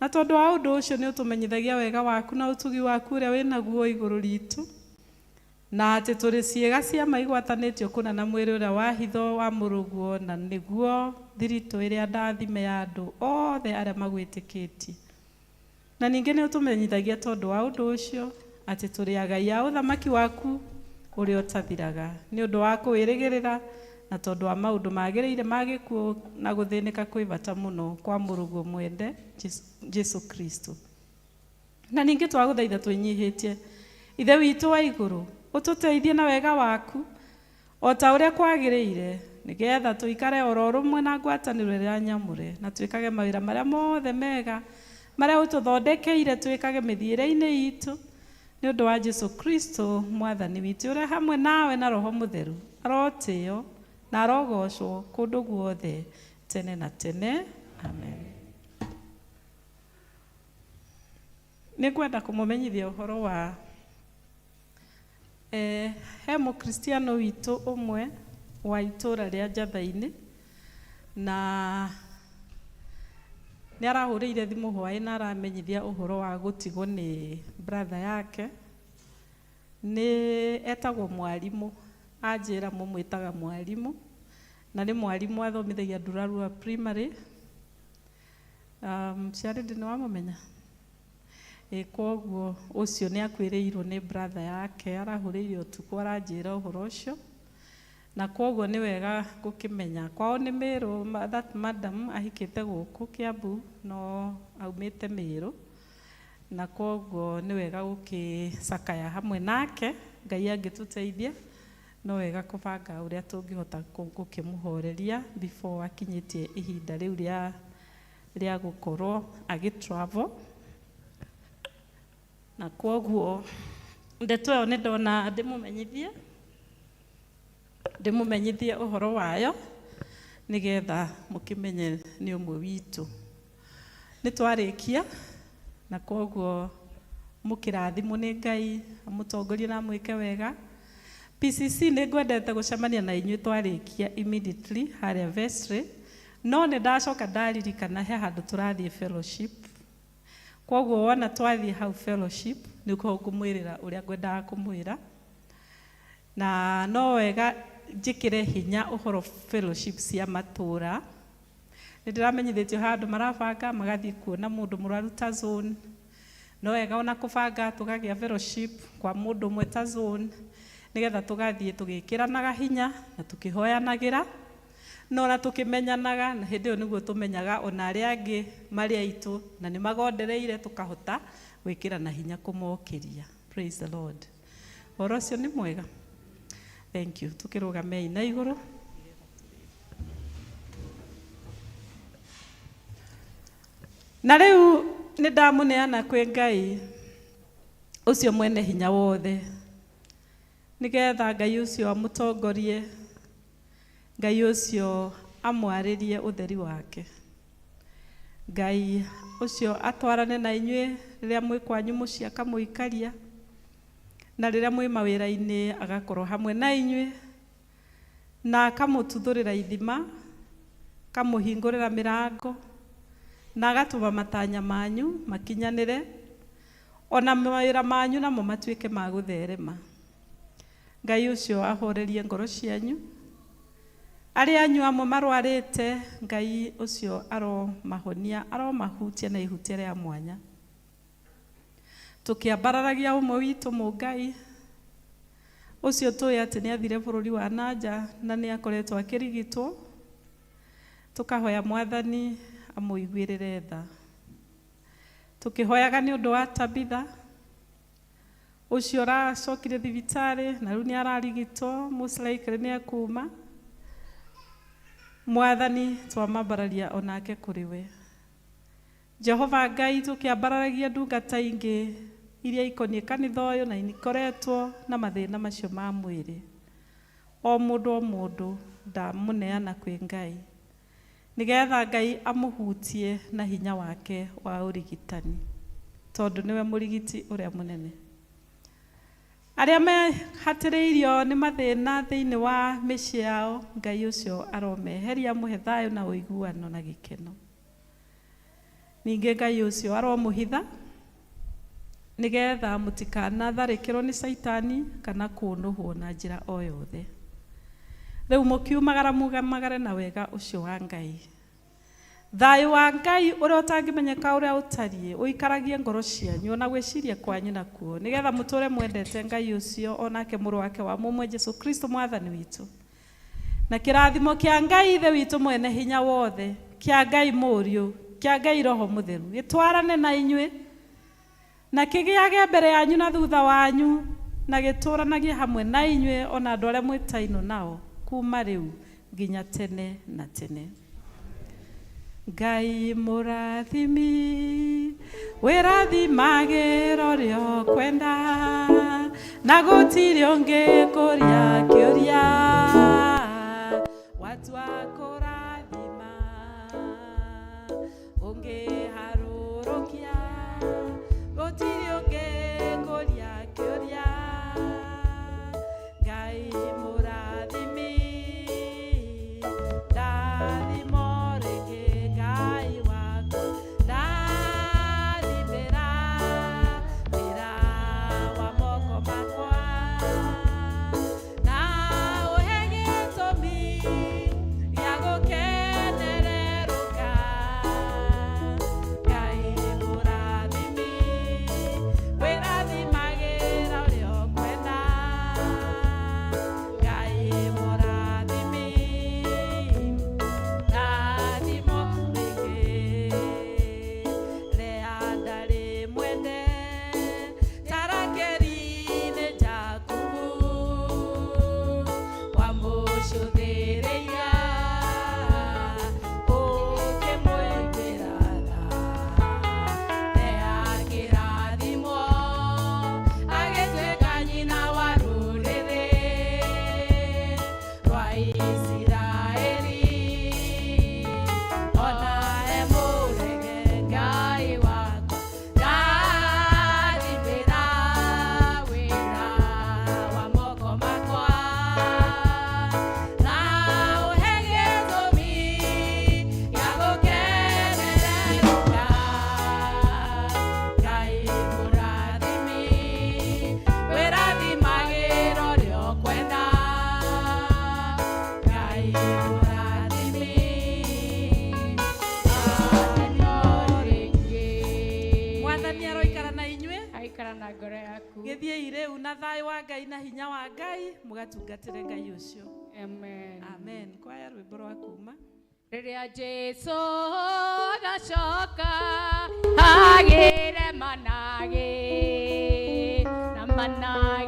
Na tondũ wa ũndũ ũcio nĩ ũtũmenyithagia wega waku na ũtugi waku ũrĩa wĩ naguo igũrũ ritũ, na atĩ tũrĩ ciĩga cia ma igwatanĩtio kũna na mwĩrĩ ũrĩa wa hitho wa Mũrũguo, na nĩguo thiritũ ĩrĩa ndathime ya andũ othe arĩa magwĩtĩkĩtie. Na ningĩ nĩ ũtũmenyithagia tondũ wa ũndũ ũcio atĩ tũrĩ agai a ũthamaki waku ũrĩa ũtathiraga, nĩ ũndũ wa kũwĩrĩgĩrĩra, na tondũ wa maũndũ magĩrĩire ma gĩkuũ na gũthĩnĩka kwĩ bata mũno kwa Mũrũguo mwende Jesu Kristo. Na ningĩ twagũthaitha twĩnyihĩtie, Ithe witũ wa igũrũ, ũtũteithie na wega waku o ta ũrĩa kwagĩrĩire, nĩgetha tũikare oro rũmwe na ngwatanĩro ĩrĩa nyamũre, na twĩkage mawĩra marĩa mothe mega marĩa ũtũthondekeire twĩkage mĩthiĩre-inĩ itũ, nĩ ũndũ wa Jesu Kristo Mwathani witũ, ũrĩa hamwe nawe na Roho Mũtheru arotĩo na arogocwo kũndũ guothe tene na tene. Amen. Nĩ ngwenda kũmũmenyithia ũhoro wa he mũkristiano witũ ũmwe wa itũũra rĩa Njatha-inĩ, na nĩ arahũrĩire thimũ hwaĩ na aramenyithia ũhoro wa gũtigwo nĩ brother yake. Nĩ etagwo mwarimũ, anjĩra mũmwĩtaga mwarimũ, na nĩ mwarimũ athomithagia Ndurarua Primary. Charity nĩ wamũmenya? Ĩ koguo ũcio nĩ akuĩrĩirwo nĩ brother yake, arahũrĩire ũtukũ aranjĩra ũhoro ũcio, na koguo nĩ wega gũkĩmenya. Kwao nĩ Mĩrũ, that madam ahikĩte gũkũ Kiambu, no aumĩte Mĩrũ, na koguo nĩ wega gũkĩcakaya hamwe nake. Ngai angĩtũteithia, no wega kũbanga ũrĩa tũngĩhota gũkĩmũhoreria before akinyĩtie ihinda rĩu rĩa gũkorwo agĩ travel. Na koguo ndeto ĩyo nĩ ndona ndĩmũmenyithie ũhoro wayo, nĩgetha mũkĩmenye nĩ ũmwe witũ. Nĩ twarĩkia, na koguo mũkĩrathimwo nĩ Ngai, amũtongorie na amwĩke wega. PCC nĩ ngwendete gũcemania na inyuĩ twarĩkia immediately harĩa vestry, no nĩ ndacoka ndaririkana he handũ tũrathiĩ fellowship. Koguo wona twathiĩ hau fellowship, nĩkuo ngũmwĩrĩra ũrĩa ngwendaga kũmwĩra. Na no wega njĩkĩre hinya ũhoro fellowship cia matũũra. Nĩ ndĩramenyithĩtio handũ marabanga magathiĩ kuona mũndũ mũrwaru ta zone. No wega ona kũbanga tũkagĩa fellowship kwa mũndũ ũmwe ta zone, nĩgetha tũgathiĩ tũgĩkĩranaga hinya na tũkĩhoyanagĩra, na ona tũkĩmenyanaga, na hĩndĩ ĩyo nĩguo tũmenyaga ona arĩa angĩ marĩ aitũ na nĩ magondereire, tũkahota gwĩkĩrana hinya kũmokĩria. Praise the Lord. Ũhoro ũcio nĩ mwega. Thank you. Tũkĩrũgamei na igũrũ. Na rĩu nĩ ndamũneana kwĩ Ngai ũcio mwene hinya wothe, nĩgetha Ngai ũcio amũtongorie, Ngai ũcio amwarĩrie ũtheri wake, Ngai ũcio atwarane na inyuĩ rĩrĩa mwĩ kwanyu mũciĩ akamũikaria, na rĩrĩa mwĩ mawĩra-inĩ agakorwo hamwe na inyuĩ, na akamũtuthũrĩra ithima, akamũhingũrĩra mĩrango, na agatũma matanya manyu makinyanĩre, ona mawĩra manyu namo matuĩke ma gũtherema. Ngai ũcio ahorerie ngoro cianyu. Arĩa anyu amwe marwarĩte, Ngai ũcio aromahonia, aromahutia na ihutia rĩa mwanya. Tũkĩambararagia ũmwe witũ Mũngai ũcio tũĩ atĩ nĩ athire bũrũri wa nanja na nĩ akoretwo akĩrigitwo, tũkahoya Mwathani amũiguĩrĩre tha. Tukihoyaga ni undu wa Tabitha ucio uracokire thibitari na riu ni ararigitwo, most likely ni ekuma. Mwathani, twamambararia onake kuri we. Jehova Ngai, tukiambararagia ndungata ingi iria ikoniĩ kanitha ũyũ na ikoretwo na mathĩna macio ma mwĩrĩ, o mũndũ o mũndũ ndamũneana kwĩ Ngai, nĩgetha Ngai amũhutie na hinya wake wa ũrigitani, tondũ nĩwe mũrigiti ũrĩa mũnene. Arĩa mehatĩrĩirio nĩ mathĩna thĩinĩ wa mĩciĩ yao, Ngai ũcio aromeheria, amũhe thayũ na ũiguano na gĩkeno. Ningĩ Ngai ũcio aromũhitha, nĩgetha mũtikanatharĩkĩrwo nĩ caitani kana kũnũhwo na njĩra o yothe. Rĩu mũkiumagara, mumagare na wega ũcio wa Ngai. Thayũ wa Ngai ũrĩa ũtangĩmenyeka ũrĩa ũtariĩ ũikaragie ngoro cianyu ona gwĩciria kwanyu nakuo, nĩgetha mũtũre mwendete Ngai ũcio onake mũrũ wake wa mũmwe Jesu Kristo mwathani witũ. Na kĩrathimo kĩa Ngai Ithe witũ mwene hinya wothe, kĩa Ngai Mũriũ, kĩa Ngai Roho Mũtheru gĩtwarane na inyuĩ na kĩgĩage mbere yanyu na thutha wanyu, na gĩtũranagie hamwe na inyuĩ ona andũ arĩa mwĩtainwo nao, kuma rĩu nginya tene na tene. Ngai mũrathimi, wĩrathimagĩra ũrĩa ũkwenda, na gũtirĩ ũngĩ kũria kĩũria. Watua kũrathima, ũngĩharũrũkia, gũtirĩ ũngĩ kũria kĩũria. Ngai mũrathimi, ndathimo rĩngĩ. Ngai wakwa, ndathimĩra wĩra wa moko makwa, na ũhe gĩtũmi gĩa gũkenererũka. Ngai mũrathimi, wĩrathimagĩra ũrĩa ũkwenda. Ngai mũrathimi, ndathimo rĩngĩ. Lea ndarĩ mwende ta Rakeli-inĩ Jakubu wamũcũthĩrĩria, ũkĩmũiguĩra tha. Lea akĩrathimwo, agĩtuĩka nyina wa rũrĩrĩ rwa Isiraeli. Ona e mũrege, Ngai wakwa, ndathimĩra wĩra wa moko makwa, na ũhe gĩtũmi gĩa gũkenererũka. Ngai mũrathimi, wĩrathimagĩra ũrĩa ũkwenda. Ngai mũrathimi, ndathimo rĩngĩ. Mwathani aroikara na inyuĩ. Aikara na ngoro yaku. Gĩthiĩi rĩu na thayũ wa Ngai na hinya wa Ngai, mũgatungatĩre Ngai ũcio. Amen. Amen. Kwaya, rwĩmbo rwa kuma. Rĩrĩa Jesu agacoka agĩre managĩ na managĩ.